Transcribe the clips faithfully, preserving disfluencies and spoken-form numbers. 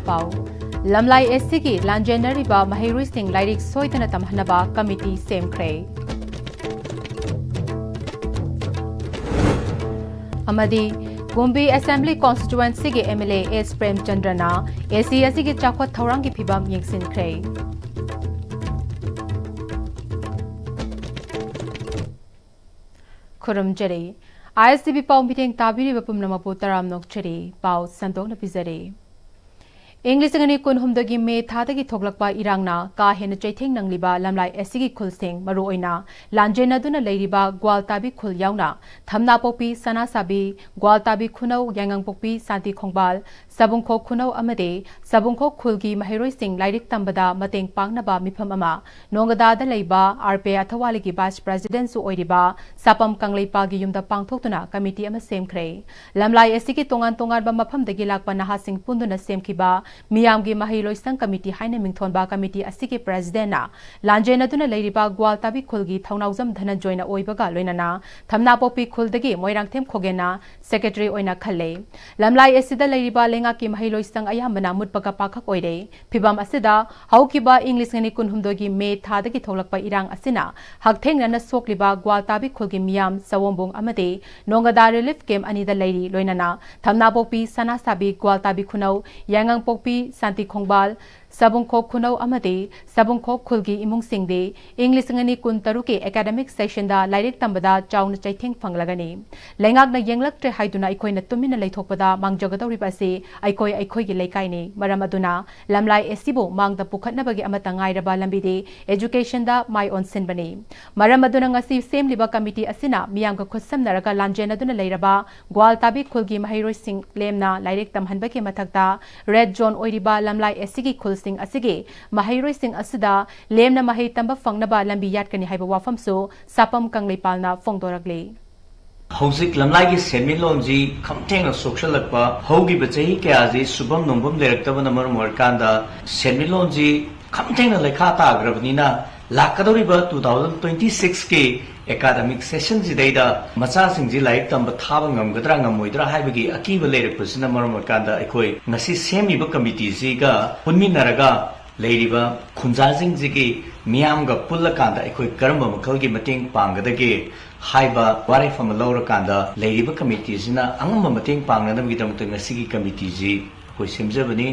ꯄꯥꯎ꯫ ꯂꯝꯂꯥꯏ ꯑꯦꯁ ꯁꯤꯒꯤ ꯂꯥꯟꯖꯦꯟꯅꯔꯤꯕ ꯃꯍꯩꯔꯣꯏꯁꯤꯡ ꯂꯥꯏꯔꯤꯛ ꯁꯣꯏꯗꯅ ꯇꯝꯍꯟꯅꯕ ꯀꯃꯤꯇꯤ ꯁꯦꯝꯈ꯭ꯔꯦ꯫ ꯑꯃꯗꯤ ꯀꯨꯝꯕꯤ ꯑꯦꯁꯦꯝꯕ꯭ꯂꯤ ꯀꯣꯟꯁꯇꯤꯇ꯭ꯌꯨꯑꯦꯟꯁꯤꯒꯤ ꯑꯦꯝ ꯑꯦꯜ ꯑꯦ ꯑꯦꯁ ꯄ꯭ꯔꯦꯝꯆꯟꯗ꯭ꯔꯅ ꯑꯦ ꯁꯤ ꯑꯁꯤꯒꯤ ꯆꯥꯎꯈꯠ ꯊꯧꯔꯥꯡꯒꯤ ꯐꯤꯕꯝ ꯌꯦꯡꯁꯤꯟꯈ꯭ꯔꯦ꯫ ꯈꯨꯔꯨꯝꯖꯔꯤ꯫ ꯑꯥꯏ ꯑꯦꯁ ꯇꯤ ꯚꯤ ꯄꯥꯎ ꯃꯤꯠꯌꯦꯡ ꯇꯥꯕꯤꯔꯤꯕ ꯄꯨꯝꯅꯃꯛꯄꯨ ꯇꯔꯥꯝꯅ ꯑꯣꯛꯆꯔꯤ꯫ ꯄꯥꯎ ꯁꯟꯗꯣꯛꯅ ꯄꯤꯖꯔꯤ꯫ ꯏꯪ ꯂꯤꯁꯤꯡ ꯑꯅꯤ ꯀꯨꯟꯍꯨꯝꯗꯣꯏꯒꯤ ꯃꯦ ꯊꯥꯗꯒꯤ ꯊꯣꯛꯂꯛꯄ ꯏꯔꯥꯡꯅ ꯀꯥ ꯍꯦꯟꯅ ꯆꯩꯊꯦꯡ ꯅꯪꯂꯤꯕ ꯂꯝꯂꯥꯏ ꯑꯦꯁ ꯁꯤꯒꯤ ꯈꯨꯜꯁꯤꯡ, ꯃꯔꯨꯑꯣꯏꯅ ꯂꯥꯟꯖꯦꯟꯅꯗꯨꯅ ꯂꯩꯔꯤꯕ ꯒ꯭ꯋꯥꯜꯇꯥꯕꯤ ꯈꯨꯜ ꯌꯥꯎꯅ ꯊꯝꯅꯥꯄꯣꯛꯄꯤ, ꯁꯅꯥꯁꯥꯕꯤ, ꯒ꯭ꯋꯥꯜꯇꯥꯕꯤ ꯈꯨꯅꯧ, ꯌꯥꯏꯉꯪꯄꯣꯛꯄꯤ, ꯁꯥꯟꯇꯤ ꯈꯣꯡꯕꯥꯜ, ꯁꯥꯕꯨꯡꯈꯣꯛ ꯈꯨꯅꯧ ꯑꯃꯗꯤ ꯁꯥꯕꯨꯡꯈꯣꯛ ꯈꯨꯜꯒꯤ ꯃꯍꯩꯔꯣꯏꯁꯤꯡ ꯂꯥꯏꯔꯤꯛ ꯇꯝꯕꯗ ꯃꯇꯦꯡ ꯄꯥꯡꯅꯕ ꯃꯤꯐꯝ ꯑꯃ ꯅꯣꯡꯒꯗꯥꯗ ꯂꯩꯕ ꯑꯥꯔ ꯄꯤ ꯑꯥꯏ ꯑꯊꯧꯋꯥꯂꯤꯒꯤ ꯚꯥꯏꯁ ꯄ꯭ꯔꯦꯁꯤꯗꯦꯟꯠꯁꯨ ꯑꯣꯏꯔꯤꯕ ꯁꯥꯄꯝ ꯀꯪꯂꯩꯄꯥꯜꯒꯤ ꯌꯨꯝꯗ ꯄꯥꯡꯊꯣꯛꯇꯨꯅ ꯀꯃꯤꯇꯤ ꯑꯃ ꯁꯦꯝꯈ꯭ꯔꯦ꯫ ꯂꯝꯂꯥꯏ ꯑꯦꯁ ꯁꯤꯒꯤ ꯇꯣꯉꯥꯟ ꯇꯣꯉꯥꯟꯕ ꯃꯐꯝꯗꯒꯤ ꯂꯥꯛꯄ ꯅꯍꯥꯁꯤꯡ ꯄꯨꯟꯗꯨꯅ ꯁꯦꯝꯈꯤꯕ ꯃꯤꯌꯥꯝꯒꯤ ꯃꯍꯩ ꯂꯣꯏꯁꯪ ꯀꯃꯤꯇꯤ ꯍꯥꯏꯅ ꯃꯤꯡꯊꯣꯟꯕ ꯀꯃꯤꯇꯤ ꯑꯁꯤꯒꯤ ꯄ꯭ꯔꯦꯁꯤꯗꯦꯟꯠꯅ ꯂꯥꯟꯖꯦꯟꯅꯗꯨꯅ ꯂꯩꯔꯤꯕ ꯒ꯭ꯋꯥꯜꯇꯥꯕꯤ ꯈꯨꯜꯒꯤ ꯊꯧꯅꯥꯎꯖꯝ ꯙꯅꯟꯖꯣꯏꯅ ꯑꯣꯏꯕꯒ ꯂꯣꯏꯅꯅ ꯊꯝꯅꯥꯄꯣꯛꯄꯤ ꯈꯨꯜꯗꯒꯤ ꯃꯣꯏꯔꯥꯡꯊꯦꯝ ꯈꯣꯒꯦꯟꯅ ꯁꯦꯀ꯭ꯔꯦꯇꯔꯤ ꯑꯣꯏꯅ ꯈꯜꯂꯦ꯫ ꯂꯝꯂꯥꯏ ꯑꯦꯁ ꯁꯤꯗ ꯂꯩꯔꯤꯕ ꯂꯩꯉꯥꯛꯀꯤ ꯃꯍꯩ ꯂꯣꯏꯁꯪ ꯑꯌꯥꯝꯕꯅ ꯃꯨꯠꯄꯒ ꯄꯥꯈꯛ ꯑꯣꯏꯔꯦ꯫ ꯐꯤꯕꯝ ꯑꯁꯤꯗ ꯍꯧꯈꯤꯕ ꯏꯪ ꯂꯤꯁꯤꯡ ꯑꯅꯤ ꯀꯨꯟꯍꯨꯝꯗꯣꯏꯒꯤ ꯃꯦ ꯊꯥꯗꯒꯤ ꯊꯣꯛꯂꯛꯄ ꯏꯔꯥꯡ ꯑꯁꯤꯅ ꯍꯛꯊꯦꯡꯅꯅ ꯁꯣꯛꯂꯤꯕ ꯒ꯭ꯋꯥꯜꯇꯥꯕꯤ ꯈꯨꯜꯒꯤ ꯃꯤꯌꯥꯝ ꯆꯋꯣꯝꯕꯨꯡ ꯑꯃꯗꯤ ꯅꯣꯡꯒꯗꯥ ꯔꯤꯂꯤꯐ ꯀꯦꯝꯞ ꯑꯅꯤꯗ ꯂꯩꯔꯤ, ꯂꯣꯏꯅꯅ ꯊꯝꯅꯥꯄꯣꯛꯄꯤ, ꯁꯅꯥꯁꯥꯕꯤ, ꯒ꯭ꯋꯥꯜꯇꯥꯕꯤ ꯈꯨꯅꯧ, ꯌꯥꯏꯉꯪꯄꯣꯛꯄꯤ, ꯁꯥꯟꯇꯤ ꯈꯣꯡꯕꯥꯜ, ꯁꯥꯕꯨꯡꯈꯣꯛ ꯈꯨꯅꯧ ꯑꯃꯗꯤ ꯁꯥꯕꯨꯡꯈꯣꯛ ꯈꯨꯜꯒꯤ ꯏꯃꯨꯡꯁꯤꯡꯗꯤ ꯏꯪ ꯂꯤꯁꯤꯡ ꯑꯅꯤ ꯀꯨꯟꯇꯔꯨꯛꯀꯤ ꯑꯦꯀꯥꯗꯃꯤꯛ ꯁꯦꯁꯟꯗ ꯂꯥꯏꯔꯤꯛ ꯇꯝꯕꯗ ꯆꯥꯎꯅ ꯆꯩꯊꯦꯡ ꯐꯪꯂꯒꯅꯤ꯫ ꯂꯩꯉꯥꯛꯅ ꯌꯦꯡꯂꯛꯇ꯭ꯔꯦ ꯍꯥꯏꯗꯨꯅ ꯑꯩꯈꯣꯏꯅ ꯇꯨꯃꯤꯟꯅ ꯂꯩꯊꯣꯛꯄꯗ ꯃꯥꯡꯖꯒꯗꯧꯔꯤꯕ ꯑꯁꯤ ꯑꯩꯈꯣꯏ ꯑꯩꯈꯣꯏꯒꯤ ꯂꯩꯀꯥꯏꯅꯤ꯫ ꯃꯔꯝ ꯑꯗꯨꯅ ꯂꯝꯂꯥꯏ ꯑꯦꯁ ꯁꯤꯕꯨ ꯃꯥꯡꯗ ꯄꯨꯈꯠꯅꯕꯒꯤ ꯑꯃꯠꯇ ꯉꯥꯏꯔꯕ ꯂꯝꯕꯤꯗꯤ ꯑꯦꯖꯨꯀꯦꯁꯟꯗ ꯃꯥꯏ ꯑꯣꯟꯁꯤꯟꯕꯅꯤ꯫ ꯃꯔꯝ ꯑꯗꯨꯅ ꯉꯁꯤ ꯁꯦꯝꯂꯤꯕ ꯀꯃꯤꯇꯤ ꯑꯁꯤꯅ ꯃꯤꯌꯥꯝꯒ ꯈꯨꯠꯁꯝꯅꯔꯒ ꯂꯥꯟꯖꯦꯟꯅꯗꯨꯅ ꯂꯩꯔꯕ ꯒ꯭ꯋꯥꯜꯇꯥꯕꯤ ꯈꯨꯜꯒꯤ ꯃꯍꯩꯔꯣꯏꯁꯤꯡ ꯂꯦꯝꯅ ꯂꯥꯏꯔꯤꯛ ꯇꯝꯍꯟꯕꯒꯤ ꯃꯊꯛꯇ ꯔꯦꯗ ꯖꯣꯟ ꯑꯣꯏꯔꯤꯕ ꯂꯝꯂꯥꯏ ꯑꯦꯁ ꯁꯤꯒꯤ ꯈꯨꯜꯁꯤꯡ ꯑꯁꯤꯒꯤ ꯃꯍꯩꯔꯣꯏꯁꯤꯡ ꯑꯁꯤꯗ ꯂꯦꯝꯅ ꯃꯍꯩ ꯇꯝꯕ ꯐꯪꯅꯕ ꯂꯝꯕꯤ ꯌꯥꯠꯀꯅꯤ ꯍꯥꯏꯕ ꯋꯥꯐꯝꯁꯨ ꯁꯥꯄꯝ ꯀꯪꯂꯩꯄꯥꯜꯅ ꯐꯣꯡꯗꯣꯔꯛꯂꯤ꯫ ꯍꯧꯖꯤꯛ ꯂꯝꯂꯥꯏꯒꯤ ꯁꯦꯟꯃꯤꯠꯂꯣꯟꯁꯤ ꯈꯝꯊꯦꯡꯅ ꯁꯣꯛꯆꯜꯂꯛꯄ, ꯍꯧꯈꯤꯕ ꯆꯍꯤ ꯀꯌꯥꯁꯤ ꯁꯨꯐꯝ ꯅꯣꯝꯐꯝ ꯂꯩꯔꯛꯇꯕꯅ ꯃꯔꯝ ꯑꯣꯏꯔꯀꯥꯟꯗ ꯁꯦꯟꯃꯤꯠꯂꯣꯟꯁꯤ ꯈꯝꯊꯦꯡꯅ ꯂꯩꯈꯥ ꯇꯥꯈ꯭ꯔꯕꯅꯤꯅ, ꯂꯥꯛꯀꯗꯧꯔꯤꯕ two thousand twenty sixꯀꯤ ꯑꯦꯀꯥꯗꯃꯤꯛ ꯁꯦꯁꯟꯁꯤꯗꯩꯗ ꯃꯆꯥꯁꯤꯡꯁꯤ ꯂꯥꯏꯔꯤꯛ ꯇꯝꯕ ꯊꯥꯕ ꯉꯝꯒꯗ꯭ꯔꯥ ꯉꯝꯃꯣꯏꯗ꯭ꯔꯥ ꯍꯥꯏꯕꯒꯤ ꯑꯀꯤꯕ ꯂꯩꯔꯛꯄꯁꯤꯅ ꯃꯔꯝ ꯑꯣꯏꯔꯀꯥꯟꯗ, ꯑꯩꯈꯣꯏ ꯉꯁꯤ ꯁꯦꯝꯃꯤꯕ ꯀꯃꯤꯇꯤꯁꯤꯒ ꯄꯨꯟꯃꯤꯟꯅꯔꯒ ꯂꯩꯔꯤꯕ ꯈꯨꯟꯖꯥꯁꯤꯡꯁꯤꯒꯤ ꯃꯤꯌꯥꯝꯒ ꯄꯨꯜꯂꯀꯥꯟꯗ ꯑꯩꯈꯣꯏ ꯀꯔꯝꯕ ꯃꯈꯜꯒꯤ ꯃꯇꯦꯡ ꯄꯥꯡꯒꯗꯒꯦ ꯍꯥꯏꯕ ꯋꯥꯔꯦꯞ ꯑꯃ ꯂꯧꯔꯀꯥꯟꯗ, ꯂꯩꯔꯤꯕ ꯀꯃꯤꯇꯤꯁꯤꯅ ꯑꯉꯝꯕ ꯃꯇꯦꯡ ꯄꯥꯡꯅꯅꯕꯒꯤꯗꯃꯛꯇ ꯉꯁꯤꯒꯤ ꯀꯃꯤꯇꯤꯁꯤ ꯑꯩꯈꯣꯏ ꯁꯦꯝꯖꯕꯅꯤ꯫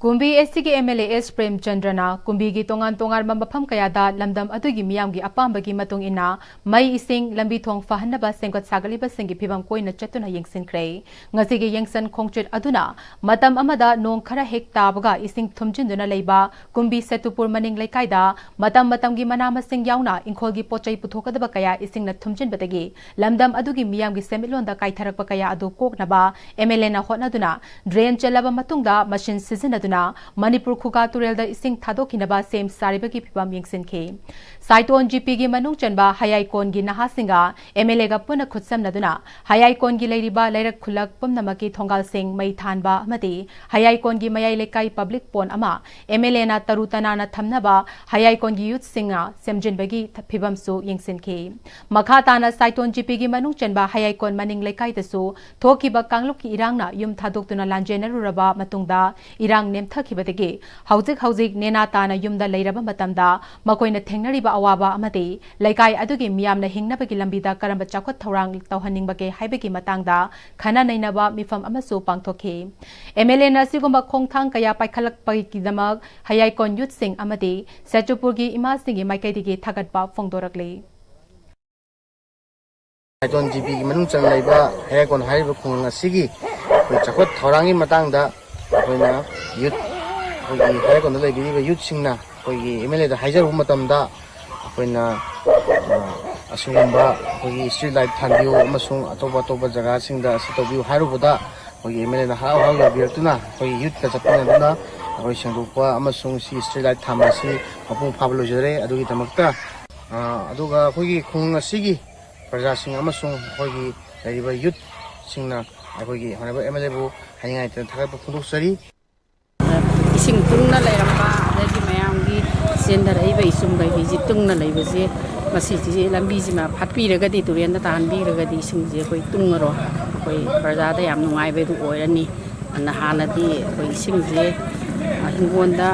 ꯀꯨꯝꯕꯤ ꯑꯦꯁ ꯇꯤꯒꯤ ꯑꯦꯝ ꯑꯦꯜ ꯑꯦ ꯑꯦꯁ ꯄ꯭ꯔꯦꯝꯆꯟꯗ꯭ꯔꯅ ꯀꯨꯝꯕꯤꯒꯤ ꯇꯣꯉꯥꯟ ꯇꯣꯉꯥꯟꯕ ꯃꯐꯝ ꯀꯌꯥꯗ ꯂꯝꯗꯝ ꯑꯗꯨꯒꯤ ꯃꯤꯌꯥꯝꯒꯤ ꯑꯄꯥꯝꯕꯒꯤ ꯃꯇꯨꯡ ꯏꯟꯅ ꯃꯩ, ꯏꯁꯤꯡ, ꯂꯝꯕꯤ ꯊꯣꯡ ꯐꯍꯟꯅꯕ ꯁꯦꯝꯒꯠ ꯁꯥꯒꯠꯂꯤꯕꯁꯤꯡꯒꯤ ꯐꯤꯕꯝ ꯀꯣꯏꯅ ꯆꯠꯇꯨꯅ ꯌꯦꯡꯁꯤꯟꯈ꯭ꯔꯦ꯫ ꯉꯁꯤꯒꯤ ꯌꯦꯡꯁꯟ ꯈꯣꯡꯆꯠ ꯑꯗꯨꯅ ꯃꯇꯝ ꯑꯃꯗ ꯅꯣꯡ ꯈꯔ ꯍꯦꯛ ꯇꯥꯕꯒ ꯏꯁꯤꯡ ꯊꯨꯝꯖꯤꯟꯗꯨꯅ ꯂꯩꯕ ꯀꯨꯝꯕꯤ ꯁꯦꯇꯨꯄꯨꯔ ꯃꯅꯤꯡ ꯂꯩꯀꯥꯏꯗ ꯃꯇꯝ ꯃꯇꯝꯒꯤ ꯃꯅꯥ ꯃꯁꯤꯡ ꯌꯥꯎꯅ ꯏꯪꯈꯣꯜꯒꯤ ꯄꯣꯠꯆꯩ ꯄꯨꯊꯣꯛꯀꯗꯕ ꯀꯌꯥ ꯏꯁꯤꯡꯅ ꯊꯨꯝꯖꯤꯟꯕꯗꯒꯤ ꯂꯝꯗꯝ ꯑꯗꯨꯒꯤ ꯃꯤꯌꯥꯝꯒꯤ ꯁꯦꯟꯃꯤꯠꯂꯣꯟꯗ ꯀꯥꯏꯊꯔꯛꯄ ꯀꯌꯥ ꯑꯗꯨ ꯀꯣꯛꯅꯕ ꯑꯦꯝ ꯑꯦꯜ ꯑꯦꯅ ꯍꯣꯠꯅꯗꯨꯅ ꯗ꯭ꯔꯦꯟ ꯆꯦꯜꯂꯕ ꯃꯇꯨꯡꯗ ꯃꯁꯤꯟ ꯁꯤꯖꯤꯟꯅꯗꯨꯅ ꯃꯅꯤꯄꯨꯔ ꯈꯨꯒꯥ ꯇꯨꯔꯦꯜꯗ ꯏꯁꯤꯡ ꯊꯥꯗꯣꯛꯈꯤꯅꯕ ꯁꯦꯝ ꯁꯥꯔꯤꯕꯒꯤ ꯐꯤꯕꯝ ꯌꯦꯡꯁꯤꯟꯈꯤ꯫ ꯁꯥꯏꯇꯣꯟ ꯖꯤꯄꯤꯒꯤ ꯃꯅꯨꯡ ꯆꯟꯕ ꯍꯌꯥꯏꯀꯣꯟꯒꯤ ꯅꯍꯥꯁꯤꯡꯒ ꯑꯦꯝ ꯑꯦꯜ ꯑꯦꯒ ꯄꯨꯟꯅ ꯈꯨꯠꯁꯝꯅꯗꯨꯅ ꯍꯌꯥꯏꯀꯣꯟꯒꯤ ꯂꯩꯔꯤꯕ ꯂꯩꯔꯛ ꯈꯨꯜꯂꯛ ꯄꯨꯝꯅꯃꯛꯀꯤ ꯊꯣꯡꯒꯥꯜꯁꯤꯡ ꯃꯩ ꯊꯥꯟꯕ ꯑꯃꯗꯤ ꯍꯌꯥꯏꯀꯣꯟꯒꯤ ꯃꯌꯥꯏ ꯂꯩꯀꯥꯏ ꯄꯕ꯭ꯂꯤꯛ ꯄꯣꯟ ꯑꯃ ꯑꯦꯝ ꯑꯦꯜ ꯑꯦꯅ ꯇꯔꯨ ꯇꯅꯥꯟꯅ ꯊꯝꯅꯕ ꯍꯌꯥꯏꯀꯣꯟꯒꯤ ꯌꯨꯠꯁꯤꯡꯅ ꯁꯦꯝꯖꯤꯟꯕꯒꯤ ꯐꯤꯕꯝꯁꯨ ꯌꯦꯡꯁꯤꯟꯈꯤ꯫ ꯃꯈꯥ ꯇꯥꯅ ꯁꯥꯏꯇꯣꯟ ꯖꯤꯄꯤꯒꯤ ꯃꯅꯨꯡ ꯆꯟꯕ ꯍꯌꯥꯏꯀꯣꯟ ꯃꯅꯤꯡ ꯂꯩꯀꯥꯏꯗꯁꯨ ꯊꯣꯛꯈꯤꯕ ꯀꯥꯡꯂꯨꯞꯀꯤ ꯏꯔꯥꯡꯅ ꯌꯨꯝ ꯊꯥꯗꯣꯛꯇꯨꯅ ꯂꯥꯟꯖꯦꯟꯅꯔꯨꯔꯕ ꯃꯇꯨꯡꯗ ꯏꯔꯥꯡ ꯅꯦꯝꯊꯈꯤꯕꯗꯒꯤ ꯍꯧꯖꯤꯛ ꯍꯧꯖꯤꯛ ꯅꯦꯅꯥ ꯇꯥꯅ ꯌꯨꯝꯗ ꯂꯩꯔꯕ ꯃꯇꯝꯗ ꯃꯈꯣꯏꯅ ꯊꯦꯡꯅꯔꯤꯕ ꯑꯋꯥꯕ ꯑꯃꯗꯤ ꯂꯩꯀꯥꯏ ꯑꯗꯨꯒꯤ ꯃꯤꯌꯥꯝꯅ ꯍꯤꯡꯅꯕꯒꯤ ꯂꯝꯕꯤꯗ ꯀꯔꯝꯕ ꯆꯥꯎꯈꯠ ꯊꯧꯔꯥꯡ ꯇꯧꯍꯟꯅꯤꯡꯕꯒꯦ ꯍꯥꯏꯕꯒꯤ ꯃꯇꯥꯡꯗ ꯈꯟꯅ ꯅꯩꯅꯕ ꯃꯤꯐꯝ ꯑꯃꯁꯨ ꯄꯥꯡꯊꯣꯛꯈꯤ꯫ ꯑꯦꯝ ꯑꯦꯜ ꯑꯦꯅ ꯑꯁꯤꯒꯨꯝꯕ ꯈꯣꯡꯊꯥꯡ ꯀꯌꯥ ꯄꯥꯏꯈꯠꯂꯛꯄꯒꯤꯗꯃꯛ ꯍꯌꯥꯏꯀꯣꯟ ꯌꯨꯠꯁꯤꯡ ꯑꯃꯗꯤ ꯁꯦꯆꯨꯄꯨꯔꯒꯤ ꯏꯃꯥꯁꯤꯡꯒꯤ ꯃꯥꯏꯀꯩꯗꯒꯤ ꯊꯥꯒꯠꯄ ꯐꯣꯡꯗꯣꯔꯛꯂꯤ꯫ ꯁꯥꯏꯇꯣꯟ ꯖꯤꯄꯤꯒꯤ ꯃꯅꯨꯡ ꯆꯟꯅ ꯂꯩꯕ ꯍꯌꯥꯏꯀꯣꯟ ꯍꯥꯏꯔꯤꯕ ꯈꯨꯡꯒꯪ ꯑꯁꯤꯒꯤ ꯑꯩꯈꯣꯏ ꯆꯥꯎꯈꯠ ꯊꯧꯔꯥꯡꯒꯤ ꯃꯇꯥꯡꯗ ꯑꯩꯈꯣꯏꯅ ꯌꯨꯠ, ꯑꯩꯈꯣꯏꯒꯤ ꯍꯌꯥꯏꯀꯣꯟꯗ ꯂꯩꯕꯤꯔꯤꯕ ꯌꯨꯠꯁꯤꯡꯅ ꯑꯩꯈꯣꯏꯒꯤ ꯑꯦꯝ ꯑꯦꯜ ꯑꯦꯗ ꯍꯥꯏꯖꯔꯨꯕ ꯃꯇꯝꯗ, ꯑꯩꯈꯣꯏꯅ, ꯑ, ꯑꯁꯤꯒꯨꯝꯕ ꯑꯩꯈꯣꯏꯒꯤ ꯁ꯭ꯇ꯭ꯔꯤꯠ ꯂꯥꯏꯠ ꯊꯥꯟꯕꯤꯌꯨ ꯑꯃꯁꯨꯡ ꯑꯇꯣꯞ ꯑꯇꯣꯞꯄ ꯖꯒꯥꯁꯤꯡꯗ ꯑꯁꯤ ꯇꯧꯕꯤꯌꯨ ꯍꯥꯏꯔꯨꯕꯗ, ꯑꯩꯈꯣꯏꯒꯤ ꯑꯦꯝ ꯑꯦꯜ ꯑꯦꯅ ꯍꯔꯥꯎ ꯍꯔꯥꯎ ꯌꯥꯕꯤꯔꯛꯇꯨꯅ ꯑꯩꯈꯣꯏꯒꯤ ꯌꯨꯠꯀ ꯆꯠꯃꯤꯟꯅꯗꯨꯅ ꯑꯩꯈꯣꯏ ꯁꯦꯡꯗꯣꯛꯄ ꯑꯃꯁꯨꯡ ꯁꯤ ꯁ꯭ꯇ꯭ꯔꯤꯠ ꯂꯥꯏꯠ ꯊꯥꯟꯕ ꯑꯁꯤ ꯃꯄꯨꯡ ꯐꯥꯕ ꯂꯣꯏꯖꯔꯦ꯫ ꯑꯗꯨꯒꯤꯗꯃꯛꯇ, ꯑ, ꯑꯗꯨꯒ ꯑꯩꯈꯣꯏꯒꯤ ꯈꯨꯡꯒꯪ ꯑꯁꯤꯒꯤ ꯄ꯭ꯔꯖꯥꯁꯤꯡ ꯑꯃꯁꯨꯡ ꯑꯩꯈꯣꯏꯒꯤ ꯂꯩꯔꯤꯕ ꯌꯨꯠꯁꯤꯡꯅ ꯑꯩꯈꯣꯏꯒꯤ ꯍꯣꯅꯔꯦꯕꯜ ꯑꯦꯝ ꯑꯦꯜ ꯑꯦꯕꯨ ꯍꯥꯏꯅꯤꯡꯉꯥꯏ ꯂꯩꯇꯅ ꯊꯥꯒꯠꯄ ꯐꯣꯡꯗꯣꯛꯆꯔꯤ꯫ ꯏꯁꯤꯡ ꯇꯨꯡꯅ ꯂꯩꯔꯝꯕ, ꯑꯗꯒꯤ ꯃꯌꯥꯝꯒꯤ ꯆꯦꯟꯊꯔꯛꯏꯕ ꯏꯁꯤꯡ ꯀꯩꯀꯩꯁꯤ ꯇꯨꯡꯅ ꯂꯩꯕꯁꯦ, ꯃꯁꯤꯁꯤ ꯂꯝꯕꯤꯁꯤꯃ ꯐꯠꯄꯤꯔꯒꯗꯤ, ꯇꯨꯔꯦꯟꯗ ꯇꯥꯍꯟꯕꯤꯔꯒꯗꯤ ꯏꯁꯤꯡꯁꯦ ꯑꯩꯈꯣꯏ ꯇꯨꯡꯉꯔꯣꯏ, ꯑꯩꯈꯣꯏ ꯄ꯭ꯔꯖꯥꯗ ꯌꯥꯝ ꯅꯨꯡꯉꯥꯏꯕꯗꯨ ꯑꯣꯏꯔꯅꯤ꯫ ꯑꯗꯨꯅ ꯍꯥꯟꯅꯗꯤ ꯑꯩꯈꯣꯏ ꯏꯁꯤꯡꯁꯦ, ꯑ, ꯍꯤꯡꯒꯣꯜꯗ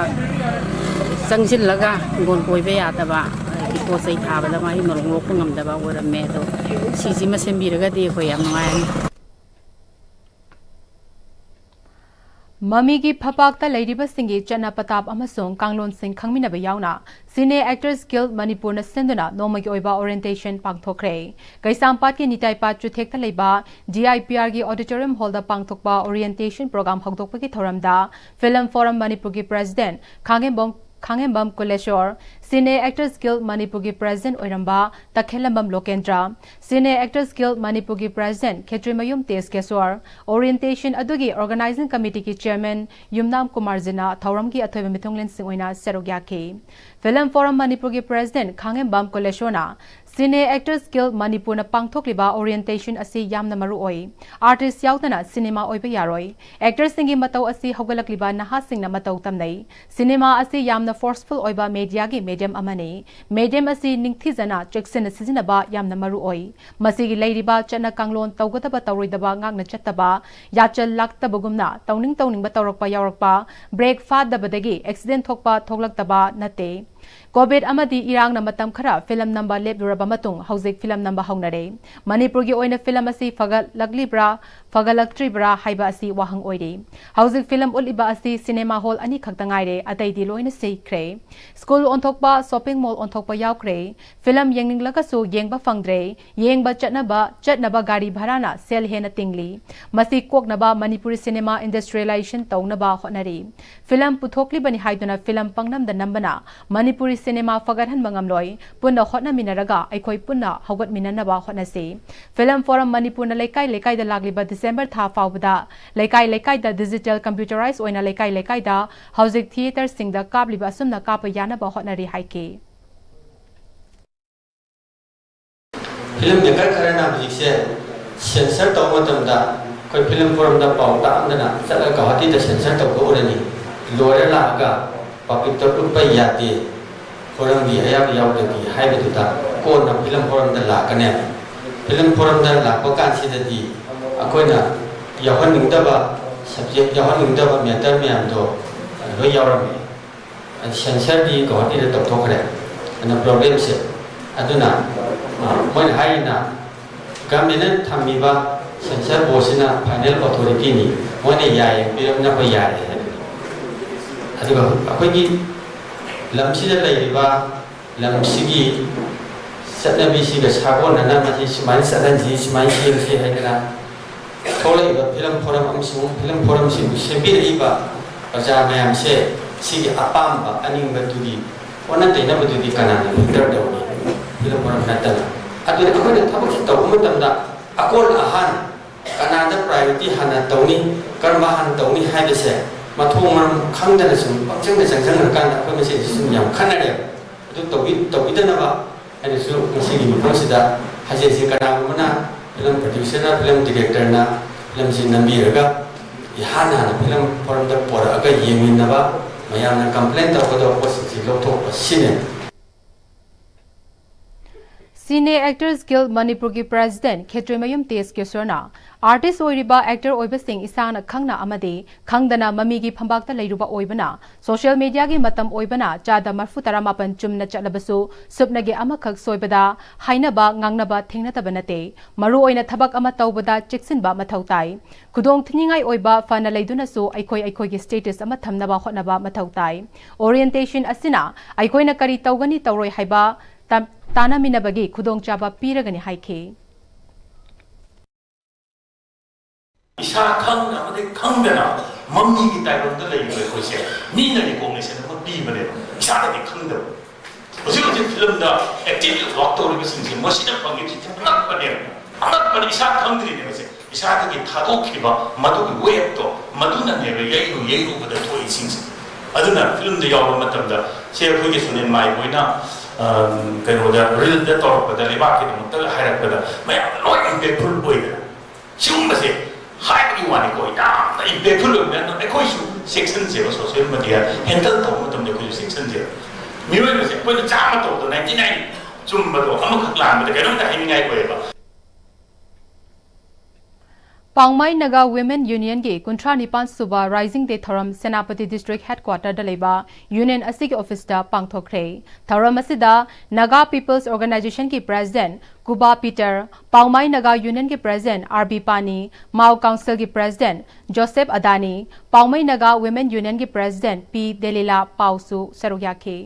ꯆꯪꯁꯤꯜꯂꯒ ꯍꯤꯡꯒꯣꯜ ꯀꯣꯏꯕ ꯌꯥꯗꯕ, ꯑꯗꯒꯤ ꯄꯣꯠ ꯆꯩ ꯊꯥꯕꯗ ꯃꯍꯩ ꯃꯔꯣꯡ ꯂꯣꯛꯄ ꯉꯝꯗꯕ ꯑꯣꯏꯔꯝꯃꯦ꯫ ꯑꯗꯣ ꯁꯤꯁꯤꯃ ꯁꯦꯝꯕꯤꯔꯒꯗꯤ ꯑꯩꯈꯣꯏ ꯌꯥꯝ ꯅꯨꯡꯉꯥꯏꯔꯅꯤ꯫ ꯃꯃꯤꯒꯤ ꯐꯝꯄꯥꯛꯇ ꯂꯩꯔꯤꯕꯁꯤꯡꯒꯤ ꯆꯠꯅ ꯄꯊꯥꯞ ꯑꯃꯁꯨꯡ ꯀꯥꯡꯂꯣꯟꯁꯤꯡ ꯈꯪꯃꯤꯟꯅꯕ ꯌꯥꯎꯅ Cine Actors Guild ꯃꯅꯤꯄꯨꯔꯅ ꯁꯤꯟꯗꯨꯅ ꯅꯣꯡꯃꯒꯤ ꯑꯣꯏꯕ orientation ꯄꯥꯡꯊꯣꯛꯈ꯭ꯔꯦ꯫ ꯀꯩꯁꯥꯝꯄꯥꯠꯀꯤ ꯅꯤꯇꯥꯏꯄꯥꯠ ꯆꯨꯊꯦꯛꯇ ꯂꯩꯕ D I P R ꯒꯤ auditorium hall ꯗ ꯄꯥꯡꯊꯣꯛꯄ orientation program ꯍꯧꯗꯣꯛꯄꯒꯤ ꯊꯧꯔꯝꯗ Film Forum ꯃꯅꯤꯄꯨꯔꯒꯤ president ꯈꯥꯡꯉꯦꯝꯕꯝ, ꯈꯥꯡꯉꯦꯝꯕꯝ ꯀꯨꯂꯦꯁꯣꯔ, Cine Actors Guild ꯃꯅꯤꯄꯨꯔꯒꯤ president ꯑꯣꯏꯔꯝꯕ ꯇꯈꯦꯜꯂꯝꯕꯝ ꯂꯣꯀꯦꯟꯗ꯭ꯔ, Cine Actors Guild ꯃꯅꯤꯄꯨꯔꯒꯤ president ꯈꯦꯇ꯭ꯔꯤꯃꯌꯨꯝ ꯇꯦꯖꯀꯦꯁꯣꯔ, orientation ꯑꯗꯨꯒꯤ organizing committee ꯒꯤ chairman ꯌꯨꯝꯅꯥꯝ ꯀꯨꯃꯥꯔꯖꯤꯠꯅ ꯊꯧꯔꯝꯒꯤ ꯑꯊꯣꯏꯕ ꯃꯤꯊꯨꯡꯂꯦꯟꯁꯤꯡ ꯑꯣꯏꯅ ꯁꯔꯨꯛ ꯌꯥꯈꯤ꯫ Film Forum ꯃꯅꯤꯄꯨꯔꯒꯤ president ꯈꯥꯡꯉꯦꯝꯕꯝ ꯀꯨꯂꯦꯁꯣꯔꯅ Cine Actors Guild ꯃꯅꯤꯄꯨꯔꯅ ꯄꯥꯡꯊꯣꯛꯂꯤꯕ orientation ꯑꯁꯤ ꯌꯥꯝꯅ ꯃꯔꯨ ꯑꯣꯏ꯫ Artist ꯌꯥꯎꯗꯅ cinema ꯑꯣꯏꯕ ꯌꯥꯔꯣꯏ꯫ Actor ꯁꯤꯡꯒꯤ ꯃꯇꯧ ꯑꯁꯤ ꯍꯧꯒꯠꯂꯛꯂꯤꯕ ꯅꯍꯥꯁꯤꯡꯅ ꯃꯇꯧ ꯇꯝꯅꯩ꯫ Cinema ꯑꯁꯤ ꯌꯥꯝꯅ forceful ꯑꯣꯏꯕ media ꯒꯤ medium ꯑꯃꯅꯤ꯫ Medium ꯑꯁꯤ ꯅꯤꯡꯊꯤꯖꯅ ꯆꯦꯛꯁꯤꯟꯅ ꯁꯤꯖꯤꯟꯅꯕ ꯌꯥꯝꯅ ꯃꯔꯨ ꯑꯣꯏ꯫ ꯃꯁꯤꯒꯤ ꯂꯩꯔꯤꯕ ꯆꯠꯅ ꯀꯥꯡꯂꯣꯟ ꯇꯧꯒꯗꯕ ꯇꯧꯔꯣꯏꯗꯕ ꯉꯥꯛꯅ ꯆꯠꯇꯕ, ꯌꯥꯆꯜ ꯂꯥꯛꯇꯕꯒꯨꯝꯅ ꯇꯧꯅꯤꯡ ꯇꯧꯅꯤꯡꯕ ꯇꯧꯔꯛꯄ ꯌꯥꯎꯔꯛꯄ, break ꯐꯥꯗꯕꯗꯒꯤ accident ꯊꯣꯛꯄ ꯊꯣꯛꯂꯛꯇꯕ ꯅꯠꯇꯦ꯫ Covid ꯑꯃꯗꯤ ꯏꯔꯥꯡꯅ ꯃꯇꯝ ꯈꯔ film ꯅꯝꯕ ꯂꯦꯞꯂꯨꯔꯕ ꯃꯇꯨꯡ ꯍꯧꯖꯤꯛ film ꯅꯝꯕ ꯍꯧꯅꯔꯦ꯫ ꯃꯅꯤꯄꯨꯔꯒꯤ ꯑꯣꯏꯅ film ꯑꯁꯤ ꯐꯒꯠꯂꯛꯂꯤꯕ꯭ꯔꯥ, ꯐꯒꯠꯂꯛꯇ꯭ꯔꯤꯕ꯭ꯔꯥ ꯍꯥꯏꯕ ꯑꯁꯤ ꯋꯥꯍꯪ ꯑꯣꯏꯔꯤ꯫ ꯍꯧꯖꯤꯛ film ꯎꯠꯂꯤꯕ ꯑꯁꯤ cinema hall ꯑꯅꯤ ꯈꯛꯇ ꯉꯥꯏꯔꯦ, ꯑꯇꯩꯗꯤ ꯂꯣꯏꯅ ꯁꯤꯈ꯭ꯔꯦ꯫ School ꯑꯣꯟꯊꯣꯛꯄ, shopping mall ꯑꯣꯟꯊꯣꯛꯄ ꯌꯥꯎꯈ꯭ꯔꯦ꯫ Film ꯌꯦꯡꯅꯤꯡꯂꯒꯁꯨ ꯌꯦꯡꯕ ꯐꯪꯗ꯭ꯔꯦ꯫ ꯌꯦꯡꯕ ꯆꯠꯅꯕ, ꯆꯠꯅꯕ ꯒꯥꯔꯤ ꯚꯔꯥꯅ ꯁꯦꯜ ꯍꯦꯟꯅ ꯇꯤꯡꯂꯤ꯫ ꯃꯁꯤ ꯀꯣꯛꯅꯕ ꯃꯅꯤꯄꯨꯔꯤ cinema industrialization ꯇꯧꯅꯕ ꯍꯣꯠꯅꯔꯤ꯫ Film ꯄꯨꯊꯣꯛꯂꯤꯕꯅꯤ ꯍꯥꯏꯗꯨꯅ film ꯄꯪꯅꯝꯗ ꯅꯝꯕꯅ ꯃꯅꯤꯄꯨꯔꯤ cinema ꯐꯒꯠꯍꯟꯕ ꯉꯝꯂꯣꯏ꯫ ꯄꯨꯟꯅ ꯍꯣꯠꯅꯃꯤꯟꯅꯔꯒ ꯑꯩꯈꯣꯏ ꯄꯨꯟꯅ ꯍꯧꯒꯠꯃꯤꯟꯅꯅꯕ ꯍꯣꯠꯅꯁꯤ꯫ Film Forum ꯃꯅꯤꯄꯨꯔꯅ ꯂꯩꯀꯥꯏ ꯂꯩꯀꯥꯏꯗ ꯂꯥꯛꯂꯤꯕ December ꯊꯥ ꯐꯥꯎꯕꯗ ꯂꯩꯀꯥꯏ ꯂꯩꯀꯥꯏꯗ digital computerize ꯑꯣꯏꯅ ꯂꯩꯀꯥꯏ ꯂꯩꯀꯥꯏꯗ ꯍꯧꯖꯤꯛ theatreꯁꯤꯡꯗ ꯀꯥꯞꯂꯤꯕ ꯑꯁꯨꯝꯅ ꯀꯥꯞꯄ ꯌꯥꯅꯕ ꯍꯣꯠꯅꯔꯤ ꯍꯥꯏꯈꯤ꯫ Film maker ꯈꯔꯅ ꯍꯧꯖꯤꯛꯁꯦ censor ꯇꯧꯕ ꯃꯇꯝꯗ ꯑꯩꯈꯣꯏ Film Forumꯗ ꯄꯥꯎ ꯇꯥꯛꯑꯝꯗꯅ ꯆꯠꯂꯒ ꯒꯧꯍꯥꯇꯤꯗ censor ꯇꯧꯊꯣꯛꯎꯔꯅꯤ, ꯂꯣꯏꯔ ꯂꯥꯛꯑꯒ publicꯇ ꯎꯠꯄ ꯌꯥꯗꯦ, ꯐꯣꯔꯝꯒꯤ ꯑꯌꯥꯕ ꯌꯥꯎꯗꯕꯤ ꯍꯥꯏꯕꯗꯨꯗ ꯀꯣꯟꯅ ꯐꯤꯂꯝ ꯐꯣꯔꯝꯗ ꯂꯥꯛꯀꯅꯦꯕ꯫ ꯐꯤꯂꯝ ꯐꯣꯔꯝꯗ ꯂꯥꯛꯄ ꯀꯥꯟꯁꯤꯗꯗꯤ ꯑꯩꯈꯣꯏꯅ ꯌꯥꯎꯍꯟꯅꯤꯡꯗꯕ ꯁꯕꯖꯦꯛ, ꯌꯥꯎꯍꯟꯅꯤꯡꯗꯕ ꯃꯦꯇꯔ ꯃꯌꯥꯝꯗꯣ ꯂꯣꯏ ꯌꯥꯎꯔꯝꯃꯤ꯫ ꯁꯦꯟꯁꯔꯗꯤ ꯒꯧꯍꯥꯇꯤꯗ ꯇꯧꯊꯣꯛꯈ꯭ꯔꯦ꯫ ꯑꯗꯨꯅ ꯄ꯭ꯔꯣꯕ꯭ꯂꯦꯝꯁꯦ, ꯑꯗꯨꯅ ꯃꯣꯏꯅ ꯍꯥꯏꯔꯤꯅ ꯒꯃꯦꯟꯅ ꯊꯝꯃꯤꯕ ꯁꯦꯟꯁꯔ ꯕꯣꯔꯗꯁꯤꯅ ꯐꯥꯏꯅꯦꯜ ꯑꯣꯊꯣꯔꯤꯇꯤꯅꯤ, ꯃꯣꯏꯅ ꯌꯥꯏ ꯄꯤꯔꯕꯅꯤꯅ ꯑꯩꯈꯣꯏ ꯌꯥꯔꯦ ꯍꯥꯏꯕꯅꯤ꯫ ꯑꯗꯨꯒ ꯑꯩꯈꯣꯏꯒꯤ ꯂꯝꯁꯤꯗ ꯂꯩꯔꯤꯕ ꯂꯝꯁꯤꯒꯤ ꯆꯠꯅꯕꯤꯁꯤꯒ ꯁꯥꯒꯣꯟꯅꯅ ꯃꯁꯤ ꯁꯨꯃꯥꯏꯅ ꯆꯠꯍꯟꯁꯤ, ꯁꯨꯃꯥꯏꯅ ꯁꯦꯝꯁꯤ ꯍꯥꯏꯗꯅ ꯊꯣꯛꯂꯛꯏꯕ ꯐꯤꯂꯝ ꯐꯣꯔꯝ ꯑꯃꯁꯨꯡ ꯐꯤꯂꯝ ꯐꯣꯔꯝꯁꯤꯡꯕꯨ ꯁꯦꯝꯕꯤꯔꯛꯏꯕ ꯄ꯭ꯔꯖꯥ ꯃꯌꯥꯝꯁꯦ ꯁꯤꯒꯤ ꯑꯄꯥꯝꯕ ꯑꯅꯤꯡꯕꯗꯨꯒꯤ ꯑꯣꯟꯅ ꯇꯩꯅꯕꯗꯨꯗꯤ ꯀꯅꯥꯅ ꯐꯤꯜꯇꯔ ꯇꯧꯅꯤ? ꯐꯤꯂꯝ ꯐꯣꯔꯝ ꯅꯠꯇꯅ꯫ ꯑꯗꯨꯅ ꯑꯩꯈꯣꯏꯅ ꯊꯕꯛꯁꯤ ꯇꯧꯕ ꯃꯇꯝꯗ ꯑꯀꯣꯟ ꯑꯍꯥꯟ ꯀꯅꯥꯗ ꯄ꯭ꯔꯥꯏꯌꯣꯔꯤꯇꯤ ꯍꯥꯟꯅ ꯇꯧꯅꯤ, ꯀꯔꯝꯕ ꯍꯥꯟꯅ ꯇꯧꯅꯤ ꯍꯥꯏꯕꯁꯦ ꯃꯊꯣꯡ ꯃꯔꯝ ꯈꯪꯗꯅ ꯁꯨꯝ ꯄꯪꯆꯪꯗ ꯆꯪꯁꯤꯟꯈ꯭ꯔꯀꯥꯟꯗ ꯑꯩꯈꯣꯏ ꯃꯁꯦꯟꯁꯤ ꯁꯨꯝ ꯌꯥꯝ ꯈꯟꯅꯔꯦꯕ꯫ ꯑꯗꯨ ꯇꯧꯕꯤ-, ꯇꯧꯕꯤꯗꯅꯕ ꯑꯩꯅꯁꯨ ꯉꯁꯤꯒꯤ ꯃꯐꯝꯁꯤꯗ ꯍꯥꯏꯖꯔꯤꯁꯦ, ꯀꯅꯥꯒꯨꯝꯕꯅ ꯐꯤꯂꯝ ꯄ꯭ꯔꯗ꯭ꯌꯨꯁꯔꯅ, ꯐꯤꯂꯝ ꯗꯤꯔꯦꯛꯇꯔꯅ ꯐꯤꯂꯝꯁꯤ ꯅꯝꯕꯤꯔꯒ ꯏꯍꯥꯟ ꯍꯥꯟꯅ ꯐꯤꯂꯝ ꯐꯣꯔꯝꯗ ꯄꯣꯔꯛꯑꯒ ꯌꯦꯡꯃꯤꯟꯅꯕ, ꯃꯌꯥꯝꯅ ꯀꯝꯄ꯭ꯂꯦꯟ ꯇꯧꯔꯛꯀꯗꯕ ꯄꯣꯠꯁꯤꯡꯁꯤ ꯂꯧꯊꯣꯛꯄ ꯁꯤꯅꯦ꯫ Cine Actors Guild ꯃꯅꯤꯄꯨꯔꯒꯤ ꯄ꯭ꯔꯦꯁꯤꯗꯦꯟꯠ ꯈꯦꯇ꯭ꯔꯤꯃꯌꯨꯝ ꯇꯦꯖꯀꯦꯁꯣꯔꯅ ꯑꯥꯔꯇꯤꯁ ꯑꯣꯏꯔꯤꯕ ꯑꯦꯛꯇꯔ ꯑꯣꯏꯕꯁꯤꯡ ꯏꯁꯥꯅ ꯈꯪꯅ ꯑꯃꯗꯤ ꯈꯪꯗꯅ ꯃꯃꯤꯒꯤ ꯐꯝꯕꯥꯛꯇ ꯂꯩꯔꯨꯕ ꯑꯣꯏꯕꯅ ꯁꯣꯁꯤꯌꯦꯜ ꯃꯤꯗꯤꯌꯥꯒꯤ ꯃꯇꯝ ꯑꯣꯏꯕꯅ ꯆꯥꯗ ꯃꯔꯐꯨ ꯇꯔꯥ ꯃꯥꯄꯟ ꯆꯨꯝꯅ ꯆꯠꯂꯕꯁꯨ ꯁꯨꯞꯅꯒꯤ ꯑꯃꯈꯛ ꯁꯣꯏꯕꯗ ꯍꯥꯏꯅꯕ ꯉꯥꯡꯅꯕ ꯊꯦꯡꯅꯗꯕ ꯅꯠꯇꯦ꯫ ꯃꯔꯨ ꯑꯣꯏꯅ ꯊꯕꯛ ꯑꯃ ꯇꯧꯕꯗ ꯆꯦꯛꯁꯤꯟꯕ ꯃꯊꯧ ꯇꯥꯏ꯫ ꯈꯨꯗꯣꯡ ꯊꯤꯅꯤꯡꯉꯥꯏ ꯑꯣꯏꯕ ꯐꯅ ꯂꯩꯗꯨꯅꯁꯨ ꯑꯩꯈꯣꯏ ꯑꯩꯈꯣꯏꯒꯤ ꯁ꯭ꯇꯦꯇꯁ ꯑꯃ ꯊꯝꯅꯕ ꯍꯣꯠꯅꯕ ꯃꯊꯧ ꯇꯥꯏ꯫ ꯑꯣꯔꯤꯌꯦꯟꯇꯦꯁꯟ ꯑꯁꯤꯅ ꯑꯩꯈꯣꯏꯅ ꯀꯔꯤ ꯇꯧꯒꯅꯤ ꯇꯧꯔꯣꯏ ꯍꯥꯏꯕ ꯇꯥ-, ꯇꯥꯟꯅꯃꯤꯟꯅꯕꯒꯤ ꯈꯨꯗꯣꯡꯆꯥꯕ ꯄꯤꯔꯒꯅꯤ ꯍꯥꯏꯈꯤ꯫ ꯏꯁꯥ ꯈꯪꯅ ꯑꯃꯗꯤ ꯈꯪꯗꯅ ꯃꯃꯤꯒꯤ ꯇꯥꯏꯕꯪꯗ ꯂꯩꯔꯤꯕ ꯑꯩꯈꯣꯏꯁꯦ ꯃꯤꯅ ꯔꯤꯀꯣꯛꯅꯤꯁꯟ ꯑꯃ ꯄꯤꯕꯅꯦꯕ, ꯏꯁꯥꯗꯗꯤ ꯈꯪꯗꯕ꯫ ꯍꯧꯖꯤꯛ ꯍꯧꯖꯤꯛ ꯐꯤꯂꯝꯗ ꯑꯦꯛꯇꯤꯚ ꯋꯥꯛ ꯇꯧꯔꯤꯕꯁꯤꯡꯁꯦ ꯃꯁꯤꯅ ꯐꯪꯉꯤꯕꯁꯤꯡꯁꯦ ꯑꯉꯛꯄꯅꯦꯕ, ꯑꯉꯛꯄꯅꯤ꯫ ꯏꯁꯥ ꯈꯪꯗ꯭ꯔꯤꯅꯦꯕꯁꯦ, ꯏꯁꯥꯗꯒꯤ ꯊꯥꯗꯣꯛꯈꯤꯕ ꯃꯗꯨꯒꯤ ꯋꯦꯕꯇꯣ ꯃꯗꯨꯅꯅꯦꯕ ꯌꯩꯔꯨ ꯌꯩꯔꯨꯕꯗ ꯊꯣꯛꯏꯁꯤꯡꯁꯦ꯫ ꯑꯗꯨꯅ ꯐꯤꯂꯝꯗ ꯌꯥꯎꯕ ꯃꯇꯝꯗ ꯁꯦ ꯑꯩꯈꯣꯏꯒꯤ ꯁꯨꯅꯤꯜ ꯃꯥꯏꯕꯣꯏꯅ ꯀꯩꯅꯣꯗ ꯔꯤꯜꯗ ꯇꯧꯔꯛꯄꯗ, ꯂꯩꯕꯥꯛꯀꯤꯗꯃꯛꯇ ꯍꯥꯏꯔꯛꯄꯗ ꯃꯌꯥꯝꯅ ꯂꯣꯏ ꯏꯝꯄꯦꯛꯐꯨꯜ ꯑꯣꯏꯗꯅ꯫ ꯁꯤꯒꯨꯝꯕꯁꯦ ꯍꯥꯏꯕꯒꯤ ꯋꯥꯅꯤꯀꯣ, ꯌꯥꯝꯅ ꯏꯝꯄꯦꯛꯐꯨꯜ ꯑꯣꯏꯕꯅꯦ꯫ ꯑꯗꯣ ꯑꯩꯈꯣꯏꯁꯨ ꯆꯦꯛꯁꯤꯟꯁꯦꯕ, ꯁꯣꯁꯤꯌꯦꯜ ꯃꯤꯗꯤꯌꯥ ꯍꯦꯟꯗꯜ ꯇꯧꯕ ꯃꯇꯝꯗ ꯑꯩꯈꯣꯏꯁꯨ ꯆꯦꯛꯁꯤꯟꯁꯦꯕ꯫ ꯃꯤꯑꯣꯏꯕꯁꯦ ꯑꯩꯈꯣꯏꯅ ꯆꯥꯝꯃ ꯇꯧꯕꯗ ninety nine ꯆꯨꯝꯕꯗꯣ, ꯑꯃꯈꯛ ꯂꯥꯟꯕꯗ ꯀꯩꯅꯣꯝꯇ ꯍꯥꯏꯅꯤꯡꯉꯥꯏ ꯑꯣꯏꯌꯦꯕ꯫ ꯄꯥꯎꯃꯥꯏ ꯅꯥꯒꯥ ꯋꯤꯃꯦꯟ ꯌꯨꯅꯤꯌꯟꯒꯤ ꯀꯨꯟꯊ꯭ꯔꯥ ꯅꯤꯄꯥꯟ ꯁꯨꯕ Rising Day ꯊꯧꯔꯝ ꯁꯦꯅꯥꯄꯇꯤ ꯗꯤꯁꯇ꯭ꯔꯤꯛ ꯍꯦꯗꯀ꯭ꯋꯥꯇꯔꯗ ꯂꯩꯕ ꯌꯨꯅꯤꯌꯟ ꯑꯁꯤꯒꯤ ꯑꯣꯐꯤꯁꯇ ꯄꯥꯡꯊꯣꯛꯈ꯭ꯔꯦ꯫ ꯊꯧꯔꯝ ꯑꯁꯤꯗ ꯅꯥꯒꯥ ꯄꯤꯄꯜꯁ ꯑꯣꯔꯒꯅꯥꯏꯖꯦꯁꯟꯒꯤ ꯄ꯭ꯔꯦꯁꯤꯗꯦꯟꯠ ꯀꯨꯕꯥ ꯄꯤꯇꯔ, ꯄꯥꯎꯃꯥꯏ ꯅꯥꯒꯥ ꯌꯨꯅꯤꯌꯟꯒꯤ president R B Pani, Mao ꯀꯥꯎꯟꯁꯤꯜꯒꯤ president Joseph Adani, Poumai Naga women ꯌꯨꯅꯤꯌꯟꯒꯤ ꯄ꯭ꯔꯦꯁꯤꯗꯦꯟꯠ ꯄꯤ ꯗꯦꯂꯤꯂꯥ ꯄꯥꯎꯁꯨ ꯁꯔꯨꯛ ꯌꯥꯈꯤ꯫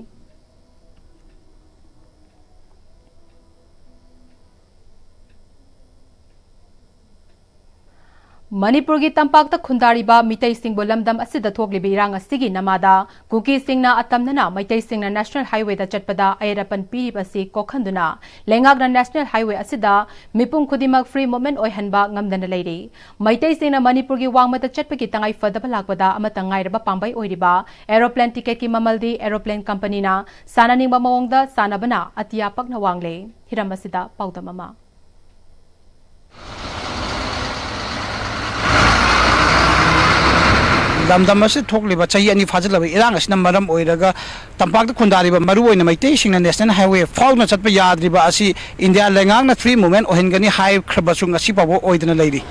ꯃꯅꯤꯄꯨꯔꯒꯤ ꯇꯝꯄꯥꯛꯇ ꯈꯨꯟꯗꯥꯔꯤꯕ ꯃꯤꯇꯩꯁꯤꯡꯕꯨ ꯂꯝꯗꯝ ꯑꯁꯤꯗ ꯊꯣꯛꯂꯤꯕ ꯏꯔꯥꯡ ꯑꯁꯤꯒꯤ ꯅꯃꯥꯗ ꯀꯨꯀꯤꯁꯤꯡꯅ ꯑꯇꯝꯅꯅ ꯃꯩꯇꯩꯁꯤꯡꯅ ꯅꯦꯁꯅꯦꯜ ꯍꯥꯏꯋꯦꯗ ꯆꯠꯄꯗ ꯑꯌꯦꯠ ꯑꯄꯟ ꯄꯤꯔꯤꯕ ꯑꯁꯤ ꯀꯣꯛꯍꯟꯗꯨꯅ ꯂꯩꯉꯥꯛꯅ ꯅꯦꯁꯅꯦꯜ ꯍꯥꯏꯋꯦ ꯑꯁꯤꯗ ꯃꯤꯄꯨꯝ ꯈꯨꯗꯤꯡꯃꯛ ꯐ꯭ꯔꯤ ꯃꯨꯚꯃꯦꯟꯠ ꯑꯣꯏꯍꯟꯕ ꯉꯝꯗꯅ ꯂꯩꯔꯤ꯫ ꯃꯩꯇꯩꯁꯤꯡꯅ ꯃꯅꯤꯄꯨꯔꯒꯤ ꯋꯥꯡꯃꯗ ꯆꯠꯄꯒꯤ ꯇꯉꯥꯏ ꯐꯗꯕ ꯂꯥꯛꯄꯗ ꯑꯃꯠꯇ ꯉꯥꯏꯔꯕ ꯄꯥꯝꯕꯩ ꯑꯣꯏꯔꯤꯕ ꯑꯦꯔꯣꯄ꯭ꯂꯦꯟ ꯇꯤꯀꯦꯠꯀꯤ ꯃꯃꯜꯗꯤ ꯑꯦꯔꯣꯄ꯭ꯂꯦꯟ ꯀꯝꯄꯅꯤꯅ ꯁꯥꯟꯅꯅꯤꯡꯕ ꯃꯑꯣꯡꯗ ꯁꯥꯟꯅꯕꯅ ꯑꯇꯤꯌꯥ ꯄꯛꯅ ꯋꯥꯡꯂꯦ꯫ ꯍꯤꯔꯝ ꯑꯁꯤꯗ ꯄꯥꯎꯗꯝ ꯑꯃ꯫ ꯂꯝꯗꯝ ꯑꯁꯤꯗ ꯊꯣꯛꯂꯤꯕ ꯆꯍꯤ ꯑꯅꯤ ꯐꯥꯖꯤꯜꯂꯕ ꯏꯔꯥꯡ ꯑꯁꯤꯅ ꯃꯔꯝ ꯑꯣꯏꯔꯒ ꯇꯝꯄꯥꯛꯇ ꯈꯨꯟꯗꯥꯔꯤꯕ ꯃꯔꯨꯑꯣꯏꯅ ꯃꯩꯇꯩꯁꯤꯡꯅ ꯅꯦꯁꯅꯦꯜ ꯍꯥꯏꯋꯦ ꯐꯥꯎꯗꯨꯅ ꯆꯠꯄ ꯌꯥꯗ꯭ꯔꯤꯕ ꯑꯁꯤ ꯏꯟꯗꯤꯌꯥ ꯂꯩꯉꯥꯛꯅ ꯐ꯭ꯔꯤ ꯃꯨꯚꯃꯦꯟꯠ ꯑꯣꯏꯍꯟꯒꯅꯤ ꯍꯥꯏꯈ꯭ꯔꯕꯁꯨ ꯉꯁꯤ ꯐꯥꯎꯕ ꯑꯣꯏꯗꯅ ꯂꯩꯔꯤ꯫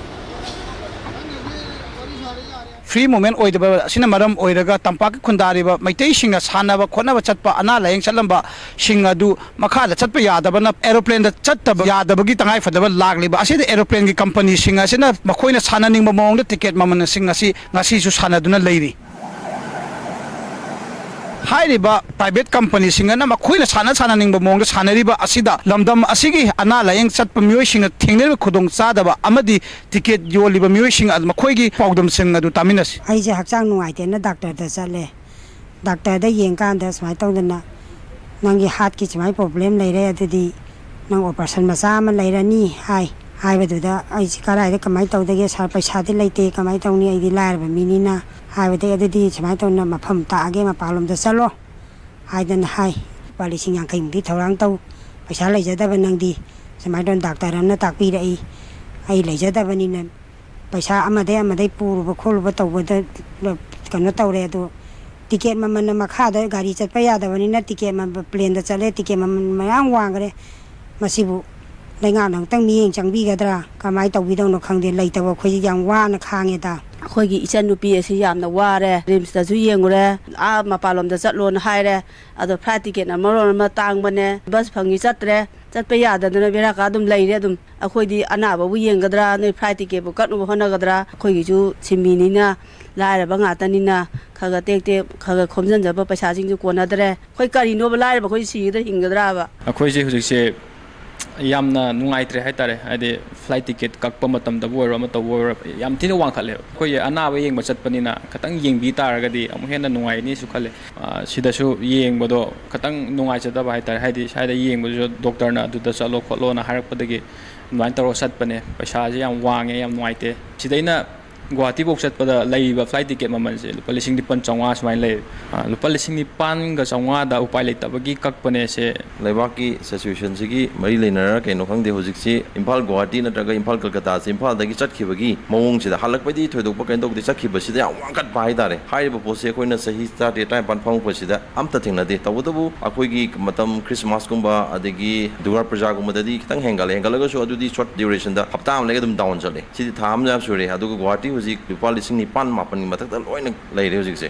ꯐ꯭ꯔꯤ ꯃꯨꯚꯃꯦꯟꯠ ꯑꯣꯏꯗꯕ ꯑꯁꯤꯅ ꯃꯔꯝ ꯑꯣꯏꯔꯒ ꯇꯝꯄꯥꯛꯀꯤ ꯈꯨꯟꯗꯥꯔꯤꯕ ꯃꯩꯇꯩꯁꯤꯡꯅ ꯁꯥꯟꯅꯕ ꯈꯣꯠꯅꯕ ꯆꯠꯄ, ꯑꯅꯥ ꯂꯥꯌꯦꯡ ꯆꯠꯂꯝꯕꯁꯤꯡ ꯑꯗꯨ ꯃꯈꯥꯗ ꯆꯠꯄ ꯌꯥꯗꯕꯅ ꯑꯦꯔꯣꯄ꯭ꯂꯦꯟꯗ ꯆꯠꯇꯕ ꯌꯥꯗꯕꯒꯤ ꯇꯉꯥꯏꯐꯗꯕ ꯂꯥꯛꯂꯤꯕ ꯑꯁꯤꯗ ꯑꯦꯔꯣꯄ꯭ꯂꯦꯟꯒꯤ ꯀꯝꯄꯅꯤꯁꯤꯡ ꯑꯁꯤꯅ ꯃꯈꯣꯏꯅ ꯁꯥꯟꯅꯅꯤꯡꯕ ꯃꯑꯣꯡꯗ ꯇꯤꯀꯦꯠ ꯃꯃꯜꯁꯤꯡ ꯑꯁꯤ ꯉꯁꯤꯁꯨ ꯁꯥꯟꯅꯗꯨꯅ ꯂꯩꯔꯤ꯫ ꯍꯥꯏꯔꯤꯕ ꯄ꯭ꯔꯥꯏꯚꯦꯠ ꯀꯝꯄꯅꯤꯁꯤꯡ ꯑꯗꯨꯅ ꯃꯈꯣꯏꯅ ꯁꯥꯟꯅ ꯁꯥꯟꯅꯅꯤꯡꯕ ꯃꯑꯣꯡꯗ ꯁꯥꯟꯅꯔꯤꯕ ꯑꯁꯤꯗ ꯂꯝꯗꯝ ꯑꯁꯤꯒꯤ ꯑꯅꯥ ꯂꯥꯌꯦꯡ ꯆꯠꯄ ꯃꯤꯑꯣꯏꯁꯤꯡꯅ ꯊꯦꯡꯅꯔꯤꯕ ꯈꯨꯗꯣꯡꯆꯥꯗꯕ ꯑꯃꯗꯤ ꯇꯤꯀꯦꯠ ꯌꯣꯜꯂꯤꯕ ꯃꯤꯑꯣꯏꯁꯤꯡ ꯑꯗꯨ ꯃꯈꯣꯏꯒꯤ ꯄꯥꯎꯗꯝꯁꯤꯡ ꯑꯗꯨ ꯇꯥꯃꯤꯟꯅꯁꯤ꯫ ꯑꯩꯁꯦ ꯍꯛꯆꯥꯡ ꯅꯨꯡꯉꯥꯏꯇꯦꯅ ꯗꯥꯛꯇꯔꯗ ꯆꯠꯂꯦ꯫ ꯗꯥꯛꯇꯔꯗ ꯌꯦꯡꯀꯥꯟꯗ ꯁꯨꯃꯥꯏꯅ ꯇꯧꯗꯅ, "ꯅꯪꯒꯤ ꯍꯥꯔꯠꯀꯤ ꯁꯨꯃꯥꯏꯅ ꯄ꯭ꯔꯣꯕ꯭ꯂꯦꯝ ꯂꯩꯔꯦ, ꯑꯗꯨꯗꯤ ꯅꯪ ꯑꯣꯄꯔꯦꯁꯟ ꯃꯆꯥ ꯑꯃ ꯂꯩꯔꯅꯤ" ꯍꯥꯏ꯫ ꯍꯥꯏꯕꯗꯨꯗ ꯑꯩꯁꯦ ꯀꯗꯥꯏꯗ ꯀꯃꯥꯏꯅ ꯇꯧꯗꯒꯦ, "ꯁꯥꯔ, ꯄꯩꯁꯥꯗꯤ ꯂꯩꯇꯦ, ꯀꯃꯥꯏꯅ ꯇꯧꯅꯤ? ꯑꯩꯗꯤ ꯂꯥꯏꯔꯕ ꯃꯤꯅꯤꯅ" ꯍꯥꯏꯕꯗꯒꯤ, "ꯑꯗꯨꯗꯤ ꯁꯨꯃꯥꯏꯅ ꯇꯧꯅ ꯃꯐꯝ ꯇꯥꯛꯑꯒꯦ, ꯃꯄꯥꯟꯂꯣꯝꯗ ꯆꯠꯂꯣ" ꯍꯥꯏꯗꯅ ꯍꯥꯏ꯫ "ꯂꯨꯄꯥ ꯂꯤꯁꯤꯡ ꯌꯥꯡꯈꯩꯃꯨꯛꯇꯤ ꯊꯧꯔꯥꯡ ꯇꯧ, ꯄꯩꯁꯥ ꯂꯩꯖꯗꯕ ꯅꯪꯗꯤ, ꯁꯨꯃꯥꯏꯅ ꯇꯧꯅ ꯗꯥꯛꯇꯔ ꯑꯃꯅ ꯇꯥꯛꯄꯤꯔꯛꯏ, ꯑꯩ ꯂꯩꯖꯗꯕꯅꯤꯅ ꯄꯩꯁꯥ ꯑꯃꯗꯩ ꯑꯃꯗꯩ ꯄꯨꯔꯨꯕ ꯈꯣꯠꯂꯨꯕ ꯇꯧꯕꯗ ꯀꯩꯅꯣ ꯇꯧꯔꯦ, ꯑꯗꯣ ꯇꯤꯀꯦꯠ ꯃꯃꯜꯅ ꯃꯈꯥꯗ ꯒꯥꯔꯤ ꯆꯠꯄ ꯌꯥꯗꯕꯅꯤꯅ ꯇꯤꯀꯦꯠ ꯃꯃꯜ, ꯄ꯭ꯂꯦꯟꯗ ꯆꯠꯂꯦ, ꯇꯤꯀꯦꯠ ꯃꯃꯜ ꯃꯌꯥꯝ ꯋꯥꯡꯈ꯭ꯔꯦ꯫ ꯃꯁꯤꯕꯨ ꯂꯩꯉꯥꯛꯅ ꯑꯃꯨꯛꯇꯪ ꯃꯤꯠꯌꯦꯡ ꯆꯪꯕꯤꯒꯗ꯭ꯔꯥ, ꯀꯃꯥꯏꯅ ꯇꯧꯕꯤꯗꯧꯅꯣ ꯈꯪꯗꯦ꯫ ꯂꯩꯇꯕ ꯑꯩꯈꯣꯏꯁꯤ ꯌꯥꯝ ꯋꯥꯅ ꯈꯥꯡꯉꯦꯗ꯫ ꯑꯩꯈꯣꯏꯒꯤ ꯏꯆꯟꯅꯨꯄꯤ ꯑꯁꯤ ꯌꯥꯝꯅ ꯋꯥꯔꯦ꯫ ꯔꯤꯝꯁꯇꯁꯨ ꯌꯦꯡꯉꯨꯔꯦ, ꯑꯥ ꯃꯄꯥꯟꯂꯣꯝꯗ ꯆꯠꯂꯣꯅ ꯍꯥꯏꯔꯦ꯫ ꯑꯗꯣ ꯐ꯭ꯂꯥꯏꯠ ꯇꯤꯀꯦꯠꯅ ꯃꯔꯣꯟ ꯑꯃ ꯇꯥꯡꯕꯅꯦ, ꯕꯁ ꯐꯪꯉꯤ ꯆꯠꯇ꯭ꯔꯦ, ꯆꯠꯄ ꯌꯥꯗꯗꯅ ꯕꯦꯔꯥ ꯀꯥ ꯑꯗꯨꯝ ꯂꯩꯔꯦ꯫ ꯑꯗꯨꯝ ꯑꯩꯈꯣꯏꯗꯤ ꯑꯅꯥꯕꯕꯨ ꯌꯦꯡꯒꯗ꯭ꯔꯥ, ꯅꯣꯏ ꯐ꯭ꯂꯥꯏꯠ ꯇꯤꯀꯦꯠꯄꯨ ꯀꯛꯅꯕ ꯍꯣꯠꯅꯒꯗ꯭ꯔꯥ? ꯑꯩꯈꯣꯏꯒꯤꯁꯨ ꯁꯤꯟꯃꯤꯅꯤꯅ, ꯂꯥꯏꯔꯕ ꯉꯥꯛꯇꯅꯤꯅ, ꯈꯔ ꯈꯔ ꯇꯦꯛ ꯇꯦꯛ ꯈꯔ ꯈꯔ ꯈꯣꯝꯖꯤꯟꯖꯕ ꯄꯩꯁꯥꯁꯤꯡꯁꯨ ꯀꯣꯟꯅꯗ꯭ꯔꯦ꯫ ꯑꯩꯈꯣꯏ ꯀꯔꯤꯅꯣꯕ, ꯂꯥꯏꯔꯕ ꯑꯩꯈꯣꯏ ꯁꯤꯒꯗ꯭ꯔꯥ ꯍꯤꯡꯒꯗ꯭ꯔꯥꯕ? ꯑꯩꯈꯣꯏꯁꯦ ꯍꯧꯖꯤꯛꯁꯦ ꯌꯥꯝꯅ ꯅꯨꯡꯉꯥꯏꯇ꯭ꯔꯦ ꯍꯥꯏꯇꯥꯔꯦ꯫ ꯍꯥꯏꯗꯤ ꯐ꯭ꯂꯥꯏꯠ ꯇꯤꯀꯦꯠ ꯀꯛꯄ ꯃꯇꯝꯗꯕꯨ ꯑꯣꯏꯔꯣ, ꯑꯃ ꯇꯧꯕ ꯑꯣꯏꯔꯣ, ꯌꯥꯝ ꯊꯤꯅ ꯋꯥꯡꯈꯠꯂꯦꯕ꯫ ꯑꯩꯈꯣꯏꯒꯤ ꯑꯅꯥꯕ ꯌꯦꯡꯕ ꯆꯠꯄꯅꯤꯅ ꯈꯤꯇꯪ ꯌꯦꯡꯕꯤ ꯇꯥꯔꯒꯗꯤ ꯑꯃꯨꯛ ꯍꯦꯟꯅ ꯅꯨꯡꯉꯥꯏꯅꯤꯁꯨ ꯈꯜꯂꯦ꯫ ꯑ, ꯁꯤꯗꯁꯨ ꯌꯦꯡꯕꯗꯣ ꯈꯤꯇꯪ ꯅꯨꯡꯉꯥꯏꯖꯗꯕ ꯍꯥꯏꯇꯥꯔꯦ꯫ ꯍꯥꯏꯗꯤ ꯁ꯭ꯋꯥꯏꯗ ꯌꯦꯡꯕꯗꯨꯁꯨ ꯗꯣꯛꯇꯔꯅ "ꯑꯗꯨꯗ ꯆꯠꯂꯣ ꯈꯣꯠꯂꯣꯅ" ꯍꯥꯏꯔꯛꯄꯗꯒꯤ ꯑꯗꯨꯃꯥꯏꯅ ꯇꯧꯔꯒ ꯆꯠꯄꯅꯦ꯫ ꯄꯩꯁꯥꯁꯦ ꯌꯥꯝ ꯋꯥꯡꯉꯦ, ꯌꯥꯝ ꯅꯨꯡꯉꯥꯏꯇꯦ꯫ ꯁꯤꯗꯩꯅ ꯒꯨꯍꯥꯇꯤꯐꯧ ꯆꯠꯄꯗ ꯂꯩꯔꯤꯕ ꯐ꯭ꯂꯥꯏꯠ ꯇꯤꯀꯦꯠ ꯃꯃꯜꯁꯦ ꯂꯨꯄꯥ ꯂꯤꯁꯤꯡ ꯅꯤꯄꯥꯟ ꯆꯥꯝꯃꯉꯥ ꯁꯨꯃꯥꯏꯅ ꯂꯩ꯫ ꯑ, ꯂꯨꯄꯥ ꯂꯤꯁꯤꯡ ꯅꯤꯄꯥꯟꯒ ꯆꯥꯝꯃꯉꯥꯗ ꯎꯄꯥꯏ ꯂꯩꯇꯕꯒꯤ ꯀꯛꯄꯅꯦ ꯁꯦ꯫ ꯂꯩꯕꯥꯛꯀꯤ ꯁꯤꯆꯨꯋꯦꯁꯟꯁꯤꯒꯤ ꯃꯔꯤ ꯂꯩꯅꯔ ꯀꯩꯅꯣ ꯈꯪꯗꯦ, ꯍꯧꯖꯤꯛꯁꯤ ꯏꯝꯐꯥꯜ ꯒꯨꯍꯥꯇꯤ ꯅꯠꯇ꯭ꯔꯒ ꯏꯝꯐꯥꯜ ꯀꯜꯀꯇꯥꯁꯦ ꯏꯝꯐꯥꯜꯗꯒꯤ ꯆꯠꯈꯤꯕꯒꯤ ꯃꯑꯣꯡꯁꯤꯗ, ꯍꯜꯂꯛꯄꯩꯗꯤ ꯊꯣꯏꯗꯣꯛꯄ ꯀꯩꯅꯣ ꯇꯧꯗꯦ, ꯆꯠꯈꯤꯕꯁꯤꯗ ꯌꯥꯝ ꯋꯥꯡꯈꯠꯄ ꯍꯥꯏꯇꯥꯔꯦ꯫ ꯍꯥꯏꯔꯤꯕ ꯄꯣꯠꯁꯦ ꯑꯩꯈꯣꯏꯅ ꯆꯍꯤ ꯇꯔꯥꯇꯔꯦꯠ, ꯇꯔꯥꯅꯤꯄꯥꯟ ꯐꯝꯃꯛꯄꯁꯤꯗ ꯑꯝꯇ ꯊꯦꯡꯅꯗꯦ꯫ ꯇꯧꯕꯇꯕꯨ ꯑꯩꯈꯣꯏꯒꯤ ꯃꯇꯝ ꯈ꯭ꯔꯤꯁꯃꯥꯁꯀꯨꯝꯕ, ꯑꯗꯒꯤ ꯗꯨꯔꯒꯥ ꯄꯨꯖꯥꯒꯨꯝꯕꯗꯗꯤ ꯈꯤꯇꯪ ꯍꯦꯟꯒꯠꯂꯦ꯫ ꯍꯦꯟꯒꯠꯂꯒꯁꯨ ꯑꯗꯨꯗꯤ ꯁꯣꯔꯠ ꯗ꯭ꯌꯨꯔꯦꯁꯟꯗ, ꯍꯞꯇꯥ ꯑꯃ ꯂꯩꯒ ꯑꯗꯨꯝ ꯗꯥꯎꯟ ꯆꯠꯂꯦ꯫ ꯁꯤꯗꯤ ꯊꯥ ꯑꯃ ꯃꯌꯥ ꯁꯨꯔꯦ꯫ ꯑꯗꯨꯒ ꯒꯨꯍꯥꯇꯤ ꯍꯧꯖꯤꯛ ꯂꯨꯄꯥ ꯂꯤꯁꯤꯡ ꯅꯤꯄꯥꯟ ꯃꯥꯄꯟꯒꯤ ꯃꯊꯛꯇ ꯂꯣꯏꯅ ꯂꯩꯔꯦ ꯍꯧꯖꯤꯛꯁꯦ꯫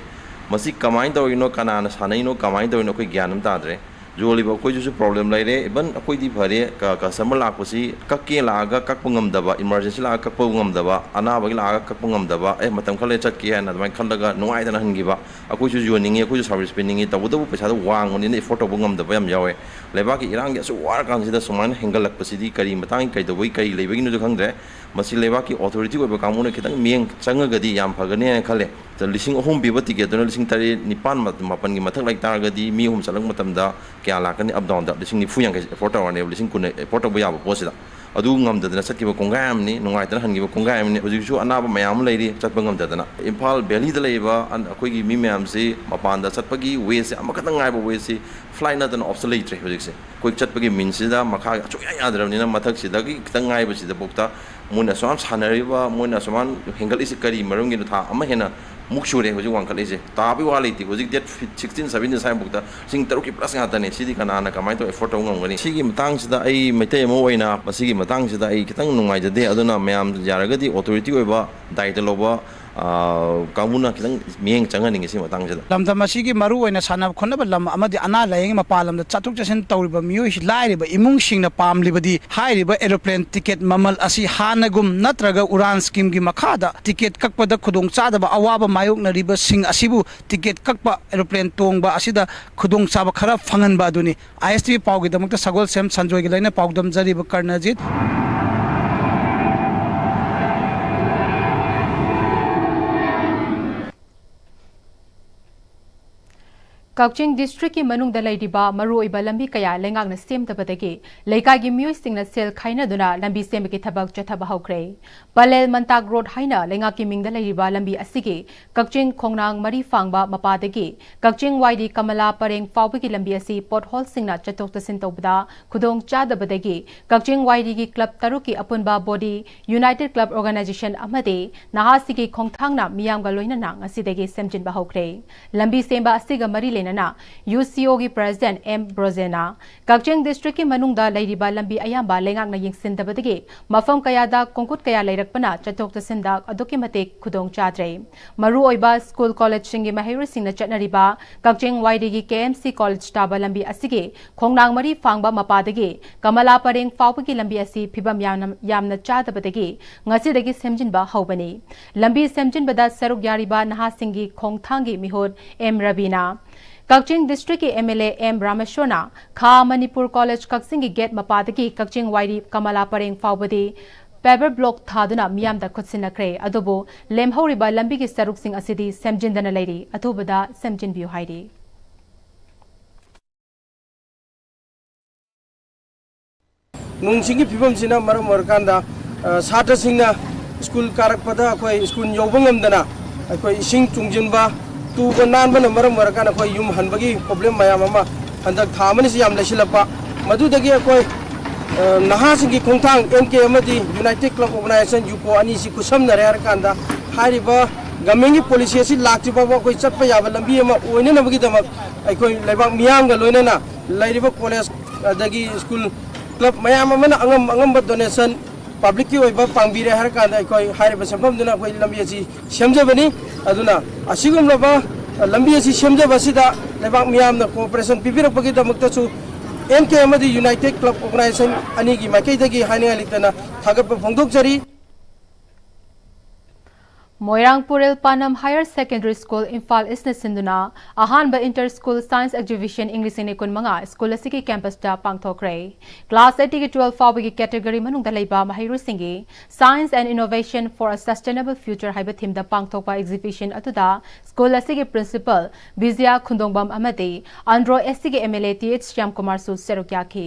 ꯃꯁꯤ ꯀꯃꯥꯏꯅ ꯇꯧꯔꯤꯅꯣ, ꯀꯅꯥꯅ ꯁꯥꯟꯅꯩꯅꯣ, ꯀꯃꯥꯏꯅ ꯇꯧꯔꯤꯅꯣ, ꯑꯩꯈꯣꯏ ꯒ꯭ꯌꯥꯟ ꯑꯃ ꯇꯥꯗ꯭ꯔꯦ꯫ ꯌꯣꯜꯂꯤꯕ ꯑꯩꯈꯣꯏꯗꯁꯨ ꯄ꯭ꯔꯣꯕ꯭ꯂꯦꯝ ꯂꯩꯔꯦ꯫ ꯏꯚꯟ ꯑꯩꯈꯣꯏꯗꯤ ꯐꯔꯦ, ꯀ-, ꯀꯁꯇꯃꯔ ꯂꯥꯛꯄꯁꯤ ꯀꯛꯀꯦ ꯂꯥꯛꯑꯒ ꯀꯛꯄ ꯉꯝꯗꯕ, ꯏꯃꯥꯔꯖꯦꯟꯁꯤ ꯂꯥꯛꯑꯒ ꯀꯛꯄ ꯉꯝꯗꯕ, ꯑꯅꯥꯕꯒꯤ ꯂꯥꯛꯑꯒ ꯀꯛꯄ ꯉꯝꯗꯕ, "ꯑꯦ, ꯃꯇꯝ ꯈꯔ ꯂꯩꯔ ꯆꯠꯀꯦ" ꯍꯥꯏꯅ ꯑꯗꯨꯃꯥꯏꯅ ꯈꯜꯂꯒ ꯅꯨꯡꯉꯥꯏꯗꯅ ꯍꯟꯈꯤꯕ꯫ ꯑꯩꯈꯣꯏꯁꯨ ꯌꯣꯟꯅꯤꯡꯉꯤ, ꯑꯩꯈꯣꯏꯁꯨ ꯁꯥꯔꯚꯤꯁ ꯄꯤꯅꯤꯡꯉꯤ, ꯇꯧꯕꯇꯕꯨ ꯄꯩꯁꯥꯗꯣ ꯋꯥꯡꯕꯅꯤꯅ ꯑꯦꯐꯣꯔꯗ ꯇꯧꯕ ꯉꯝꯗꯕ ꯌꯥꯝ ꯌꯥꯎꯋꯦ꯫ ꯂꯩꯕꯥꯛꯀꯤ ꯏꯔꯥꯡꯒꯤ ꯑꯁꯨꯛ ꯋꯥꯔꯀꯥꯟꯁꯤꯗ ꯁꯨꯃꯥꯏꯅ ꯍꯦꯟꯒꯠꯂꯛꯄꯁꯤꯗꯤ ꯀꯔꯤ ꯃꯇꯥꯡꯒꯤ, ꯀꯩꯗꯧꯕꯒꯤ, ꯀꯔꯤ ꯂꯩꯕꯒꯤꯅꯣꯁꯨ ꯈꯪꯗ꯭ꯔꯦ꯫ ꯃꯁꯤ ꯂꯩꯕꯥꯛꯀꯤ ꯑꯣꯊꯣꯔꯤꯇꯤ ꯑꯣꯏꯕ ꯀꯥꯡꯕꯨꯅ ꯈꯤꯇꯪ ꯃꯤꯠꯌꯦꯡ ꯆꯪꯉꯒꯗꯤ ꯌꯥꯝ ꯐꯒꯅꯤ ꯍꯥꯏꯅ ꯈꯜꯂꯦ꯫ ꯂꯤꯁꯤꯡ ꯑꯍꯨꯝ ꯄꯤꯕ ꯇꯤꯀꯦꯠꯇꯨꯅ ꯂꯤꯁꯤꯡ ꯇꯔꯦꯠ, ꯅꯤꯄꯥꯟ, ꯃꯥꯄꯟꯒꯤ ꯃꯊꯛ ꯂꯩ ꯇꯥꯔꯒꯗꯤ ꯃꯤ ꯑꯍꯨꯝ ꯆꯠꯂꯛꯄ ꯃꯇꯝꯗ ꯀꯌꯥ ꯂꯥꯛꯀꯅꯤ? ꯑꯞ ꯗꯥꯎꯟꯗ ꯂꯤꯁꯤꯡ ꯅꯤꯐꯨ ꯌꯥꯡꯈꯩ ꯑꯦꯐꯣꯔꯗ ꯇꯧꯔꯅꯦꯕ, ꯂꯤꯁꯤꯡ ꯀꯨꯟ ꯑꯦꯐꯣꯔꯗ ꯇꯧꯕ ꯌꯥꯕ ꯄꯣꯠꯁꯤꯗ꯫ ꯑꯗꯨ ꯉꯝꯗꯗꯅ ꯆꯠꯈꯤꯕ ꯀꯣꯡꯒꯥꯏ ꯑꯃꯅꯤ, ꯅꯨꯡꯉꯥꯏꯇꯅ ꯍꯟꯈꯤꯕ ꯀꯣꯡꯒꯥꯏ ꯑꯃꯅꯤ꯫ ꯍꯧꯖꯤꯛꯁꯨ ꯑꯅꯥꯕ ꯃꯌꯥꯝ ꯑꯃ ꯂꯩꯔꯤ, ꯆꯠꯄ ꯉꯝꯗꯗꯅ꯫ ꯏꯝꯐꯥꯜ ꯚꯦꯂꯤꯗ ꯂꯩꯔꯤꯕ ꯑꯟ-, ꯑꯩꯈꯣꯏꯒꯤ ꯃꯤ ꯃꯌꯥꯝꯁꯤ ꯃꯄꯥꯟꯗ ꯆꯠꯄꯒꯤ ꯋꯦꯁꯦ ꯑꯃꯈꯛꯇꯪ ꯉꯥꯏꯕ ꯋꯦꯁꯤ ꯐ꯭ꯂꯥꯏꯠ ꯅꯠꯇꯅ ꯑꯣꯞꯁꯟ ꯂꯩꯇ꯭ꯔꯦ ꯍꯧꯖꯤꯛꯁꯦ꯫ ꯑꯩꯈꯣꯏ ꯆꯠꯄꯒꯤ ꯃꯤꯟꯁꯤꯗ ꯃꯈꯥꯒꯤ ꯁꯨꯡꯌꯥ ꯌꯥꯗ꯭ꯔꯕꯅꯤꯅ ꯃꯊꯛꯁꯤꯗꯒꯤ ꯈꯤꯇꯪ ꯉꯥꯏꯕꯁꯤꯗꯐꯥꯎꯗ ꯃꯣꯏꯅ ꯑꯁꯨꯛ ꯌꯥꯝ ꯁꯥꯟꯅꯔꯤꯕ, ꯃꯣꯏꯅ ꯑꯁꯨꯛ ꯌꯥꯝ ꯍꯦꯟꯒꯠꯂꯤꯁꯤ ꯀꯔꯤ ꯃꯔꯝꯒꯤꯅꯣ? ꯊꯥ ꯑꯃ ꯍꯦꯟꯅ ꯃꯨꯛ ꯁꯨꯔꯦ ꯍꯧꯖꯤꯛ ꯋꯥꯡꯈꯠꯂꯛꯏꯁꯦ꯫ ꯇꯥꯕꯒꯤ ꯋꯥ ꯂꯩꯇꯦ꯫ ꯍꯧꯖꯤꯛ date ꯁꯤꯛꯁꯇꯤꯟ, ꯁꯚꯦꯟꯇꯤꯟ ꯁ꯭ꯋꯥꯏꯐꯥꯎꯗ ꯂꯤꯁꯤꯡ ꯇꯔꯨꯛꯀꯤ plus ꯉꯥꯛꯇꯅꯦ꯫ ꯁꯤꯗꯤ ꯀꯅꯥꯅ ꯀꯃꯥꯏꯅ ꯇꯧꯔ afford ꯇꯧꯕ ꯉꯝꯒꯅꯤ? ꯁꯤꯒꯤ ꯃꯇꯥꯡꯁꯤꯗ ꯑꯩ ꯃꯩꯇꯩ ꯑꯃ ꯑꯣꯏꯅ ꯃꯁꯤꯒꯤ ꯃꯇꯥꯡꯁꯤꯗ ꯑꯩ ꯈꯤꯇꯪ ꯅꯨꯡꯉꯥꯏꯖꯗꯦ꯫ ꯑꯗꯨꯅ ꯃꯌꯥꯝ ꯌꯥꯔꯒꯗꯤ authority ꯑꯣꯏꯕ, ꯗꯥꯏꯇ ꯂꯧꯕ, ꯑ, ꯀꯥꯡꯕꯨꯅ ꯈꯤꯇꯪ ꯃꯤꯠꯌꯦꯡ ꯆꯪꯍꯟꯅꯤꯡꯉꯤ ꯁꯤ ꯃꯇꯥꯡꯁꯤꯗ꯫ ꯂꯝꯗꯝ ꯑꯁꯤꯒꯤ ꯃꯔꯨꯑꯣꯏꯅ ꯁꯥꯟꯅ ꯈꯣꯠꯅꯕ ꯂꯝ ꯑꯃꯗꯤ ꯑꯅꯥ ꯂꯥꯌꯦꯡꯒꯤ ꯃꯄꯥꯟ ꯂꯝꯗ ꯆꯠꯊꯣꯛ ꯆꯠꯁꯤꯟ ꯇꯧꯔꯤꯕ ꯃꯤꯑꯣꯏꯁꯤ, ꯂꯥꯏꯔꯕ ꯏꯃꯨꯡꯁꯤꯡꯅ ꯄꯥꯝꯂꯤꯕꯗꯤ ꯍꯥꯏꯔꯤꯕ aeroplane ticket ꯃꯃꯜ ꯑꯁꯤ ꯍꯥꯟꯅꯒꯨꯝ ꯅꯠꯇ꯭ꯔꯒ ꯎꯔꯥꯟ schemeꯒꯤ ꯃꯈꯥꯗ ticket ꯀꯛꯄꯗ ꯈꯨꯗꯣꯡꯆꯥꯗꯕ ꯑꯋꯥꯕ ꯃꯥꯌꯣꯛꯅꯔꯤꯕꯁꯤꯡ ꯑꯁꯤꯕꯨ ticket ꯀꯛꯄ, aeroplane ꯇꯣꯡꯕ ꯑꯁꯤꯗ ꯈꯨꯗꯣꯡꯆꯥꯕ ꯈꯔ ꯐꯪꯍꯟꯕ ꯑꯗꯨꯅꯤ꯫ ꯑꯥꯏ ꯑꯦꯁ ꯇꯤ ꯚꯤ ꯄꯥꯎꯒꯤꯗꯃꯛꯇ ꯁꯒꯣꯜꯁꯦꯝ ꯁꯟꯖꯣꯏꯒ ꯂꯣꯏꯅꯅ ꯄꯥꯎꯗꯝꯖꯔꯤꯕ ꯀꯔꯅꯖꯤꯠ꯫ ꯀꯛꯆꯤꯡ districtꯀꯤ ꯃꯅꯨꯡꯗ ꯂꯩꯔꯤꯕ ꯃꯔꯨꯑꯣꯏꯕ ꯂꯝꯕꯤ ꯀꯌꯥ ꯂꯩꯉꯥꯛꯅ ꯁꯦꯝꯗꯕꯗꯒꯤ ꯂꯩꯀꯥꯏꯒꯤ ꯃꯤꯑꯣꯏꯁꯤꯡꯅ ꯁꯦꯜ ꯈꯥꯏꯅꯗꯨꯅ ꯂꯝꯕꯤ ꯁꯦꯝꯕꯒꯤ ꯊꯕꯛ ꯆꯠꯊꯕ ꯍꯧꯈ꯭ꯔꯦ꯫ ꯄꯂꯦꯜ ꯃꯟꯇꯥꯛ ꯔꯣꯗ ꯍꯥꯏꯅ ꯂꯩꯉꯥꯛꯀꯤ ꯃꯤꯡꯗ ꯂꯩꯔꯤꯕ ꯂꯝꯕꯤ ꯑꯁꯤꯒꯤ ꯀꯛꯆꯤꯡ ꯈꯣꯡꯅꯥꯡ ꯃꯔꯤ ꯐꯥꯡꯕ ꯃꯄꯥꯗꯒꯤ ꯀꯛꯆꯤꯡ ꯋꯥꯏꯔꯤ ꯀꯃꯂꯥ ꯄꯔꯦꯡ ꯐꯥꯎꯕꯒꯤ ꯂꯝꯕꯤ ꯑꯁꯤ potholeꯁꯤꯡꯅ ꯆꯠꯊꯣꯛ ꯆꯠꯁꯤꯟ ꯇꯧꯕꯗ ꯈꯨꯗꯣꯡ ꯆꯥꯗꯕꯗꯒꯤ ꯀꯛꯆꯤꯡ ꯋꯥꯏꯔꯤꯒꯤ club ꯇꯔꯨꯛꯀꯤ ꯑꯄꯨꯟꯕ body United Club Organisation ꯑꯃꯗꯤ ꯅꯍꯥꯁꯤꯡꯒꯤ ꯈꯣꯡꯊꯥꯡꯅ ꯃꯤꯌꯥꯝꯒ ꯂꯣꯏꯅꯅ ꯉꯁꯤꯗꯒꯤ ꯁꯦꯝꯖꯤꯟꯕ ꯍꯧꯈ꯭ꯔꯦ꯫ ꯂꯝꯕꯤ ꯁꯦꯝꯕ ꯑꯁꯤꯒ ꯃꯔꯤ ꯂꯩꯅꯅ ꯌꯨ ꯁꯤ ꯑꯣꯒꯤ president ꯑꯦꯝ ꯕ꯭ꯔꯣꯖꯦꯅꯥ, ꯀꯛꯆꯤꯡ districtꯀꯤ ꯃꯅꯨꯡꯗ ꯂꯩꯔꯤꯕ ꯂꯝꯕꯤ ꯑꯌꯥꯝꯕ ꯂꯩꯉꯥꯛꯅ ꯌꯦꯡꯁꯤꯟꯗꯕꯗꯒꯤ ꯃꯐꯝ ꯀꯌꯥꯗ ꯀꯣꯡꯀꯨꯠ ꯀꯌꯥ ꯂꯩꯔꯛꯄꯅ ꯆꯠꯊꯣꯛ ꯆꯠꯁꯤꯟꯗ ꯑꯗꯨꯛꯀꯤ ꯃꯇꯤꯛ ꯈꯨꯗꯣꯡ ꯆꯥꯗ꯭ꯔꯦ꯫ ꯃꯔꯨꯑꯣꯏꯕ school collegeꯁꯤꯡꯒꯤ ꯃꯍꯩꯔꯣꯏꯁꯤꯡꯅ ꯆꯠꯅꯔꯤꯕ ꯀꯛꯆꯤꯡ ꯋꯥꯏꯔꯤꯒꯤ ꯀꯦ ꯑꯦꯝ ꯁꯤ college ꯇꯥꯕ ꯂꯝꯕꯤ ꯑꯁꯤꯒꯤ ꯈꯣꯡꯅꯥꯡ ꯃꯔꯤ ꯐꯥꯡꯕ ꯃꯄꯥꯗꯒꯤ ꯀꯃꯂꯥ ꯄꯔꯦꯡ ꯐꯥꯎꯕꯒꯤ ꯂꯝꯕꯤ ꯑꯁꯤ ꯐꯤꯕꯝ ꯌꯥꯝꯅ, ꯌꯥꯝꯅ ꯆꯥꯗꯕꯗꯒꯤ ꯉꯁꯤꯗꯒꯤ ꯁꯦꯝꯖꯤꯟꯕ ꯍꯧꯕꯅꯤ꯫ ꯂꯝꯕꯤ ꯁꯦꯝꯖꯤꯟꯕꯗ ꯁꯔꯨꯛ ꯌꯥꯔꯤꯕ ꯅꯍꯥꯁꯤꯡꯒꯤ ꯈꯣꯡꯊꯥꯡꯒꯤ ꯃꯤꯍꯨꯠ ꯑꯦꯝ ꯔꯕꯤꯅꯥ, ꯀꯛꯆꯤꯡ districtꯀꯤ ꯑꯦꯝ ꯑꯦꯜ ꯑꯦ ꯑꯦꯝ ꯔꯥꯃꯦꯁꯣꯔꯅ ꯈꯥ ꯃꯅꯤꯄꯨꯔ college ꯀꯛꯆꯤꯡꯒꯤ gate ꯃꯄꯥꯗꯒꯤ ꯀꯛꯆꯤꯡ ꯋꯥꯏꯔꯤ ꯀꯃꯂꯥ ꯄꯔꯦꯡ ꯐꯥꯎꯕꯗꯤ paver block ꯊꯥꯗꯨꯅ ꯃꯤꯌꯥꯝꯗ ꯈꯨꯠꯁꯤꯟꯅꯈ꯭ꯔꯦ꯫ ꯑꯗꯨꯕꯨ ꯂꯦꯝꯍꯧꯔꯤꯕ ꯂꯝꯕꯤꯒꯤ ꯁꯔꯨꯛꯁꯤꯡ ꯑꯁꯤꯗꯤ ꯁꯦꯝꯖꯤꯟꯗꯅ ꯂꯩꯔꯤ꯫ ꯑꯊꯨꯕꯗ ꯁꯦꯝꯖꯤꯟꯕꯤꯌꯨ ꯍꯥꯏꯔꯤ꯫ ꯅꯣꯡ ꯆꯤꯡꯒꯤ ꯐꯤꯕꯝꯁꯤꯅ ꯃꯔꯝ ꯑꯣꯏꯔꯀꯥꯟꯗ, ꯑ, ꯁꯥꯇ꯭ꯔꯁꯤꯡꯅ school ꯀꯥꯔꯛꯄꯗ ꯑꯩꯈꯣꯏ school ꯌꯧꯕ ꯉꯝꯗꯅ ꯑꯩꯈꯣꯏ ꯏꯁꯤꯡ ꯇꯨꯡꯁꯤꯟꯕ, ꯇꯨꯕ ꯅꯥꯟꯕꯅ ꯃꯔꯝ ꯑꯣꯏꯔꯀꯥꯟꯗ ꯑꯩꯈꯣꯏ ꯌꯨꯝ ꯍꯟꯕꯒꯤ problem ꯃꯌꯥꯝ ꯑꯃ ꯍꯟꯗꯛ ꯊꯥ ꯑꯃꯅꯤꯁꯤ ꯌꯥꯝ ꯂꯩꯁꯤꯜꯂꯛꯄ꯫ ꯃꯗꯨꯗꯒꯤ ꯑꯩꯈꯣꯏ, ꯑ, ꯅꯍꯥꯁꯤꯡꯒꯤ ꯈꯣꯡꯊꯥꯡ ꯑꯦꯟ ꯀꯦ ꯑꯃꯗꯤ United Club Organisation, ꯌꯨꯀꯣ ꯑꯅꯤꯁꯤ ꯈꯨꯠꯁꯝꯅꯔꯦ ꯍꯥꯏꯔꯀꯥꯟꯗ ꯍꯥꯏꯔꯤꯕ ꯒꯚꯔꯟꯃꯦꯟꯒꯤ ꯄꯣꯂꯤꯁꯤ ꯑꯁꯤ ꯂꯥꯛꯇ꯭ꯔꯤ ꯐꯥꯎꯕ ꯑꯩꯈꯣꯏ ꯆꯠꯄ ꯌꯥꯕ ꯂꯝꯕꯤ ꯑꯃ ꯑꯣꯏꯅꯅꯕꯒꯤꯗꯃꯛ ꯑꯩꯈꯣꯏ ꯂꯩꯕꯥꯛ ꯃꯤꯌꯥꯝꯒ ꯂꯣꯏꯅꯅ ꯂꯩꯔꯤꯕ ꯀꯣꯂꯦꯖ ꯑꯗꯒꯤ ꯁ꯭ꯀꯨꯜ ꯀ꯭ꯂꯕ ꯃꯌꯥꯝ ꯑꯃꯅ ꯑꯉꯝ ꯑꯉꯝꯕ ꯗꯣꯅꯦꯁꯟ ꯄꯕ꯭ꯂꯤꯛꯀꯤ ꯑꯣꯏꯕ ꯄꯥꯡꯕꯤꯔꯦ ꯍꯥꯏꯔ ꯀꯥꯟꯗ ꯑꯩꯈꯣꯏ ꯍꯥꯏꯔꯤꯕ ꯁꯦꯟꯐꯝꯗꯨꯅ ꯑꯩꯈꯣꯏ ꯂꯝꯕꯤ ꯑꯁꯤ ꯁꯦꯝꯖꯕꯅꯤ꯫ ꯑꯗꯨꯅ ꯑꯁꯤꯒꯨꯝꯂꯕ ꯂꯝꯕꯤ ꯑꯁꯤ ꯁꯦꯝꯖꯕ ꯑꯁꯤꯗ ꯂꯩꯕꯥꯛ ꯃꯤꯌꯥꯝꯅ ꯀꯣꯑꯣꯄꯔꯦꯁꯟ ꯄꯤꯕꯤꯔꯛꯄꯒꯤꯗꯃꯛꯇꯁꯨ ꯑꯦꯟ ꯀꯦ ꯑꯃꯗꯤ ꯌꯨꯅꯥꯏꯇꯦꯗ ꯀ꯭ꯂꯕ ꯑꯣꯔꯒꯅꯥꯏꯖꯦꯁꯟ ꯑꯅꯤꯒꯤ ꯃꯥꯏꯀꯩꯗꯒꯤ ꯍꯥꯏꯅꯤꯡꯉꯥꯏ ꯂꯩꯇꯅ ꯊꯥꯒꯠꯄ ꯐꯣꯡꯗꯣꯛꯆꯔꯤ꯫ ꯃꯣꯏꯔꯥꯡ ꯄꯨꯔꯦꯜ ꯄꯥꯅꯝ ꯍꯥꯌꯔ ꯁꯦꯀꯦꯟꯗꯔꯤ ꯁ꯭ꯀꯨꯜ ꯏꯝꯐꯥꯜ ꯏꯁꯅ ꯁꯤꯟꯗꯨꯅ ꯑꯍꯥꯟꯕ ꯏꯟꯇꯔ ꯁ꯭ꯀꯨꯜ ꯁꯥꯏꯟꯁ ꯑꯦꯛꯖꯤꯕꯤꯁꯟ ꯏꯪ ꯂꯤꯁꯤꯡ ꯑꯅꯤ ꯀꯨꯟꯃꯉꯥ ꯁ꯭ꯀꯨꯜ ꯑꯁꯤꯒꯤ ꯀꯦꯝꯄꯁꯇ ꯄꯥꯡꯊꯣꯛꯈ꯭ꯔꯦ꯫ ꯀ꯭ꯂꯥꯁ ꯑꯩꯠꯇꯒꯤ ꯇꯨꯋꯦꯜꯐ ꯐꯥꯎꯕꯒꯤ ꯀꯦꯇꯦꯒꯣꯔꯤ ꯃꯅꯨꯡꯗ ꯂꯩꯕ ꯃꯍꯩꯔꯣꯏꯁꯤꯡꯒꯤ Science and Innovation for a Sustainable Future ꯍꯥꯏꯕ ꯊꯤꯝꯗ ꯄꯥꯡꯊꯣꯛꯄ ꯑꯦꯛꯖꯤꯕꯤꯁꯟ ꯑꯗꯨꯗ ꯁ꯭ꯀꯨꯜ ꯑꯁꯤꯒꯤ ꯄ꯭ꯔꯤꯟꯁꯤꯄꯜ ꯕꯤꯖꯌꯥ ꯈꯨꯟꯗꯣꯡꯕꯝ ꯑꯃꯗꯤ ꯑꯟꯗ꯭ꯔꯣ ꯑꯦꯁ ꯁꯤꯒꯤ M L A T H ꯁ꯭ꯌꯥꯝꯀꯨꯃꯥꯔꯁꯨ ꯁꯔꯨꯛ ꯌꯥꯈꯤ꯫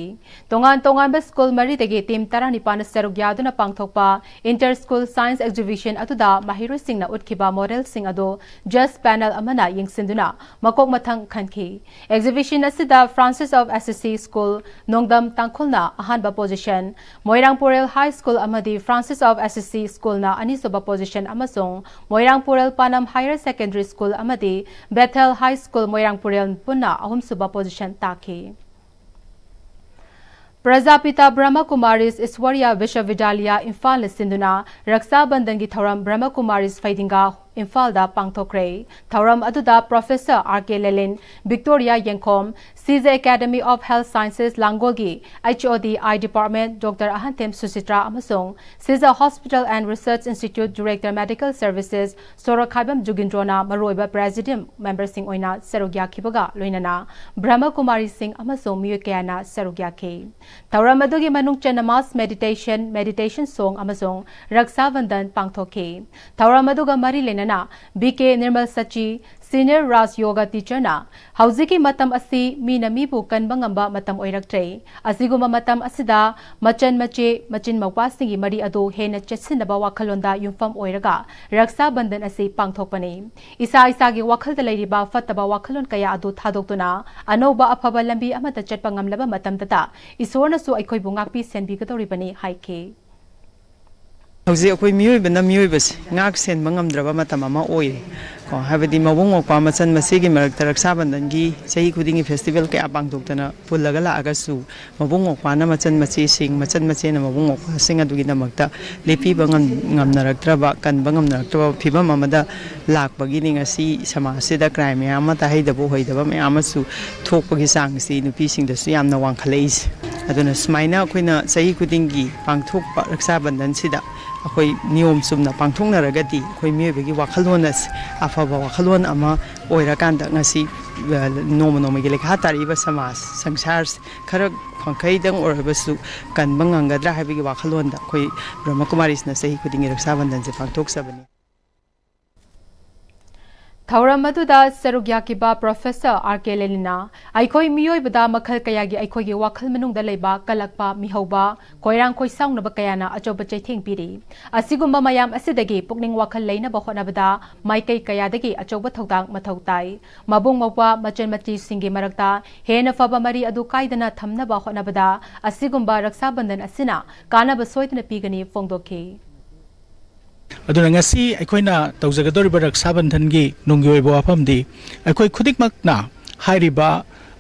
ꯇꯣꯉꯥꯟ ꯇꯣꯉꯥꯟꯕ ꯁ꯭ꯀꯨꯜ ꯃꯔꯤꯗꯒꯤ ꯇꯤꯝ ꯇꯔꯥꯅꯤꯄꯥꯟꯅ ꯁꯔꯨꯛ ꯌꯥꯗꯨꯅ ꯄꯥꯡꯊꯣꯛꯄ ꯏꯟꯇꯔ ꯁ꯭ꯀꯨꯜ ꯁꯥꯏꯟꯁ ꯑꯦꯛꯖꯤꯕꯤꯁꯟ ꯑꯗꯨꯗ ꯃꯍꯩꯔꯣꯏꯁꯤꯡꯅ ꯎꯠꯈꯤꯕ ꯃꯣꯗꯦꯜꯁꯤꯡ ꯑꯗꯨ ꯖꯁ ꯄꯦꯅꯦꯜ ꯑꯃꯅ ꯌꯦꯡꯁꯤꯟꯗꯨꯅ ꯃꯀꯣꯛ ꯃꯊꯪ ꯈꯟꯈꯤ꯫ ꯑꯦꯛꯖꯤꯕꯤꯁꯟ ꯑꯁꯤꯗ ꯐ꯭ꯔꯥꯟꯁꯤꯁ ꯑꯣꯐ ꯑꯦꯁꯤꯁꯤ ꯁ꯭ꯀꯨꯜ ꯅꯣꯡꯗꯝ ꯇꯥꯡꯈꯨꯜꯅ ꯑꯍꯥꯟꯕ ꯄꯣꯖꯤꯁꯟ, ꯃꯣꯏꯔꯥꯡ ꯄꯨꯔꯦꯜ ꯍꯥꯏ ꯁ꯭ꯀꯨꯜ ꯑꯃꯗꯤ ꯐ꯭ꯔꯥꯟꯁꯤꯁ ꯑꯣꯐ ꯑꯦꯁꯤꯁꯤ ꯁ꯭ꯀꯨꯜꯅ ꯑꯅꯤꯁꯨꯕ ꯄꯣꯖꯤꯁꯟ ꯑꯃꯁꯨꯡ ꯃꯣꯏꯔꯥꯡ ꯄꯨꯔꯦꯜ ꯄꯥꯅꯝ ꯍꯥꯌꯔ ꯁꯦꯀꯦꯟꯗꯔꯤ ꯁ꯭ꯀꯨꯜ ꯑꯃꯗꯤ ꯕꯦꯊꯦꯜ ꯍꯥꯏ ꯁ꯭ꯀꯨꯜ ꯃꯣꯏꯔꯥꯡ ꯄꯨꯔꯦꯜ ꯄꯨꯟꯅ ꯑꯍꯨꯝꯁꯨꯕ ꯄꯣꯖꯤꯁꯟ ꯇꯥꯈꯤ꯫ ꯄ꯭ꯔꯖꯥꯄꯤꯇꯥ ꯕ꯭ꯔꯍꯃꯀꯨꯃꯥꯔꯤꯁ ꯏꯁ꯭ꯋꯔꯤꯌꯥ ꯕꯤꯁ꯭ꯋꯕꯤꯗ꯭ꯌꯥꯂꯌ ꯏꯝꯐꯥꯜꯅ ꯁꯤꯟꯗꯨꯅ ꯔꯛꯁꯥ ꯕꯟꯙꯟꯒꯤ ꯊꯧꯔꯝ ꯕ꯭ꯔꯍꯃꯀꯨꯃꯥꯔꯤꯁ ꯐꯩꯗꯤꯡꯒꯥ ꯏꯝꯐꯥꯜꯗ ꯄꯥꯡꯊꯣꯛꯈ꯭ꯔꯦ꯫ ꯊꯧꯔꯝ ꯑꯗꯨꯗ professor R K Lelin, Victoria Yengkhom, Shija academy of health sciences ꯂꯥꯡꯒꯣꯜꯒꯤ H O D I department doctor Ahanthem Suchitra ꯑꯃꯁꯨꯡ Shija hospital and research institute director medical services ꯁꯣꯔꯣꯛꯈꯥꯏꯕꯝ ꯖꯨꯒꯤꯟꯗ꯭ꯔꯣꯅ ꯃꯔꯨꯑꯣꯏꯕ ꯄ꯭ꯔꯦꯖꯤꯗꯤꯌꯝ ꯃꯦꯝꯕꯔꯁꯤꯡ ꯑꯣꯏꯅ ꯁꯔꯨꯛ ꯌꯥꯈꯤꯕꯒ ꯂꯣꯏꯅꯅ ꯕ꯭ꯔꯍꯃꯀꯨꯃꯥꯔꯤꯁꯤꯡ ꯑꯃꯁꯨꯡ ꯃꯤꯑꯣꯏ ꯀꯌꯥꯅ ꯁꯔꯨꯛ ꯌꯥꯈꯤ꯫ ꯊꯧꯔꯝ ꯑꯗꯨꯒꯤ ꯃꯅꯨꯡ ꯆꯟꯅ ꯃꯥꯁ ꯃꯦꯗꯤꯇꯦꯁꯟ, ꯃꯦꯗꯤꯇꯦꯁꯟ ꯁꯣꯡ ꯑꯃꯁꯨꯡ ꯔꯛꯁꯥ ꯕꯟꯙꯟ ꯄꯥꯡꯊꯣꯛꯈꯤ꯫ ꯊꯧꯔꯝ ꯑꯗꯨꯒ ꯃꯔꯤ ꯂꯩꯅꯅ ꯕꯤ ꯀꯦ ꯅꯤꯔꯃꯜ ꯁꯆꯤ, ꯁꯤꯅꯤꯌꯔ ꯔꯥꯖ ꯌꯣꯒꯥ ꯇꯤꯆꯔꯅ ꯍꯧꯖꯤꯛꯀꯤ ꯃꯇꯝ ꯑꯁꯤ ꯃꯤꯅ ꯃꯤꯕꯨ ꯀꯟꯕ ꯉꯝꯕ ꯃꯇꯝ ꯑꯣꯏꯔꯛꯇ꯭ꯔꯦ꯫ ꯑꯁꯤꯒꯨꯝꯕ ꯃꯇꯝ ꯑꯁꯤꯗ ꯃꯆꯟ ꯃꯆꯦ, ꯃꯆꯤꯟ ꯃꯧꯄ꯭ꯋꯥꯁꯤꯡꯒꯤ ꯃꯔꯤ ꯑꯗꯨ ꯍꯦꯟꯅ ꯆꯦꯠꯁꯤꯟꯅꯕ ꯋꯥꯈꯜꯂꯣꯟꯗ ꯌꯨꯝꯐꯝ ꯑꯣꯏꯔꯒ ꯔꯛꯁꯥ ꯕꯟꯙꯟ ꯑꯁꯤ ꯄꯥꯡꯊꯣꯛꯄꯅꯤ꯫ ꯏꯁꯥ ꯏꯁꯥꯒꯤ ꯋꯥꯈꯜꯗ ꯂꯩꯔꯤꯕ ꯐꯠꯇꯕ ꯋꯥꯈꯜꯂꯣꯟ ꯀꯌꯥ ꯑꯗꯨ ꯊꯥꯗꯣꯛꯇꯨꯅ ꯑꯅꯧꯕ ꯑꯐꯕ ꯂꯝꯕꯤ ꯑꯃꯗ ꯆꯠꯄ ꯉꯝꯂꯕ ꯃꯇꯝꯗꯇ ꯏꯁꯣꯔꯅꯁꯨ ꯑꯩꯈꯣꯏꯕꯨ ꯉꯥꯛꯄꯤ ꯁꯦꯟꯕꯤꯒꯗꯧꯔꯤꯕꯅꯤ ꯍꯥꯏꯈꯤ꯫ ꯍꯧꯖꯤꯛ ꯑꯩꯈꯣꯏ ꯃꯤꯑꯣꯏꯕꯅ ꯃꯤꯑꯣꯏꯕꯁꯦ ꯉꯥꯛ ꯁꯦꯟꯕ ꯉꯝꯗ꯭ꯔꯕ ꯃꯇꯝ ꯑꯃ ꯑꯣꯏꯔꯦ꯫ ꯀꯣ, ꯍꯥꯏꯕꯗꯤ ꯃꯕꯨꯡ ꯃꯧꯄ꯭ꯋꯥ ꯃꯆꯟ ꯃꯆꯦꯒꯤ ꯃꯔꯛꯇ ꯔꯛꯁꯥ ꯕꯟꯙꯟꯒꯤ ꯆꯍꯤ ꯈꯨꯗꯤꯡꯒꯤ ꯐꯦꯁꯇꯤꯚꯦꯜ ꯀꯌꯥ ꯄꯥꯡꯊꯣꯛꯇꯅ ꯄꯨꯜꯂꯒ ꯂꯥꯛꯑꯒꯁꯨ, ꯃꯕꯨꯡ ꯃꯧꯄ꯭ꯋꯥꯅ ꯃꯆꯟ ꯃꯆꯦꯁꯤꯡ, ꯃꯆꯟ ꯃꯆꯦꯅ ꯃꯕꯨꯡ ꯃꯧꯄ꯭ꯋꯥꯁꯤꯡ ꯑꯗꯨꯒꯤꯗꯃꯛꯇ ꯂꯦꯞꯄꯤꯕ ꯉꯝ-, ꯉꯝꯅꯔꯛꯇ꯭ꯔꯕ, ꯀꯟꯕ ꯉꯝꯅꯔꯛꯇ꯭ꯔꯕ ꯐꯤꯕꯝ ꯑꯃꯗ ꯂꯥꯛꯄꯒꯤꯅꯤ ꯉꯁꯤ ꯁꯃꯥꯖꯁꯤꯗ ꯀ꯭ꯔꯥꯏꯝ ꯃꯌꯥꯝ ꯑꯃ, ꯇꯥꯍꯩꯗꯕ ꯎꯍꯩꯗꯕ ꯃꯌꯥꯝ ꯑꯃꯁꯨ ꯊꯣꯛꯄꯒꯤ ꯆꯥꯡꯁꯤ ꯅꯨꯄꯤꯁꯤꯡꯗꯁꯨ ꯌꯥꯝꯅ ꯋꯥꯡꯈꯠꯂꯛꯏꯁꯦ꯫ ꯑꯗꯨꯅ ꯁꯨꯃꯥꯏꯅ ꯑꯩꯈꯣꯏꯅ ꯆꯍꯤ ꯈꯨꯗꯤꯡꯒꯤ ꯄꯥꯡꯊꯣꯛꯄ ꯔꯛꯁꯥ ꯕꯟꯙꯟꯁꯤꯗ ꯑꯩꯈꯣꯏ ꯅꯤꯌꯣꯝ ꯆꯨꯝꯅ ꯄꯥꯡꯊꯣꯛꯅꯔꯒꯗꯤ ꯑꯩꯈꯣꯏ ꯃꯤꯑꯣꯏꯕꯒꯤ ꯋꯥꯈꯜꯂꯣꯟ ꯑꯁꯤ ꯑꯐꯕ ꯋꯥꯈꯜꯂꯣꯟ ꯑꯃ ꯑꯣꯏꯔꯀꯥꯟꯗ ꯉꯁꯤ, ꯑ, ꯅꯣꯡꯃ ꯅꯣꯡꯃꯒꯤ ꯂꯩꯈꯥ ꯇꯥꯔꯛꯏꯕ ꯁꯃꯥꯖ, ꯁꯪꯁꯥꯔ ꯈꯔ ꯈꯪꯈꯩꯗꯪ ꯑꯣꯏꯔꯕꯁꯨ ꯀꯟꯕ ꯉꯝꯒꯗ꯭ꯔꯥ ꯍꯥꯏꯕꯒꯤ ꯋꯥꯈꯜꯂꯣꯟꯗ ꯑꯩꯈꯣꯏ ꯕ꯭ꯔꯍ꯭ꯃꯀꯨꯃꯥꯔꯤꯁꯅ ꯆꯍꯤ ꯈꯨꯗꯤꯡꯒꯤ ꯔꯛꯁꯥ ꯕꯟꯙꯟꯁꯦ ꯄꯥꯡꯊꯣꯛꯆꯕꯅꯤ꯫ ꯊꯧꯔꯝ ꯑꯗꯨꯗ ꯁꯔꯨꯛ ꯌꯥꯈꯤꯕ ꯄ꯭ꯔꯣꯐꯦꯁꯔ ꯑꯥꯔ ꯀꯦ ꯂꯦꯂꯤꯅꯥ ꯑꯩꯈꯣꯏ ꯃꯤꯑꯣꯏꯕꯗ ꯃꯈꯜ ꯀꯌꯥꯒꯤ ꯑꯩꯈꯣꯏꯒꯤ ꯋꯥꯈꯜ ꯃꯅꯨꯡꯗ ꯂꯩꯕ ꯀꯜꯂꯛꯄ, ꯃꯤꯍꯧꯕ, ꯈꯣꯏꯔꯥꯡ ꯈꯣꯏꯁꯥꯎꯅꯕ ꯀꯌꯥꯅ ꯑꯆꯧꯕ ꯆꯩꯊꯦꯡ ꯄꯤꯔꯤ꯫ ꯑꯁꯤꯒꯨꯝꯕ ꯃꯌꯥꯝ ꯑꯁꯤꯗꯒꯤ ꯄꯨꯛꯅꯤꯡ ꯋꯥꯈꯜ ꯂꯩꯅꯕ ꯍꯣꯠꯅꯕꯗ ꯃꯥꯏꯀꯩ ꯀꯌꯥꯗꯒꯤ ꯑꯆꯧꯕ ꯊꯧꯗꯥꯡ ꯃꯊꯧ ꯇꯥꯏ꯫ ꯃꯕꯨꯡ ꯃꯧꯄ꯭ꯋꯥ ꯃꯆꯟ ꯃꯆꯦꯁꯤꯡꯒꯤ ꯃꯔꯛꯇ ꯍꯦꯟꯅ ꯐꯕ ꯃꯔꯤ ꯑꯗꯨ ꯀꯥꯏꯗꯅ ꯊꯝꯅꯕ ꯍꯣꯠꯅꯕꯗ ꯑꯁꯤꯒꯨꯝꯕ ꯔꯛꯁꯥ ꯕꯟꯙꯟ ꯑꯁꯤꯅ ꯀꯥꯟꯅꯕ ꯁꯣꯏꯗꯅ ꯄꯤꯒꯅꯤ ꯐꯣꯡꯗꯣꯛꯈꯤ꯫ ꯑꯗꯨꯅ ꯉꯁꯤ ꯑꯩꯈꯣꯏꯅ ꯇꯧꯖꯒꯗꯧꯔꯤꯕ ꯔꯛꯁꯥ ꯕꯟꯙꯟꯒꯤ ꯅꯨꯡꯒꯤ ꯑꯣꯏꯕ ꯋꯥꯐꯝꯗꯤ, ꯑꯩꯈꯣꯏ ꯈꯨꯗꯤꯡꯃꯛꯅ ꯍꯥꯏꯔꯤꯕ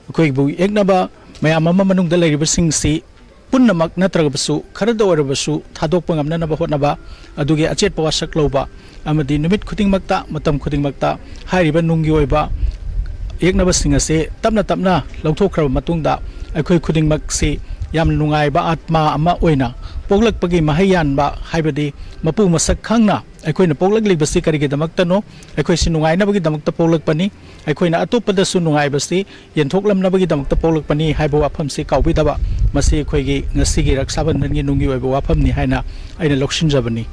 ꯑꯩꯈꯣꯏꯕꯨ ꯌꯦꯛꯅꯕ ꯃꯌꯥꯝ ꯑꯃ ꯃꯅꯨꯡꯗ ꯂꯩꯔꯤꯕꯁꯤꯡꯁꯤ ꯄꯨꯝꯅꯃꯛ ꯅꯠꯇ꯭ꯔꯒꯕꯁꯨ ꯈꯔꯗ ꯑꯣꯏꯔꯕꯁꯨ ꯊꯥꯗꯣꯛꯄ ꯉꯝꯅꯅꯕ ꯍꯣꯠꯅꯕ, ꯑꯗꯨꯒꯤ ꯑꯆꯦꯠꯄ ꯋꯥꯁꯛ ꯂꯧꯕ, ꯑꯃꯗꯤ ꯅꯨꯃꯤꯠ ꯈꯨꯗꯤꯡꯃꯛꯇ, ꯃꯇꯝ ꯈꯨꯗꯤꯡꯃꯛꯇ ꯍꯥꯏꯔꯤꯕ ꯅꯨꯡꯒꯤ ꯑꯣꯏꯕ ꯌꯦꯛꯅꯕꯁꯤꯡ ꯑꯁꯤ ꯇꯞꯅ ꯇꯞꯅ ꯂꯧꯊꯣꯛꯈ꯭ꯔꯕ ꯃꯇꯨꯡꯗ, ꯑꯩꯈꯣꯏ ꯈꯨꯗꯤꯡꯃꯛꯁꯤ ꯌꯥꯝ ꯅꯨꯡꯉꯥꯏꯕ ꯑꯥꯠꯃꯥ ꯑꯃ ꯑꯣꯏꯅ ꯄꯣꯛꯂꯛꯄꯒꯤ ꯃꯍꯩ ꯌꯥꯟꯕ, ꯍꯥꯏꯕꯗꯤ ꯃꯄꯨ ꯃꯁꯛ ꯈꯪꯅ ꯑꯩꯈꯣꯏꯅ ꯄꯣꯛꯂꯛꯂꯤꯕꯁꯤ ꯀꯔꯤꯒꯤꯗꯃꯛꯇꯅꯣ, ꯑꯩꯈꯣꯏꯁꯤ ꯅꯨꯡꯉꯥꯏꯅꯕꯒꯤꯗꯃꯛꯇ ꯄꯣꯛꯂꯛꯄꯅꯤ, ꯑꯩꯈꯣꯏꯅ ꯑꯇꯣꯞꯄꯗꯁꯨ ꯅꯨꯡꯉꯥꯏꯕꯁꯤ ꯌꯦꯟꯊꯣꯛꯂꯝꯅꯕꯒꯤꯗꯃꯛꯇ ꯄꯣꯛꯂꯛꯄꯅꯤ ꯍꯥꯏꯕ ꯋꯥꯐꯝꯁꯤ ꯀꯥꯎꯕꯤꯗꯕ, ꯃꯁꯤ ꯑꯩꯈꯣꯏꯒꯤ ꯉꯁꯤꯒꯤ ꯔꯛꯁꯥ ꯕꯟꯙꯟꯒꯤ ꯅꯨꯡꯒꯤ ꯑꯣꯏꯕ ꯋꯥꯐꯝꯅꯤ ꯍꯥꯏꯅ ꯑꯩꯅ ꯂꯧꯁꯤꯟꯖꯕꯅꯤ꯫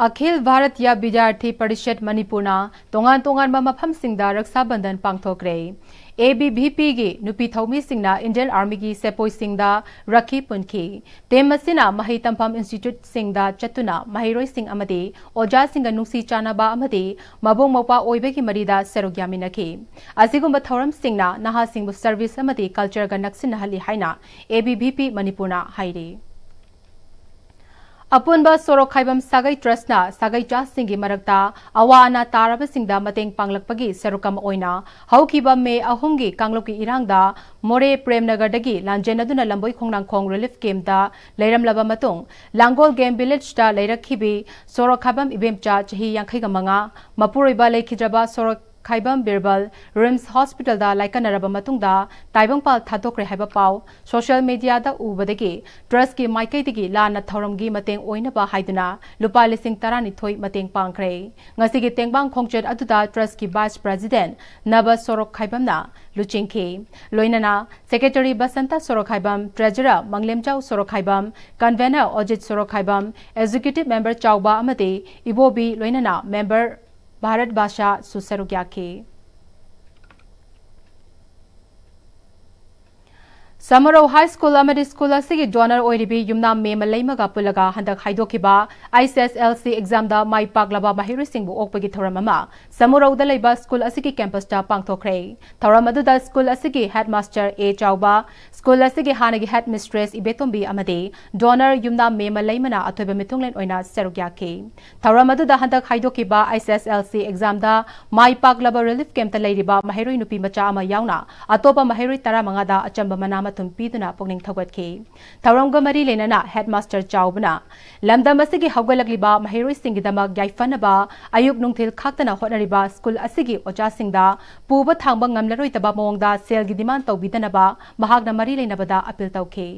ꯑꯈꯤꯜ ꯚꯥꯔꯇꯤꯌꯥ ꯕꯤꯗ꯭ꯌꯥꯔꯊꯤ ꯄꯔꯤꯁꯠ ꯃꯅꯤꯄꯨꯔꯅ ꯇꯣꯉꯥꯟ ꯇꯣꯉꯥꯟꯕ ꯃꯐꯝꯁꯤꯡꯗ ꯔꯛꯁꯥ ꯕꯟꯙꯟ ꯄꯥꯡꯊꯣꯛꯈ꯭ꯔꯦ꯫ ꯑꯦ ꯕꯤ ꯚꯤ ꯄꯤꯒꯤ ꯅꯨꯄꯤ ꯊꯧꯃꯤꯁꯤꯡꯅ ꯏꯟꯗꯤꯌꯟ ꯑꯥꯔꯃꯤꯒꯤ ꯁꯦꯄꯣꯏꯁꯤꯡꯗ ꯔꯥꯈꯤ ꯄꯨꯟꯈꯤ꯫ ꯇꯤꯝ ꯑꯁꯤꯅ ꯃꯍꯩ ꯇꯝꯐꯝ ꯏꯟꯁꯇꯤꯇ꯭ꯌꯨꯠꯁꯤꯡꯗ ꯆꯠꯇꯨꯅ ꯃꯍꯩꯔꯣꯏꯁꯤꯡ ꯑꯃꯗꯤ ꯑꯣꯖꯥꯁꯤꯡꯒ ꯅꯨꯡꯁꯤ ꯆꯥꯟꯅꯕ ꯑꯃꯗꯤ ꯃꯕꯨꯡ ꯃꯧꯄ꯭ꯋꯥ ꯑꯣꯏꯕꯒꯤ ꯃꯔꯤꯗ ꯁꯔꯨꯛ ꯌꯥꯃꯤꯟꯅꯈꯤ꯫ ꯑꯁꯤꯒꯨꯝꯕ ꯊꯧꯔꯝꯁꯤꯡꯅ ꯅꯍꯥꯁꯤꯡꯕꯨ ꯁꯔꯚꯤꯁ ꯑꯃꯗꯤ ꯀꯜꯆꯔꯒ ꯅꯛꯁꯤꯟꯅꯍꯜꯂꯤ ꯍꯥꯏꯅ ꯑꯦ ꯕꯤ ꯚꯤ ꯄꯤ ꯃꯅꯤꯄꯨꯔꯅ ꯍꯥꯏꯔꯤ꯫ ꯑꯄꯨꯟꯕ ꯁꯣꯔꯣꯛ ꯈꯥꯏꯕꯝ ꯁꯥꯒꯩ ꯇ꯭ꯔꯁꯅ ꯁꯥꯒꯩ ꯆꯥꯁꯤꯡꯒꯤ ꯃꯔꯛꯇ ꯑꯋꯥ ꯑꯅꯥ ꯇꯥꯔꯕꯁꯤꯡꯗ ꯃꯇꯦꯡ ꯄꯥꯡꯂꯛꯄꯒꯤ ꯁꯔꯨꯛ ꯑꯃ ꯑꯣꯏꯅ ꯍꯧꯈꯤꯕ ꯃꯦ ꯑꯍꯨꯝꯒꯤ ꯀꯥꯡꯂꯨꯞꯀꯤ ꯏꯔꯥꯡꯗ ꯃꯣꯔꯦ ꯄ꯭ꯔꯦꯝꯅꯒꯔꯗꯒꯤ ꯂꯥꯟꯖꯦꯟꯅꯗꯨꯅ ꯂꯝꯕꯣꯏ ꯈꯣꯡꯅꯥꯡꯈꯣꯡ ꯔꯤꯂꯤꯐ ꯀꯦꯝꯞꯇ ꯂꯩꯔꯝꯂꯕ ꯃꯇꯨꯡ ꯂꯥꯡꯒꯣꯜ ꯒꯦꯝ ꯚꯤꯂꯦꯖꯇ ꯂꯩꯔꯛꯈꯤꯕꯤ ꯁꯣꯔꯣꯛ ꯈꯥꯏꯕꯝ ꯏꯕꯦꯝꯆꯥ ꯆꯍꯤ ꯌꯥꯡꯈꯩꯒ ꯃꯉꯥ, ꯃꯄꯨꯔꯣꯏꯕ ꯂꯩꯈꯤꯗ꯭ꯔꯕ ꯁꯣꯔꯣꯛ ꯈꯥꯏꯕꯝ ꯕꯤꯔꯕꯜ ꯔꯤꯝꯁ ꯍꯣꯁꯄꯤꯇꯥꯜꯗ ꯂꯥꯏꯀꯠꯅꯔꯕ ꯃꯇꯨꯡꯗ ꯇꯥꯏꯕꯪꯄꯥꯜ ꯊꯥꯗꯣꯛꯈ꯭ꯔꯦ ꯍꯥꯏꯕ ꯄꯥꯎ ꯁꯣꯁꯤꯌꯦꯜ ꯃꯤꯗꯤꯌꯥꯗ ꯎꯕꯗꯒꯤ ꯇ꯭ꯔꯁꯀꯤ ꯃꯥꯏꯀꯩꯗꯒꯤ ꯂꯥꯟꯅ ꯊꯧꯔꯝꯒꯤ ꯃꯇꯦꯡ ꯑꯣꯏꯅꯕ ꯍꯥꯏꯗꯨꯅ ꯂꯨꯄꯥ ꯂꯤꯁꯤꯡ ꯇꯔꯥꯅꯤꯊꯣꯏ ꯃꯇꯦꯡ ꯄꯥꯡꯈ꯭ꯔꯦ꯫ ꯉꯁꯤꯒꯤ ꯇꯦꯡꯕꯥꯡ ꯈꯣꯡꯆꯠ ꯑꯗꯨꯗ ꯇ꯭ꯔꯁꯀꯤ ꯚꯥꯏꯁ ꯄ꯭ꯔꯦꯁꯤꯗꯦꯟꯠ ꯅꯕ ꯁꯣꯔꯣꯛ ꯈꯥꯏꯕꯝꯅ ꯂꯨꯆꯤꯡꯈꯤ꯫ ꯂꯣꯏꯅꯅ ꯁꯦꯀ꯭ꯔꯦꯇꯔꯤ ꯕꯁꯟꯇ ꯁꯣꯔꯣꯛ ꯈꯥꯏꯕꯝ, ꯇ꯭ꯔꯦꯖꯔꯔ ꯃꯪꯂꯦꯝꯆꯥꯎ ꯁꯣꯔꯣꯛ ꯈꯥꯏꯕꯝ, ꯀꯟꯚꯦꯅꯔ ꯑꯣꯖꯤꯠ ꯁꯣꯔꯣꯛ ꯈꯥꯏꯕꯝ, ꯑꯦꯛꯖꯤꯀ꯭ꯌꯨꯇꯤꯚ ꯃꯦꯝꯕꯔ ꯆꯥꯎꯕ ꯑꯃꯗꯤ ꯏꯕꯣꯕꯤ, ꯂꯣꯏꯅꯅ ꯃꯦꯝꯕꯔ ꯚꯥꯔꯠ ꯚꯥꯁꯥꯁꯨ ꯁꯔꯨꯛ ꯌꯥꯈꯤ꯫ ꯁꯃꯨꯔꯧ ꯍꯥꯏ ꯁ꯭ꯀꯨꯜ ꯑꯃꯗꯤ ꯁ꯭ꯀꯨꯜ ꯑꯁꯤꯒꯤ ꯗꯣꯅꯔ ꯑꯣꯏꯔꯤꯕꯤ ꯌꯨꯝꯅꯥꯝ ꯃꯦꯃ ꯂꯩꯃꯒ ꯄꯨꯜꯂꯒ ꯍꯟꯗꯛ ꯍꯥꯏꯗꯣꯛꯈꯤꯕ I C S L C ꯑꯦꯛꯖꯥꯝꯗ ꯃꯥꯏ ꯄꯥꯛꯂꯕ ꯃꯍꯩꯔꯣꯏꯁꯤꯡꯕꯨ ꯑꯣꯛꯄꯒꯤ ꯊꯧꯔꯝ ꯑꯃ ꯁꯃꯨꯔꯧꯗ ꯂꯩꯕ ꯁ꯭ꯀꯨꯜ ꯑꯁꯤꯒꯤ ꯀꯦꯝꯄꯁꯇ ꯄꯥꯡꯊꯣꯛꯈ꯭ꯔꯦ꯫ ꯊꯧꯔꯝ ꯑꯗꯨꯗ ꯁ꯭ꯀꯨꯜ ꯑꯁꯤꯒꯤ ꯍꯦꯗꯃꯥꯁꯇꯔ ꯑꯦ ꯆꯥꯎꯕ, ꯁ꯭ꯀꯨꯜ ꯑꯁꯤꯒꯤ ꯍꯥꯟꯅꯒꯤ ꯍꯦꯗꯃꯤꯁꯇ꯭ꯔꯦꯁ ꯏꯕꯦꯇꯣꯝꯕꯤ ꯑꯃꯗꯤ ꯗꯣꯅꯔ ꯌꯨꯝꯅꯥꯝ ꯃꯦꯃ ꯂꯩꯃꯅ ꯑꯊꯣꯏꯕ ꯃꯤꯊꯨꯡꯂꯦꯟ ꯑꯣꯏꯅ ꯁꯔꯨꯛ ꯌꯥꯈꯤ꯫ ꯊꯧꯔꯝ ꯑꯗꯨꯗ ꯍꯟꯗꯛ ꯍꯥꯏꯗꯣꯛꯈꯤꯕ I C S L C ꯑꯦꯛꯖꯥꯝꯗ ꯃꯥꯏ ꯄꯥꯛꯂꯕ ꯔꯤꯂꯤꯐ ꯀꯦꯝꯞꯇ ꯂꯩꯔꯤꯕ ꯃꯍꯩꯔꯣꯏ ꯅꯨꯄꯤ ꯃꯆꯥ ꯑꯃ ꯌꯥꯎꯅ ꯑꯇꯣꯞꯄ ꯃꯍꯩꯔꯣꯏ ꯇꯔꯥꯃꯉꯥꯗ ꯑꯆꯝꯕ ꯃꯅꯥ ꯃꯊꯨꯝ ꯄꯤꯗꯨꯅ ꯄꯨꯛꯅꯤꯡ ꯊꯧꯒꯠꯈꯤ꯫ ꯊꯧꯔꯝꯒ ꯃꯔꯤ ꯂꯩꯅꯅ ꯍꯦꯗꯃꯥꯁꯇꯔ ꯆꯥꯎꯕꯅ ꯂꯝꯗꯝ ꯑꯁꯤꯒꯤ ꯍꯧꯒꯠꯂꯛꯂꯤꯕ ꯃꯍꯩꯔꯣꯏꯁꯤꯡꯒꯤꯗꯃꯛ ꯌꯥꯏꯐꯅꯕ ꯑꯌꯨꯛ ꯅꯨꯡꯊꯤꯜ ꯈꯥꯛꯇꯅ ꯍꯣꯠꯅꯔꯤꯕ ꯁ꯭ꯀꯨꯜ ꯑꯁꯤꯒꯤ ꯑꯣꯖꯥꯁꯤꯡꯗ ꯄꯨꯕ ꯊꯥꯡꯕ ꯉꯝꯂꯔꯣꯏꯗꯕ ꯃꯑꯣꯡꯗ ꯁꯦꯜꯒꯤ ꯗꯤꯃꯥꯟ ꯇꯧꯕꯤꯗꯅꯕ ꯃꯍꯥꯛꯅ ꯃꯔꯤ ꯂꯩꯅꯕꯗ ꯑꯄꯤꯜ ꯇꯧꯈꯤ꯫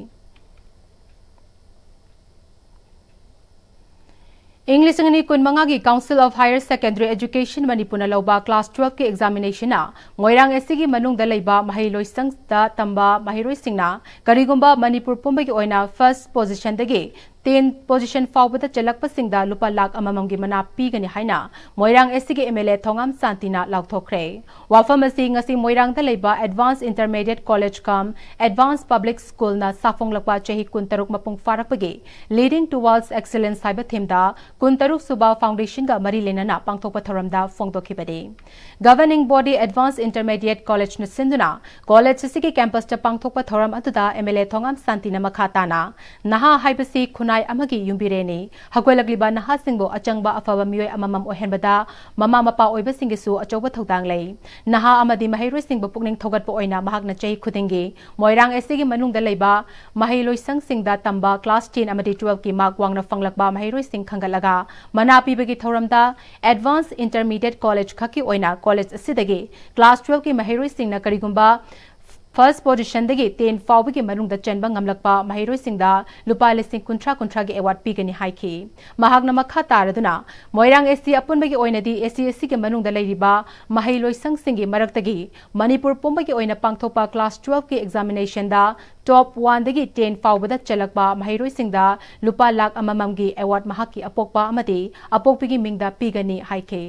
ꯏꯪ ꯂꯤꯁꯤꯡ ꯑꯅꯤ ꯀꯨꯟꯃꯉꯥꯒꯤ Council of Higher Secondary Education ꯃꯅꯤꯄꯨꯔꯅ ꯂꯧꯕ class twelve ꯀꯤ examination ꯅ ꯃꯣꯏꯔꯥꯡ ꯑꯦꯁ ꯁꯤꯒꯤ ꯃꯅꯨꯡꯗ ꯂꯩꯕ ꯃꯍꯩꯂꯣꯏꯁꯪꯗ ꯇꯝꯕ ꯃꯍꯩꯔꯣꯏꯁꯤꯡꯅ ꯀꯔꯤꯒꯨꯝꯕ ꯃꯅꯤꯄꯨꯔ ꯄꯨꯝꯕꯒꯤ ꯑꯣꯏꯅ first position ꯗꯒꯤ ten position ꯐꯥꯎꯕꯗ ꯆꯜꯂꯛꯄꯁꯤꯡꯗ ꯂꯨꯄꯥ ꯂꯥꯈ ꯑꯃꯃꯝꯒꯤ ꯃꯅꯥ ꯄꯤꯒꯅꯤ ꯍꯥꯏꯅ ꯃꯣꯏꯔꯥꯡ ꯑꯦꯁ ꯁꯤꯒꯤ ꯑꯦꯝ ꯑꯦꯜ ꯑꯦ ꯊꯣꯉꯥꯝ ꯁꯥꯟꯇꯤꯅ ꯂꯥꯎꯊꯣꯛꯈ꯭ꯔꯦ꯫ ꯋꯥꯐꯝ ꯑꯁꯤ ꯉꯁꯤ ꯃꯣꯏꯔꯥꯡꯗ ꯂꯩꯕ Advanced Intermediate College cum Advanced Public School ꯅ ꯁꯥꯐꯣꯡꯂꯛꯄ ꯆꯍꯤ ꯀꯨꯟꯇꯔꯨꯛ ꯃꯄꯨꯡ ꯐꯥꯔꯛꯄꯒꯤ Leading Towards Excellence ꯍꯥꯏꯕ theme ꯗ ꯀꯨꯟꯇꯔꯨꯛ ꯁꯨꯕ foundation ꯒ ꯃꯔꯤ ꯂꯩꯅꯅ ꯄꯥꯡꯊꯣꯛꯄ ꯊꯧꯔꯝꯗ ꯐꯣꯡꯗꯣꯛꯈꯤꯕꯅꯤ꯫ Governing body Advanced Intermediate College ꯅ ꯁꯤꯟꯗꯨꯅ college ꯑꯁꯤꯒꯤ campus ꯇ ꯄꯥꯡꯊꯣꯛꯄ ꯊꯧꯔꯝ ꯑꯗꯨꯗ ꯑꯦꯝ ꯑꯦꯜ ꯑꯦ ꯊꯣꯉꯥꯝ ꯁꯥꯟꯇꯤꯅ ꯃꯈꯥ ꯇꯥꯅ ꯅꯍꯥ ꯍꯥꯏꯕꯁꯤ ꯈꯨꯟꯅꯥꯏ ꯈꯨꯟꯅꯥꯏ ꯑꯃꯒꯤ ꯌꯨꯝꯕꯤꯔꯦꯟꯅꯤ꯫ ꯍꯧꯒꯠꯂꯛꯂꯤꯕ ꯅꯍꯥꯁꯤꯡꯕꯨ ꯑꯆꯪꯕ ꯑꯐꯕ ꯃꯤꯑꯣꯏ ꯑꯃꯃꯝ ꯑꯣꯏꯍꯟꯕꯗ ꯃꯃꯥ ꯃꯄꯥ ꯑꯣꯏꯕꯁꯤꯡꯒꯤꯁꯨ ꯑꯆꯧꯕ ꯊꯧꯗꯥꯡ ꯂꯩ꯫ ꯅꯍꯥ ꯑꯃꯗꯤ ꯃꯍꯩꯔꯣꯏꯁꯤꯡꯕꯨ ꯄꯨꯛꯅꯤꯡ ꯊꯧꯒꯠꯄ ꯑꯣꯏꯅ ꯃꯍꯥꯛꯅ ꯆꯍꯤ ꯈꯨꯗꯤꯡꯒꯤ ꯃꯣꯏꯔꯥꯡ ꯑꯦꯁ ꯁꯤꯒꯤ ꯃꯅꯨꯡꯗ ꯂꯩꯕ ꯃꯍꯩꯂꯣꯏꯁꯪꯁꯤꯡꯗ ꯇꯝꯕ class ten ꯑꯃꯗꯤ twelveꯀꯤ mark ꯋꯥꯡꯅ ꯐꯪꯂꯛꯄ ꯃꯍꯩꯔꯣꯏꯁꯤꯡ ꯈꯟꯒꯠꯂꯒ ꯃꯅꯥ ꯄꯤꯕꯒꯤ ꯊꯧꯔꯝꯗ Advanced Intermediate College ꯈꯛꯀꯤ ꯑꯣꯏꯅ college ꯑꯁꯤꯗꯒꯤ class twelveꯀꯤ ꯃꯍꯩꯔꯣꯏꯁꯤꯡꯅ ꯀꯔꯤꯒꯨꯝꯕ first positionꯗꯒꯤ ten ꯐꯥꯎꯕꯒꯤ ꯃꯅꯨꯡꯗ ꯆꯟꯕ ꯉꯝꯂꯛꯄ ꯃꯍꯩꯔꯣꯏꯁꯤꯡꯗ ꯂꯨꯄꯥ ꯂꯤꯁꯤꯡ ꯀꯨꯟꯊ꯭ꯔꯥ ꯀꯨꯟꯊ꯭ꯔꯥꯒꯤ award ꯄꯤꯒꯅꯤ ꯍꯥꯏꯈꯤ꯫ ꯃꯍꯥꯛꯅ ꯃꯈꯥ ꯇꯥꯔꯗꯨꯅ, ꯃꯣꯏꯔꯥꯡ ꯑꯦꯁ ꯁꯤ ꯑꯄꯨꯟꯕꯒꯤ ꯑꯣꯏꯅꯗꯤ ꯑꯦꯁ ꯁꯤ ꯑꯦꯁ ꯁꯤꯒꯤ ꯃꯅꯨꯡꯗ ꯂꯩꯔꯤꯕ ꯃꯍꯩꯂꯣꯏꯁꯪꯁꯤꯡꯒꯤ ꯃꯔꯛꯇꯒꯤ ꯃꯅꯤꯄꯨꯔ ꯄꯨꯝꯕꯒꯤ ꯑꯣꯏꯅ ꯄꯥꯡꯊꯣꯛꯄ class twelveꯀꯤ examinationꯗ top oneꯗꯒꯤ ten ꯐꯥꯎꯕꯗ ꯆꯜꯂꯛꯄ ꯃꯍꯩꯔꯣꯏꯁꯤꯡꯗ ꯂꯨꯄꯥ ꯂꯥꯈ ꯑꯃꯃꯝꯒꯤ award ꯃꯍꯥꯛꯀꯤ ꯑꯄꯣꯛꯄ ꯑꯃꯗꯤ ꯑꯄꯣꯛꯄꯤꯒꯤ ꯃꯤꯡꯗ ꯄꯤꯒꯅꯤ ꯍꯥꯏꯈꯤ꯫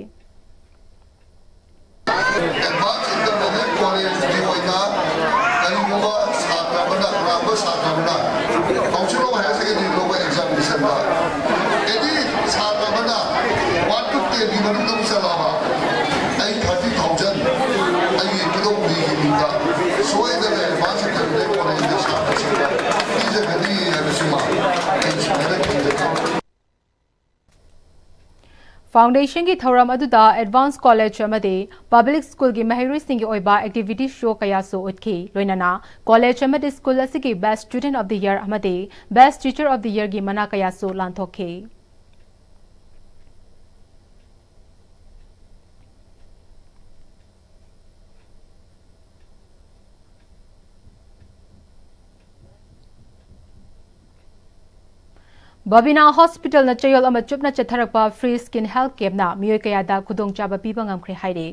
Advanced Intermediate Collegeꯀꯤ ꯑꯣꯏꯅ ꯀꯔꯤꯒꯨꯝꯕ ꯁꯥꯇ꯭ꯔ ꯑꯃꯅ, ꯀꯅꯥꯒꯨꯝꯕ ꯁꯥꯇ꯭ꯔ ꯑꯃꯅ Council of Higher Secondary ꯂꯧꯕ examinationꯗ any ꯁꯥꯇ꯭ꯔ ꯑꯃꯅ one to tenꯒꯤ ꯃꯅꯨꯡꯗ ꯑꯃꯨꯛ ꯆꯜꯂꯛꯑꯕ, ꯑꯩ thirty thousand ꯑꯩꯒꯤ ꯄꯨꯗꯧ ꯄꯨꯔꯤꯒꯤ ꯃꯤꯡꯗ ꯁꯣꯏꯗꯅ Advanced Intermediate Collegeꯀꯤ ꯁꯥꯇ꯭ꯔꯁꯤꯡꯗ ꯄꯤꯖꯒꯅꯤ ꯍꯥꯏꯕꯁꯤꯃ ꯑꯩ ꯁꯨꯃꯥꯏꯅ ꯊꯝꯖꯒꯦ꯫ Foundationꯒꯤ ꯊꯧꯔꯝ ꯑꯗꯨꯗ Advanced College ꯑꯃꯗꯤ Public Schoolꯒꯤ ꯃꯍꯩꯔꯣꯏꯁꯤꯡꯒꯤ ꯑꯣꯏꯕ activity show ꯀꯌꯥꯁꯨ ꯎꯠꯈꯤ꯫ ꯂꯣꯏꯅꯅ college ꯑꯃꯗꯤ school ꯑꯁꯤꯒꯤ Best Student of the Year ꯑꯃꯗꯤ Best Teacher of the Yearꯒꯤ ꯃꯅꯥ ꯀꯌꯥꯁꯨ ꯂꯥꯟꯊꯣꯛꯈꯤ꯫ ꯕꯕꯤꯅꯥ ꯍꯣꯁꯄꯤꯇꯥꯜꯅ ꯆꯌꯣꯜ ꯑꯃ ꯆꯨꯞꯅ ꯆꯠꯊꯔꯛꯄ free skin health campꯅ ꯃꯤꯑꯣꯏ ꯀꯌꯥꯗ ꯈꯨꯗꯣꯡꯆꯥꯕ ꯄꯤꯕ ꯉꯝꯈ꯭ꯔꯦ ꯍꯥꯏꯔꯤ꯫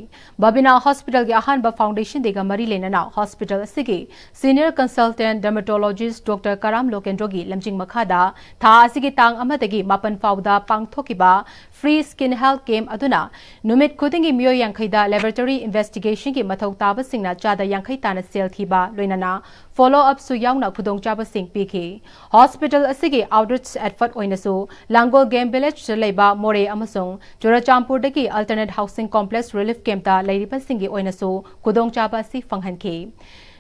ꯕꯕꯤꯅꯥ ꯍꯣꯁꯄꯤꯇꯥꯜꯒꯤ ꯑꯍꯥꯟꯕ foundation dayꯒ ꯃꯔꯤ ꯂꯩꯅꯅ hospital ꯑꯁꯤꯒꯤ senior consultant dermatologist Doctor ꯀꯔꯥꯝ ꯂꯣꯀꯦꯟꯗ꯭ꯔꯣꯒꯤ ꯂꯝꯖꯤꯡ ꯃꯈꯥꯗ ꯊꯥ ꯑꯁꯤꯒꯤ ꯇꯥꯡ ꯑꯃꯗꯒꯤ ꯃꯥꯄꯟ ꯐꯥꯎꯕꯗ ꯄꯥꯡꯊꯣꯛꯈꯤꯕ free skin health camp ꯑꯗꯨꯅ ꯅꯨꯃꯤꯠ ꯈꯨꯗꯤꯡꯒꯤ ꯃꯤꯑꯣꯏ ꯌꯥꯡꯈꯩꯗ laboratory investigationꯒꯤ ꯃꯊꯧ ꯇꯥꯕꯁꯤꯡꯅ ꯆꯥꯗ ꯌꯥꯡꯈꯩ ꯇꯥꯅ ꯁꯦꯜ ꯊꯤꯕ, ꯂꯣꯏꯅꯅ follow upꯁꯨ ꯌꯥꯎꯅ ꯈꯨꯗꯣꯡꯆꯥꯕꯁꯤꯡ ꯄꯤꯈꯤ꯫ Hospital ꯑꯁꯤꯒꯤ outreach effort ꯑꯣꯏꯅꯁꯨ ꯂꯥꯡꯒꯣꯜ game villageꯇ ꯂꯩꯕ ꯃꯣꯔꯦ ꯑꯃꯁꯨꯡ ꯆꯨꯔꯆꯥꯟꯄꯨꯔꯗꯒꯤ alternate housing complex relief campꯇ ꯂꯩꯔꯤꯕꯁꯤꯡꯒꯤ ꯑꯣꯏꯅꯁꯨ ꯈꯨꯗꯣꯡꯆꯥꯕ ꯑꯁꯤ ꯐꯪꯍꯟꯈꯤ꯫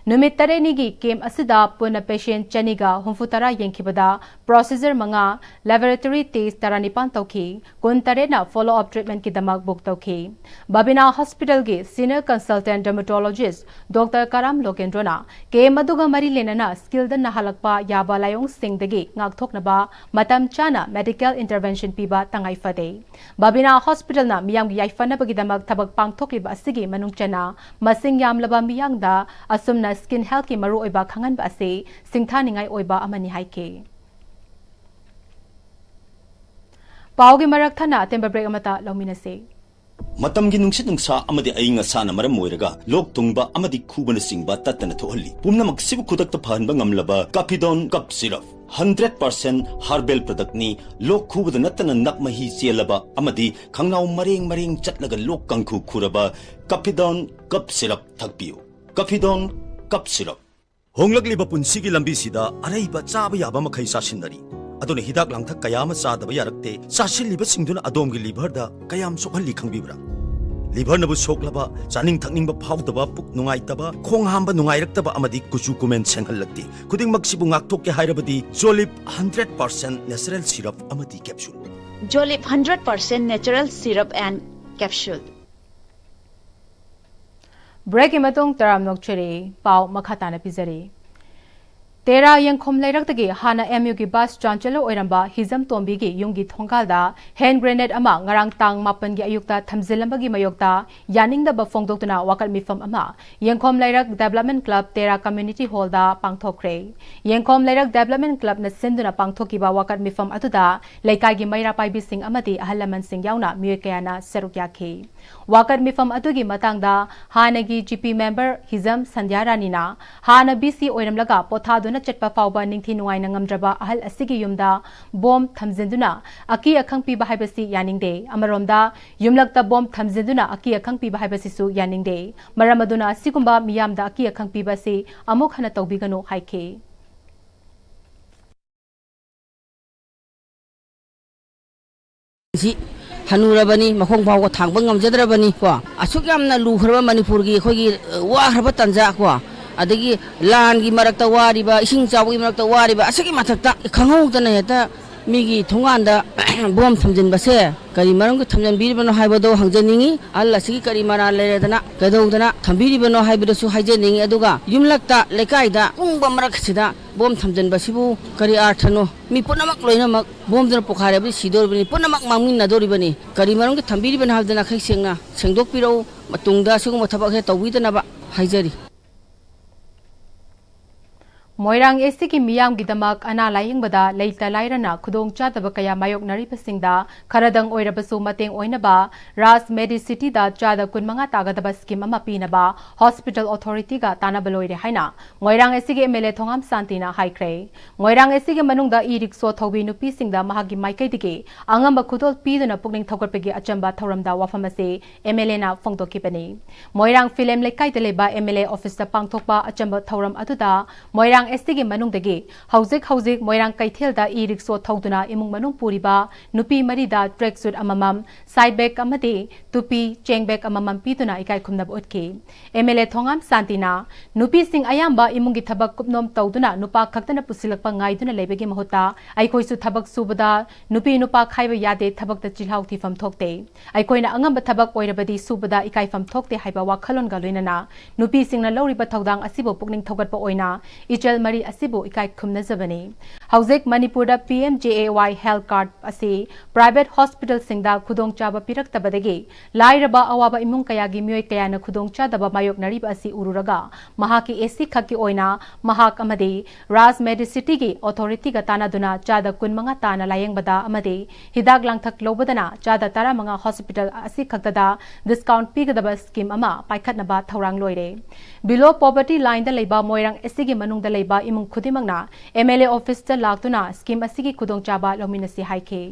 ꯅꯨꯃꯤꯠ ꯇꯔꯦꯠꯅꯤꯒꯤ ꯀꯦꯝꯞ ꯑꯁꯤꯗ ꯄꯨꯟꯅ ꯄꯦꯁꯦꯟ ꯆꯅꯤꯒ ꯍꯨꯝꯐꯨꯇꯔꯥ ꯌꯦꯡꯈꯤꯕꯗ ꯄ꯭ꯔꯣꯁꯤꯖꯔ ꯃꯉꯥ, ꯂꯦꯕꯣꯔꯦꯇꯣꯔꯤ ꯇꯦꯁ ꯇꯔꯥꯅꯤꯄꯥꯟ ꯇꯧꯈꯤ, ꯀꯨꯟꯇꯔꯦꯠꯅ ꯐꯣꯂꯣ ꯑꯞ ꯇ꯭ꯔꯤꯠꯃꯦꯟꯠꯀꯤꯗꯃꯛ ꯕꯨꯛ ꯇꯧꯈꯤ꯫ ꯕꯕꯤꯅꯥ ꯍꯣꯁꯄꯤꯇꯥꯜꯒꯤ ꯁꯤꯅꯤꯌꯔ ꯀꯟꯁꯜꯇꯦꯟꯠ ꯗꯔꯃꯥꯇꯣꯂꯣꯖꯤꯁ꯭ꯠ ꯗꯣꯛꯇꯔ ꯀꯔꯥꯝ ꯂꯣꯀꯦꯟꯗ꯭ꯔꯣꯅ ꯀꯦꯝꯞ ꯑꯗꯨꯒ ꯃꯔꯤ ꯂꯩꯅꯅ ꯁ꯭ꯀꯤꯟꯗ ꯅꯥꯍꯜꯂꯛꯄ ꯌꯥꯕ ꯂꯥꯏꯑꯣꯡꯁꯤꯡꯗꯒꯤ ꯉꯥꯛꯊꯣꯛꯅꯕ ꯃꯇꯝ ꯆꯥꯅ ꯃꯦꯗꯤꯀꯦꯜ ꯏꯟꯇꯔꯚꯦꯟꯁꯟ ꯄꯤꯕ ꯇꯉꯥꯏ ꯐꯗꯦ꯫ ꯕꯕꯤꯅꯥ ꯍꯣꯁꯄꯤꯇꯥꯜꯅ ꯃꯤꯌꯥꯝꯒꯤ ꯌꯥꯏꯐꯅꯕꯒꯤꯗꯃꯛ ꯊꯕꯛ ꯄꯥꯡꯊꯣꯛꯂꯤꯕ ꯑꯁꯤꯒꯤ ꯃꯅꯨꯡ ꯆꯟꯅ ꯃꯁꯤꯡ ꯌꯥꯝꯂꯕ ꯃꯤꯌꯥꯝꯗ ꯑꯁꯨꯝꯅ ꯁ꯭ꯀꯤꯟ ꯍꯦꯜꯊꯀꯤ ꯃꯔꯨꯑꯣꯏꯕ ꯈꯪꯍꯟꯕ ꯑꯁꯤ ꯁꯤꯡꯊꯥꯅꯤꯡꯉꯥꯏ ꯑꯣꯏꯕ ꯑꯃꯅꯤ ꯍꯥꯏꯈꯤ꯫ ꯄꯥꯎꯒꯤ ꯃꯔꯛ ꯊꯠꯅ ꯑꯇꯦꯟꯕ ꯕ꯭ꯔꯦꯛ ꯑꯃꯇ ꯂꯧꯃꯤꯟꯅꯁꯤ꯫ ꯃꯇꯝꯒꯤ ꯅꯨꯡꯁꯤꯠ ꯅꯨꯡꯁꯥ ꯑꯃꯗꯤ ꯑꯏꯪ ꯑꯁꯥꯅ ꯃꯔꯝ ꯑꯣꯏꯔꯒ ꯂꯣꯛ ꯊꯨꯡꯕ ꯑꯃꯗꯤ ꯈꯨꯕꯅꯆꯤꯡꯕ ꯇꯠꯇꯅ ꯊꯣꯛꯍꯜꯂꯤ꯫ ꯄꯨꯝꯅꯃꯛꯁꯤꯕꯨ ꯈꯨꯗꯛꯇ ꯐꯍꯟꯕ ꯉꯝꯂꯕ ꯀꯥꯐꯤꯗꯣꯟ ꯀꯞ ꯁꯤꯔꯞ, ꯍꯟꯗ꯭ꯔꯦꯠ ꯄꯥꯔꯁꯦꯟ ꯍꯔꯕꯦꯜ ꯄ꯭ꯔꯗꯛꯅꯤ꯫ ꯂꯣꯛ ꯈꯨꯕꯗ ꯅꯠꯇꯅ ꯅꯞ ꯃꯍꯤ ꯆꯦꯜꯂꯕ ꯑꯃꯗꯤ ꯈꯪꯅꯥꯎ ꯃꯔꯦꯡ ꯃꯔꯦꯡ ꯆꯠꯂꯒ ꯂꯣꯛ ꯀꯥꯡꯈꯨ ꯈꯨꯔꯕ ꯀꯥꯐꯤꯗꯣꯟ ꯀꯞ ꯁꯤꯔꯞ ꯊꯛꯄꯤꯌꯨ꯫ ꯀꯥꯐꯤꯗꯣꯟ ꯀꯞ ꯁꯤꯔꯞ꯫ ꯍꯣꯡꯂꯛꯂꯤꯕ ꯄꯨꯟꯁꯤꯒꯤ ꯂꯝꯕꯤꯁꯤꯗ ꯑꯔꯩꯕ ꯆꯥꯕ ꯌꯥꯕ ꯃꯈꯩ ꯆꯥꯁꯤꯟꯅꯔꯤ꯫ ꯑꯗꯨꯅ ꯍꯤꯗꯥꯛ ꯂꯥꯡꯊꯛ ꯀꯌꯥ ꯑꯃ ꯆꯥꯗꯕ ꯌꯥꯔꯛꯇꯦ꯫ ꯆꯥꯁꯤꯜꯂꯤꯕꯁꯤꯡꯗꯨꯅ ꯑꯗꯣꯝꯒꯤ ꯂꯤꯚꯔꯗ ꯀꯌꯥꯝ ꯁꯣꯛꯍꯜꯂꯤ ꯈꯪꯕꯤꯕ꯭ꯔꯥ? ꯂꯤꯚꯔꯅꯕꯨ ꯁꯣꯛꯂꯕ, ꯆꯥꯅꯤꯡ ꯊꯛꯅꯤꯡꯕ ꯐꯥꯎꯗꯕ, ꯄꯨꯛ ꯅꯨꯡꯉꯥꯏꯇꯕ, ꯈꯣꯡ ꯍꯥꯝꯕ ꯅꯨꯡꯉꯥꯏꯔꯛꯇꯕ ꯑꯃꯗꯤ ꯀꯨꯆꯨ ꯀꯨꯃꯦꯟ ꯁꯦꯡꯍꯜꯂꯛꯇꯦ꯫ ꯈꯨꯗꯤꯡꯃꯛꯁꯤꯕꯨ ꯉꯥꯛꯊꯣꯛꯀꯦ ꯍꯥꯏꯔꯕꯗꯤ ꯖꯣꯂꯤꯞ ꯍꯟꯗ꯭ꯔꯦꯠ ꯄꯥꯔꯁꯦꯟ ꯅꯦꯆꯔꯦꯜ ꯁꯤꯔꯞ ꯑꯃꯗꯤ capsule. Jolip hundred percent natural syrup and capsule. ꯕ꯭ꯔꯦꯛꯀꯤ ꯃꯇꯨꯡ ꯇꯔꯥꯝ ꯅꯣꯛꯆꯔꯤ꯫ ꯄꯥꯎ ꯃꯈꯥ ꯇꯥꯅ ꯄꯤꯖꯔꯤ꯫ ꯇꯦꯔꯥ ꯌꯦꯡꯈꯣꯝ ꯂꯩꯔꯛꯇꯒꯤ ꯍꯥꯟꯅ ꯑꯦꯝ ꯌꯨꯒꯤ ꯚꯥꯏꯁ ꯆꯥꯟꯁꯦꯂꯔ ꯑꯣꯏꯔꯝꯕ ꯍꯤꯖꯝ ꯇꯣꯝꯕꯤꯒꯤ ꯌꯨꯝꯒꯤ ꯊꯣꯡꯒꯥꯜꯗ ꯍꯦꯟ ꯒ꯭ꯔꯦꯅꯦꯗ ꯑꯃ ꯉꯔꯥꯡ ꯇꯥꯡ ꯃꯥꯄꯟꯒꯤ ꯑꯌꯨꯛꯇ ꯊꯝꯖꯤꯜꯂꯝꯕꯒꯤ ꯃꯥꯌꯣꯛꯇ ꯌꯥꯅꯤꯡꯗꯕ ꯐꯣꯡꯗꯣꯛꯇꯨꯅ ꯋꯥꯀꯠ ꯃꯤꯐꯝ ꯑꯃ ꯌꯦꯡꯈꯣꯝ ꯂꯩꯔꯛ ꯗꯦꯕꯂꯞꯃꯦꯟ ꯀ꯭ꯂꯕ ꯇꯦꯔꯥ ꯀꯝꯃ꯭ꯌꯨꯅꯤꯇꯤ ꯍꯣꯜꯗ ꯄꯥꯡꯊꯣꯛꯈ꯭ꯔꯦ꯫ ꯌꯦꯡꯈꯣꯝ ꯂꯩꯔꯛ ꯗꯦꯕꯂꯞꯃꯦꯟ ꯀ꯭ꯂꯕꯅ ꯁꯤꯟꯗꯨꯅ ꯄꯥꯡꯊꯣꯛꯈꯤꯕ ꯋꯥꯀꯠ ꯃꯤꯐꯝ ꯑꯗꯨꯗ ꯂꯩꯀꯥꯏꯒꯤ ꯃꯩꯔꯥ ꯄꯥꯏꯕꯤꯁꯤꯡ ꯑꯃꯗꯤ ꯑꯍꯜ ꯂꯃꯟꯁꯤꯡ ꯌꯥꯎꯅ ꯃꯤꯑꯣꯏ ꯀꯌꯥꯅ ꯁꯔꯨꯛ ꯌꯥꯈꯤ꯫ ꯋꯥꯀꯠ ꯃꯤꯐꯝ ꯑꯗꯨꯒꯤ ꯃꯇꯥꯡꯗ ꯍꯥꯟꯅꯒꯤ ꯖꯤ ꯄꯤ ꯃꯦꯝꯕꯔ ꯍꯤꯖꯝ ꯁꯟꯙ꯭ꯌꯥ ꯔꯥꯅꯤꯅ ꯍꯥꯟꯅ ꯚꯤ ꯁꯤ ꯑꯣꯏꯔꯝꯂꯒ ꯄꯣꯊꯥꯗꯨꯅ ꯆꯠꯄ ꯐꯥꯎꯕ ꯅꯤꯡꯊꯤ ꯅꯨꯡꯉꯥꯏꯅ ꯉꯝꯗ꯭ꯔꯕ ꯑꯍꯜ ꯑꯁꯤꯒꯤ ꯌꯨꯝꯗ ꯕꯣꯝ ꯊꯝꯖꯤꯟꯗꯨꯅ ꯑꯀꯤ ꯑꯈꯪ ꯄꯤꯕ ꯍꯥꯏꯕꯁꯤ ꯌꯥꯅꯤꯡꯗꯦ꯫ ꯑꯃꯔꯣꯝꯗ ꯌꯨꯝꯂꯛꯇ ꯕꯣꯝ ꯊꯝꯖꯤꯟꯗꯨꯅ ꯑꯀꯤ ꯑꯈꯪ ꯄꯤꯕ ꯍꯥꯏꯕꯁꯤꯁꯨ ꯌꯥꯅꯤꯡꯗꯦ꯫ ꯃꯔꯝ ꯑꯗꯨꯅ ꯑꯁꯤꯒꯨꯝꯕ ꯃꯤꯌꯥꯝꯗ ꯑꯀꯤ ꯑꯈꯪ ꯄꯤꯕ ꯑꯁꯤ ꯑꯃꯨꯛ ꯍꯟꯅ ꯇꯧꯕꯤꯒꯅꯨ ꯍꯥꯏꯈꯤ꯫ ꯁꯤ ꯍꯅꯨꯔꯕꯅꯤ, ꯃꯈꯣꯡ ꯐꯥꯎꯕ ꯊꯥꯡꯕ ꯉꯝꯖꯗ꯭ꯔꯕꯅꯤ ꯀꯣ꯫ ꯑꯁꯨꯛ ꯌꯥꯝꯅ ꯂꯨꯈ꯭ꯔꯕ ꯃꯅꯤꯄꯨꯔꯒꯤ ꯑꯩꯈꯣꯏꯒꯤ, ꯑ, ꯋꯥꯈ꯭ꯔꯕ ꯇꯥꯟꯖꯥ ꯀꯣ, ꯑꯗꯒꯤ ꯂꯥꯟꯒꯤ ꯃꯔꯛꯇ ꯋꯥꯔꯤꯕ, ꯏꯁꯤꯡ ꯆꯥꯎꯕꯒꯤ ꯃꯔꯛꯇ ꯋꯥꯔꯤꯕ, ꯑꯁꯤꯒꯤ ꯃꯊꯛꯇ ꯈꯪꯍꯧꯗꯅ ꯍꯦꯛꯇ ꯃꯤꯒꯤ ꯊꯣꯡꯒꯥꯟꯗ ꯕꯣꯝ ꯊꯝꯖꯤꯟꯕꯁꯦ ꯀꯔꯤ ꯃꯔꯝꯒꯤ ꯊꯝꯖꯤꯟꯕꯤꯔꯤꯕꯅꯣ ꯍꯥꯏꯕꯗꯣ ꯍꯪꯖꯅꯤꯡꯉꯤ꯫ ꯑꯍꯜ ꯑꯁꯤꯒꯤ ꯀꯔꯤ ꯃꯔꯥꯜ ꯂꯩꯔꯗꯅ ꯀꯩꯗꯧꯗꯅ ꯊꯝꯕꯤꯔꯤꯕꯅꯣ ꯍꯥꯏꯕꯗꯨꯁꯨ ꯍꯥꯏꯖꯅꯤꯡꯉꯤ꯫ ꯑꯗꯨꯒ ꯌꯨꯝꯂꯛꯇ, ꯂꯩꯀꯥꯏꯗ ꯄꯨꯡꯕ ꯃꯔꯛꯁꯤꯗ ꯕꯣꯝ ꯊꯝꯖꯤꯟꯕꯁꯤꯕꯨ ꯀꯔꯤ ꯑꯥꯔꯊꯅꯣ? ꯃꯤ ꯄꯨꯝꯅꯃꯛ ꯂꯣꯏꯅꯃꯛ ꯕꯣꯝꯗꯨꯅ ꯄꯣꯈꯥꯏꯔꯕꯗꯤ ꯁꯤꯗꯣꯔꯤꯕꯅꯤ, ꯄꯨꯝꯅꯃꯛ ꯃꯥꯡꯃꯤꯟꯅꯗꯣꯔꯤꯕꯅꯤ꯫ ꯀꯔꯤ ꯃꯔꯝꯒꯤ ꯊꯝꯕꯤꯔꯤꯕꯅꯣ ꯍꯥꯏꯕꯗꯨ ꯅꯥꯈꯩ ꯁꯦꯡꯅ ꯁꯦꯡꯗꯣꯛꯄꯤꯔꯛꯎ꯫ ꯃꯇꯨꯡꯗ ꯑꯁꯤꯒꯨꯝꯕ ꯊꯕꯛꯁꯦ ꯇꯧꯕꯤꯗꯅꯕ ꯍꯥꯏꯖꯔꯤ꯫ ꯃꯣꯏꯔꯥꯡ ꯑꯦꯁ ꯇꯤꯒꯤ ꯃꯤꯌꯥꯝꯒꯤꯗꯃꯛ ꯑꯅꯥ ꯂꯥꯌꯦꯡꯕꯗ ꯂꯩꯇ ꯂꯥꯏꯔꯅ ꯈꯨꯗꯣꯡꯆꯥꯗꯕ ꯀꯌꯥ ꯃꯥꯌꯣꯛꯅꯔꯤꯕꯁꯤꯡꯗ ꯈꯔꯗꯪ ꯑꯣꯏꯔꯕꯁꯨ ꯃꯇꯦꯡ ꯑꯣꯏꯅꯕ ꯔꯥꯖ ꯃꯦꯗꯤꯁꯤꯇꯤꯗ ꯆꯥꯗ ꯀꯨꯟꯃꯉꯥ ꯇꯥꯒꯗꯕ ꯁ꯭ꯀꯤꯝ ꯑꯃ ꯄꯤꯅꯕ ꯍꯣꯁꯄꯤꯇꯥꯜ ꯑꯣꯊꯣꯔꯤꯇꯤꯒ ꯇꯥꯟꯅꯕ ꯂꯣꯏꯔꯦ ꯍꯥꯏꯅ ꯃꯣꯏꯔꯥꯡ ꯑꯦꯁ ꯇꯤꯒꯤ ꯑꯦꯝ ꯑꯦꯜ ꯑꯦ ꯊꯣꯉꯥꯝ ꯁꯥꯟꯇꯤꯅ ꯍꯥꯏꯈ꯭ꯔꯦ꯫ ꯃꯣꯏꯔꯥꯡ ꯑꯦꯁ ꯇꯤꯒꯤ ꯃꯅꯨꯡꯗ ꯏ ꯔꯤꯛꯁꯣ ꯊꯧꯕꯤ ꯅꯨꯄꯤꯁꯤꯡꯗ ꯃꯍꯥꯛꯀꯤ ꯃꯥꯏꯀꯩꯗꯒꯤ ꯑꯉꯝꯕ ꯈꯨꯗꯣꯜ ꯄꯤꯗꯨꯅ ꯄꯨꯛꯅꯤꯡ ꯊꯧꯒꯠꯄꯒꯤ ꯑꯆꯝꯕ ꯊꯧꯔꯝꯗ ꯋꯥꯐꯝ ꯑꯁꯤ ꯑꯦꯝ ꯑꯦꯜ ꯑꯦꯅ ꯐꯣꯡꯗꯣꯛꯈꯤꯕꯅꯤ꯫ ꯃꯣꯏꯔꯥꯡ ꯐꯤꯂꯦꯝ ꯂꯩꯀꯥꯏꯗ ꯂꯩꯕ ꯑꯦꯝ ꯑꯦꯜ ꯑꯦ ꯑꯣꯐꯤꯁꯇ ꯄꯥꯡꯊꯣꯛꯄ ꯑꯆꯝꯕ ꯊꯧꯔꯝ ꯑꯗꯨꯗ ꯃꯣꯏꯔꯥꯡ ꯑꯦꯁ ꯇꯤꯒꯤ ꯃꯅꯨꯡꯗꯒꯤ ꯍꯧꯖꯤꯛ ꯍꯧꯖꯤꯛ ꯃꯣꯏꯔꯥꯡ ꯀꯩꯊꯦꯜꯗ ꯏ ꯔꯤꯛꯁꯣ ꯊꯧꯗꯨꯅ ꯏꯃꯨꯡ ꯃꯅꯨꯡ ꯄꯨꯔꯤꯕ ꯅꯨꯄꯤ ꯃꯔꯤꯗ ꯇ꯭ꯔꯦꯛ ꯁꯨꯠ ꯑꯃꯃꯝ, ꯁꯥꯏꯠ ꯕꯦꯒ ꯑꯃꯗꯤ ꯇꯨꯄꯤ, ꯆꯦꯡ ꯕꯦꯒ ꯑꯃꯃꯝ ꯄꯤꯗꯨꯅ ꯏꯀꯥꯏ ꯈꯨꯝꯅꯕ ꯎꯠꯈꯤ꯫ ꯑꯦꯝ ꯑꯦꯜ ꯑꯦ ꯊꯣꯉꯥꯝ ꯁꯥꯟꯇꯤꯅ ꯅꯨꯄꯤꯁꯤꯡ ꯑꯌꯥꯝꯕ ꯏꯃꯨꯡꯒꯤ ꯊꯕꯛ ꯀꯨꯞꯅꯣꯝ ꯇꯧꯗꯨꯅ ꯅꯨꯄꯥ ꯈꯛꯇꯅ ꯄꯨꯁꯤꯜꯂꯛꯄ ꯉꯥꯏꯗꯨꯅ ꯂꯩꯕꯒꯤ ꯃꯍꯨꯠꯇ ꯑꯩꯈꯣꯏꯁꯨ ꯊꯕꯛ ꯁꯨꯕꯗ ꯅꯨꯄꯤ ꯅꯨꯄꯥ ꯈꯥꯏꯕ ꯌꯥꯗꯦ, ꯊꯕꯛꯇ ꯆꯤꯜꯍꯥꯎ ꯊꯤꯐꯝ ꯊꯣꯛꯇꯦ꯫ ꯑꯩꯈꯣꯏꯅ ꯑꯉꯝꯕ ꯊꯕꯛ ꯑꯣꯏꯔꯕꯗꯤ ꯁꯨꯕꯗ ꯏꯀꯥꯏꯐꯝ ꯊꯣꯛꯇꯦ ꯍꯥꯏꯕ ꯋꯥꯈꯜꯂꯣꯟꯒ ꯂꯣꯏꯅꯅ ꯅꯨꯄꯤꯁꯤꯡꯅ ꯂꯧꯔꯤꯕ ꯊꯧꯗꯥꯡ ꯑꯁꯤꯕꯨ ꯄꯨꯛꯅꯤꯡ ꯊꯧꯒꯠꯄ ꯑꯣꯏꯅ ꯏꯆꯜ ꯃꯔꯤ ꯑꯁꯤꯕꯨ ꯏꯀꯥꯏ ꯈꯨꯝꯅꯖꯕꯅꯤ꯫ ꯍꯧꯖꯤꯛ ꯃꯅꯤꯄꯨꯔꯗ ꯄꯤ ꯑꯦꯝ ꯖꯦ ꯑꯦ ꯋꯥꯏ ꯍꯦꯜꯊ ꯀꯥꯔꯗ ꯑꯁꯤ ꯄ꯭ꯔꯥꯏꯚꯦꯠ ꯍꯣꯁꯄꯤꯇꯥꯜꯁꯤꯡꯗ ꯈꯨꯗꯣꯡꯆꯥꯕ ꯄꯤꯔꯛꯇꯕꯗꯒꯤ ꯂꯥꯏꯔꯕ ꯑꯋꯥꯕ ꯏꯃꯨꯡ ꯀꯌꯥꯒꯤ ꯃꯤꯑꯣꯏ ꯀꯌꯥꯅ ꯈꯨꯗꯣꯡꯆꯥꯗꯕ ꯃꯥꯌꯣꯛꯅꯔꯤꯕ ꯑꯁꯤ ꯎꯔꯨꯔꯒ ꯃꯍꯥꯛꯀꯤ ꯑꯦꯁ ꯇꯤ ꯈꯛꯀꯤ ꯑꯣꯏꯅ ꯃꯍꯥꯛ ꯑꯃꯗꯤ ꯔꯥꯖ ꯃꯦꯗꯤꯁꯤꯇꯤꯒꯤ ꯑꯣꯊꯣꯔꯤꯇꯤꯒ ꯇꯥꯟꯅꯗꯨꯅ ꯆꯥꯗ ꯀꯨꯟꯃꯉꯥ ꯇꯥꯅ ꯂꯥꯌꯦꯡꯕꯗ ꯑꯃꯗꯤ ꯍꯤꯗꯥꯛ ꯂꯥꯡꯊꯛ ꯂꯧꯕꯗꯅ ꯆꯥꯗ ꯇꯔꯥꯃꯉꯥ ꯍꯣꯁꯄꯤꯇꯥꯜ ꯑꯁꯤ ꯈꯛꯇꯗ ꯗꯤꯁꯀꯥꯎꯟꯠ ꯄꯤꯒꯗꯕ ꯁ꯭ꯀꯤꯝ ꯑꯃ ꯄꯥꯏꯈꯠꯅꯕ ꯊꯧꯔꯥꯡ ꯂꯣꯏꯔꯦ꯫ ꯕꯤꯂꯣ ꯄꯣꯚꯔꯇꯤ ꯂꯥꯏꯟꯗ ꯂꯩꯕ ꯃꯣꯏꯔꯥꯡ ꯑꯦꯁ ꯇꯤꯒꯤ ꯃꯅꯨꯡꯗ ꯂꯩꯕ ꯏꯃꯨꯡ ꯈꯨꯗꯤꯡꯃꯛꯅ ꯑꯦꯝ ꯑꯦꯜ ꯑꯦ ꯑꯣꯐꯤꯁꯇ ꯂꯥꯛꯇꯨꯅ ꯁ꯭ꯀꯤꯝ ꯑꯁꯤꯒꯤ ꯈꯨꯗꯣꯡꯆꯥꯕ ꯂꯧꯃꯤꯟꯅꯁꯤ ꯍꯥꯏꯈꯤ꯫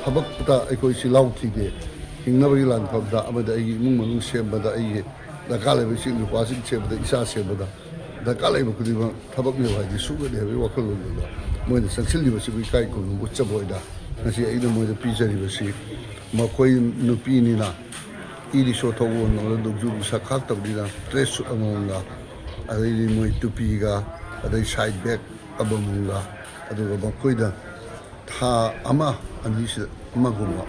ꯊꯕꯛꯇ ꯑꯩꯈꯣꯏ ꯆꯤꯜꯍꯥꯎ ꯊꯤꯗꯦ꯫ ꯍꯤꯡꯅꯕꯒꯤ ꯂꯥꯟꯐꯝꯗ ꯑꯃꯗꯤ ꯑꯩꯒꯤ ꯏꯃꯨꯡ ꯃꯅꯨꯡ ꯁꯦꯝꯕꯗ, ꯑꯩꯒꯤ ꯗꯔꯀꯥꯔ ꯂꯩꯕ ꯏꯆꯤꯜ ꯅꯨꯄꯥꯁꯤꯡ ꯁꯦꯝꯕꯗ, ꯏꯆꯥ ꯁꯦꯝꯕꯗ ꯗꯔꯀꯥꯔ ꯂꯩꯕ ꯈꯨꯗꯤꯡꯃꯛ ꯊꯕꯛꯅꯦꯕ ꯍꯥꯏꯗꯤ ꯁꯨꯒꯅꯤ ꯍꯥꯏꯕꯒꯤ ꯋꯥꯈꯜꯂꯣꯟꯗꯨꯗ ꯃꯣꯏꯅ ꯆꯪꯁꯤꯜꯂꯤꯕꯁꯤꯕꯨ ꯏꯀꯥꯏ ꯈꯨꯝꯅꯕ ꯎꯠꯆꯕ ꯑꯣꯏꯅ ꯉꯁꯤ ꯑꯩꯅ ꯃꯣꯏꯗ ꯄꯤꯖꯔꯤꯕꯁꯤ, ꯃꯈꯣꯏ ꯅꯨꯄꯤꯅꯤꯅ ꯏ ꯔꯤꯛꯁꯣ ꯊꯧꯕ ꯑꯣꯏꯅ ꯅꯣꯡꯃꯗ ꯅꯣꯡꯖꯨ ꯅꯨꯡꯁꯥ ꯈꯥꯛꯇꯕꯅꯤꯅ ꯇ꯭ꯔꯦꯛ ꯁꯨꯠ ꯑꯃꯃꯝꯒ, ꯑꯗꯩꯗꯤ ꯃꯣꯏ ꯇꯨꯄꯤꯒ, ꯑꯗꯩ ꯁꯥꯏꯠ ꯕꯦꯒ ꯑꯃꯃꯝꯒ, ꯑꯗꯨꯒ ꯃꯈꯣꯏꯗ ꯊꯥ ꯑꯃ ꯑꯅꯤꯁꯤꯗ ꯑꯃꯒꯨꯝꯕ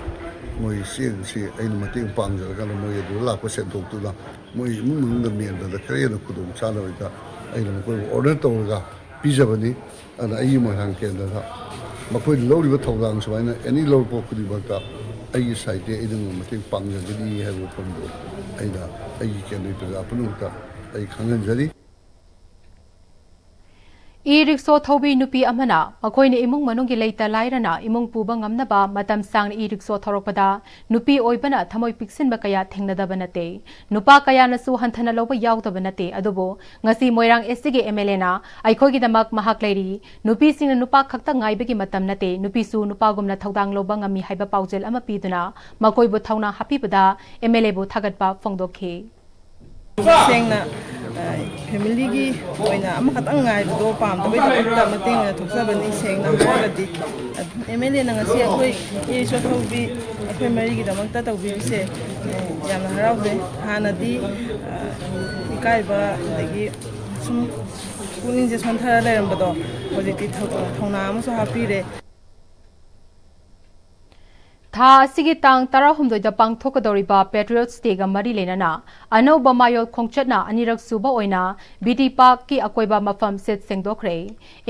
ꯃꯣꯏ ꯆꯦꯡꯁꯤ ꯑꯩꯅ ꯃꯇꯦꯡ ꯄꯥꯡꯖꯔꯀꯥꯟꯗ ꯃꯣꯏ ꯑꯗꯨꯗ ꯂꯥꯛꯄ ꯁꯦꯟꯊꯣꯛꯇꯨꯅ ꯃꯣꯏ ꯏꯃꯨꯡ ꯃꯅꯨꯡꯗ ꯃꯦꯟꯕꯗ ꯈꯔ ꯍꯦꯟꯅ ꯈꯨꯗꯣꯡ ꯆꯥꯅꯕꯒꯤꯗ ꯑꯩꯅ ꯃꯈꯣꯏꯕꯨ ꯑꯣꯔꯗꯔ ꯇꯧꯔꯒ ꯄꯤꯖꯕꯅꯤ꯫ ꯑꯗꯨꯅ ꯑꯩꯒꯤ ꯃꯣꯏꯔꯥꯡ ꯀꯦꯟꯗ꯭ꯔꯗ ꯃꯈꯣꯏꯅ ꯂꯧꯔꯤꯕ ꯊꯧꯗꯥꯡ ꯁꯨꯃꯥꯏꯅ ꯑꯦꯅꯤ ꯂꯧꯔꯛꯄ ꯈꯨꯗꯤꯡꯃꯛꯇ ꯑꯩꯒꯤ ꯁꯥꯏꯠꯇꯒꯤ ꯑꯩꯅ ꯃꯇꯦꯡ ꯄꯥꯡꯖꯒꯅꯤ ꯍꯥꯏꯕ ꯋꯥꯐꯝꯗꯨ ꯑꯩꯅ ꯑꯩꯒꯤ ꯀꯦꯟꯗ꯭ꯔꯒꯤ ꯄ꯭ꯔꯖꯥ ꯄꯨꯝꯅꯃꯛꯇ ꯑꯩ ꯈꯪꯍꯟꯖꯔꯤ꯫ ꯏ ꯔꯤꯛꯁꯣ ꯊꯧꯕꯤ ꯅꯨꯄꯤ ꯑꯃꯅ ꯃꯈꯣꯏꯅ ꯏꯃꯨꯡ ꯃꯅꯨꯡꯒꯤ ꯂꯩꯇ ꯂꯥꯏꯔꯅ ꯏꯃꯨꯡ ꯄꯨꯕ ꯉꯝꯅꯕ ꯃꯇꯝ ꯁꯥꯡꯅ ꯏ ꯔꯤꯛꯁꯣ ꯊꯧꯔꯛꯄꯗ ꯅꯨꯄꯤ ꯑꯣꯏꯕꯅ ꯊꯃꯣꯏ ꯄꯤꯛꯁꯤꯟꯕ ꯀꯌꯥ ꯊꯦꯡꯅꯗꯕ ꯅꯠꯇꯦ꯫ ꯅꯨꯄꯥ ꯀꯌꯥꯅꯁꯨ ꯍꯟꯊꯅ ꯂꯧꯕ ꯌꯥꯎꯗꯕ ꯅꯠꯇꯦ꯫ ꯑꯗꯨꯕꯨ ꯉꯁꯤ ꯃꯣꯏꯔꯥꯡ ꯑꯦꯁ ꯇꯤꯒꯤ ꯑꯦꯝ ꯑꯦꯜ ꯑꯦꯅ ꯑꯩꯈꯣꯏꯒꯤꯗꯃꯛ ꯃꯍꯥꯛ ꯂꯩꯔꯤ, ꯅꯨꯄꯤꯁꯤꯡꯅ ꯅꯨꯄꯥ ꯈꯛꯇ ꯉꯥꯏꯕꯒꯤ ꯃꯇꯝ ꯅꯠꯇꯦ, ꯅꯨꯄꯤꯁꯨ ꯅꯨꯄꯥꯒꯨꯝꯅ ꯊꯧꯗꯥꯡ ꯂꯧꯕ ꯉꯝꯃꯤ ꯍꯥꯏꯕ ꯄꯥꯎꯖꯦꯜ ꯑꯃ ꯄꯤꯗꯨꯅ ꯃꯈꯣꯏꯕꯨ ꯊꯧꯅꯥ ꯍꯥꯞꯄꯤꯕꯗ ꯑꯦꯝ ꯑꯦꯜ ꯑꯦꯕꯨ ꯊꯥꯒꯠꯄ ꯐꯣꯡꯗꯣꯛꯈꯤ꯫ ꯁꯦꯡꯅ, ꯑ, ꯐꯦꯃꯤꯂꯤꯒꯤ ꯑꯣꯏꯅ ꯑꯃꯈꯛꯇꯪ ꯉꯥꯏꯕꯗꯣ ꯄꯥꯝꯗꯕꯩꯗꯃꯛꯇ ꯃꯇꯦꯡ ꯑꯣꯏꯅ ꯊꯣꯛꯆꯕꯅꯤ꯫ ꯁꯦꯡꯅ ꯍꯥꯏꯔꯒꯗꯤ, ꯑꯦꯝ ꯑꯦꯜ ꯑꯦꯅ ꯉꯁꯤ ꯑꯩꯈꯣꯏ ꯏ ꯔꯤꯛꯁꯣ ꯊꯧꯕꯤ ꯑꯩꯈꯣꯏ ꯃꯔꯤꯒꯤꯗꯃꯛꯇ ꯇꯧꯕꯤꯔꯤꯁꯦ, ꯑ, ꯌꯥꯝꯅ ꯍꯔꯥꯎꯖꯩ꯫ ꯍꯥꯟꯅꯗꯤ, ꯑ, ꯏꯀꯥꯏꯕ, ꯑꯗꯒꯤ ꯁꯨꯝ ꯄꯨꯛꯅꯤꯡꯁꯦ ꯁꯣꯟꯊꯔ ꯂꯩꯔꯝꯕꯗꯣ ꯍꯧꯖꯤꯛꯇꯤ ꯊꯧ-, ꯊꯧꯅꯥ ꯑꯃꯁꯨ ꯍꯥꯞꯄꯤꯔꯦ꯫ ꯊꯥ ꯑꯁꯤꯒꯤ ꯇꯥꯡ ꯇꯔꯥꯍꯨꯝꯗꯣꯏꯗ ꯄꯥꯡꯊꯣꯛꯀꯗꯧꯔꯤꯕ Patriots Day ꯒ ꯃꯔꯤ ꯂꯩꯅꯅ ꯑꯅꯧꯕ ꯃꯌꯣꯜ ꯈꯣꯡꯆꯠꯅ ꯑꯅꯤꯔꯛ ꯁꯨꯕ ꯑꯣꯏꯅ ꯕꯤ ꯇꯤ ꯄꯥꯔꯛꯀꯤ ꯑꯀꯣꯏꯕ ꯃꯐꯝ ꯁꯤꯠ ꯁꯦꯡꯗꯣꯛꯈ꯭ꯔꯦ꯫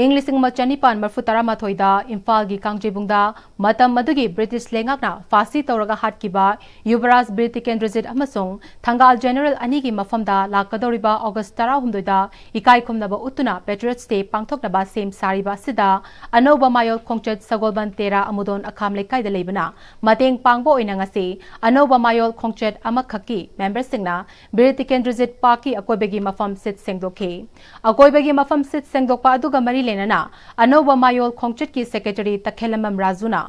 ꯏꯪ ꯂꯤꯁꯤꯡ ꯑꯃ ꯆꯅꯤꯄꯥꯟ ꯃꯔꯤꯐꯨ ꯇꯔꯥꯃꯥꯊꯣꯏꯗ ꯏꯝꯐꯥꯜꯒꯤ ꯀꯥꯡꯖꯩꯕꯨꯡꯗ ꯃꯇꯝ ꯑꯗꯨꯒꯤ ꯕ꯭ꯔꯤꯇꯤꯁ ꯂꯩꯉꯥꯛꯅ ꯐꯥꯁꯤ ꯇꯧꯔꯒ ꯍꯥꯠꯈꯤꯕ ꯌꯨꯕꯔꯥꯖ ꯕꯤꯔ ꯇꯤꯀꯦꯟꯗ꯭ꯔꯖꯤꯠ ꯑꯃꯁꯨꯡ ꯊꯪꯒꯥꯜ ꯖꯦꯅꯔꯦꯜ ꯑꯅꯤꯒꯤ ꯃꯐꯝꯗ ꯂꯥꯛꯀꯗꯧꯔꯤꯕ ꯑꯣꯒꯁ ꯇꯔꯥꯍꯨꯝꯗꯣꯏꯗ ꯏꯀꯥꯏ ꯈꯨꯝꯅꯕ ꯎꯠꯇꯨꯅ Patriots Day ꯄꯥꯡꯊꯣꯛꯅꯕ ꯁꯦꯝ ꯁꯥꯔꯤꯕ ꯑꯁꯤꯗ ꯑꯅꯧꯕ ꯃꯌꯣꯜ ꯈꯣꯡꯆꯠ ꯁꯒꯣꯜꯕꯟ ꯇꯦꯔꯥ ꯑꯃꯨꯗꯣꯟ ꯑꯈꯥꯝ ꯂꯩꯀꯥꯏꯗ ꯂꯩꯕꯅ ꯃꯇꯦꯡ ꯄꯥꯡꯕ ꯑꯣꯏꯅ ꯉꯁꯤ ꯑꯅꯧꯕ ꯃꯌꯣꯜ ꯈꯣꯡꯆꯠ ꯑꯃꯈꯛꯀꯤ ꯃꯦꯝꯕꯔꯁꯤꯡꯅ ꯕꯤꯔ ꯇꯤꯀꯦꯟꯗ꯭ꯔꯖꯤꯠ ꯄꯥꯔꯛꯀꯤ ꯑꯀꯣꯏꯕꯒꯤ ꯃꯐꯝ ꯁꯤꯠ ꯁꯦꯡꯗꯣꯛꯈꯤ꯫ ꯑꯀꯣꯏꯕꯒꯤ ꯃꯐꯝ ꯁꯤꯠ ꯁꯦꯡꯗꯣꯛꯄ ꯑꯗꯨꯒ ꯃꯔꯤ ꯂꯩꯅꯅ ꯑꯅꯧꯕ ꯃꯌꯣꯜ ꯈꯣꯡꯆꯠꯀꯤ ꯁꯦꯀ꯭ꯔꯦꯇꯔꯤ ꯇꯈꯦꯜꯂꯝꯕꯝ ꯔꯥꯖꯨꯅ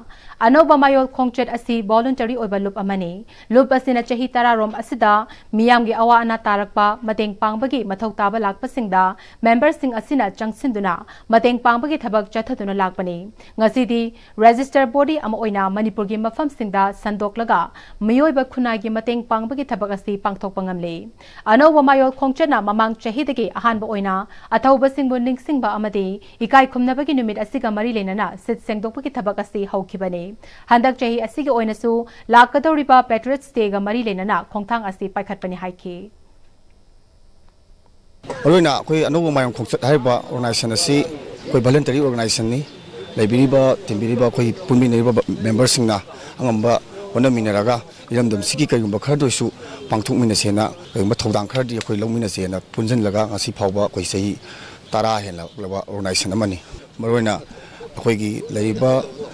ꯑꯅꯧꯕ ꯃꯌꯣꯜ ꯈꯣꯡꯆꯠ ꯑꯁꯤ ꯚꯣꯂꯨꯟꯇꯔꯤ ꯑꯣꯏꯕ ꯂꯨꯞ ꯑꯃꯅꯤ꯫ ꯂꯨꯞ ꯑꯁꯤꯅ ꯆꯍꯤ ꯇꯔꯥꯔꯣꯝ ꯑꯁꯤꯗ ꯃꯤꯌꯥꯝꯒꯤ ꯑꯋꯥ ꯑꯅꯥ ꯇꯥꯔꯛꯄ, ꯃꯇꯦꯡ ꯄꯥꯡꯕꯒꯤ ꯃꯊꯧ ꯇꯥꯕ ꯂꯥꯛꯄꯁꯤꯡꯗ ꯃꯦꯝꯕꯔꯁꯤꯡ ꯑꯁꯤꯅ ꯆꯪꯁꯤꯟꯗꯨꯅ ꯃꯇꯦꯡ ꯄꯥꯡꯕꯒꯤ ꯊꯕꯛ ꯆꯠꯊꯗꯨꯅ ꯂꯥꯛꯄꯅꯤ꯫ ꯉꯁꯤꯗꯤ ꯔꯦꯖꯤꯁꯇꯔ ꯕꯣꯗꯤ ꯑꯃ ꯑꯣꯏꯅ ꯃꯅꯤꯄꯨꯔꯒꯤ ꯃꯐꯝ ꯃꯐꯝꯁꯤꯡꯗ ꯁꯟꯗꯣꯛꯂꯒ ꯃꯤꯑꯣꯏꯕ ꯈꯨꯟꯅꯥꯏꯒꯤ ꯃꯇꯦꯡ ꯄꯥꯡꯕꯒꯤ ꯊꯕꯛ ꯑꯁꯤ ꯄꯥꯡꯊꯣꯛꯄ ꯉꯝꯂꯤ꯫ ꯑꯅꯧꯕ ꯃꯌꯣꯜ ꯈꯣꯡꯆꯠꯅ ꯃꯃꯥꯡ ꯆꯍꯤꯗꯒꯤ ꯑꯍꯥꯟꯕ ꯑꯣꯏꯅ ꯑꯊꯧꯕꯁꯤꯡꯕꯨ ꯅꯤꯡꯁꯤꯡꯕ ꯑꯃꯗꯤ ꯏꯀꯥꯏ ꯈꯨꯝꯅꯕꯒꯤ ꯅꯨꯃꯤꯠ ꯑꯁꯤꯒ ꯃꯔꯤ ꯂꯩꯅꯅ ꯁꯤꯠ ꯁꯦꯡꯗꯣꯛꯄꯒꯤ ꯊꯕꯛ ꯑꯁꯤ ꯍꯧꯈꯤꯕꯅꯤ꯫ ꯍꯟꯗꯛ ꯆꯍꯤ ꯑꯁꯤꯒꯤ ꯑꯣꯏꯅꯁꯨ ꯂꯥꯛꯀꯗꯧꯔꯤꯕ Patriots Day ꯒ ꯃꯔꯤ ꯂꯩꯅꯅ ꯈꯣꯡꯊꯥꯡ ꯑꯁꯤ ꯄꯥꯏꯈꯠꯄꯅꯤ ꯍꯥꯏꯈꯤ꯫ ꯃꯔꯨꯑꯣꯏꯅ ꯑꯩꯈꯣꯏ ꯑꯅꯧꯕ ꯃꯌꯣꯜ ꯈꯣꯡꯆꯠ ꯍꯥꯏꯔꯤꯕ organization ꯑꯁꯤ ꯑꯩꯈꯣꯏ voluntary organization ꯅꯤ꯫ ꯂꯩꯕꯤꯔꯤꯕ, ꯇꯤꯟꯕꯤꯔꯤꯕ, ꯑꯩꯈꯣꯏ ꯄꯨꯟꯃꯤꯟꯅꯔꯤꯕ member ꯁꯤꯡꯅ ꯑꯉꯝꯕ ꯍꯣꯠꯅꯃꯤꯟꯅꯔꯒ ꯏꯔꯝꯗꯝꯁꯤꯒꯤ ꯀꯔꯤꯒꯨꯝꯕ ꯈꯔꯗ ꯑꯣꯏꯔꯁꯨ ꯄꯥꯡꯊꯣꯛꯃꯤꯟꯅꯁꯦꯅ, ꯀꯔꯤꯒꯨꯝꯕ ꯊꯧꯗꯥꯡ ꯈꯔꯗꯤ ꯑꯩꯈꯣꯏ ꯂꯧꯃꯤꯟꯅꯁꯦꯅ ꯄꯨꯟꯁꯤꯜꯂꯒ ꯉꯁꯤ ꯐꯥꯎꯕ ꯑꯩꯈꯣꯏ ꯆꯍꯤ ꯇꯔꯥ ꯍꯦꯜꯂꯛꯂꯕ organization ꯑꯃꯅꯤ꯫ ꯃꯔꯨꯑꯣꯏꯅ ꯑꯩꯈꯣꯏꯒꯤ ꯂꯩꯔꯤꯕ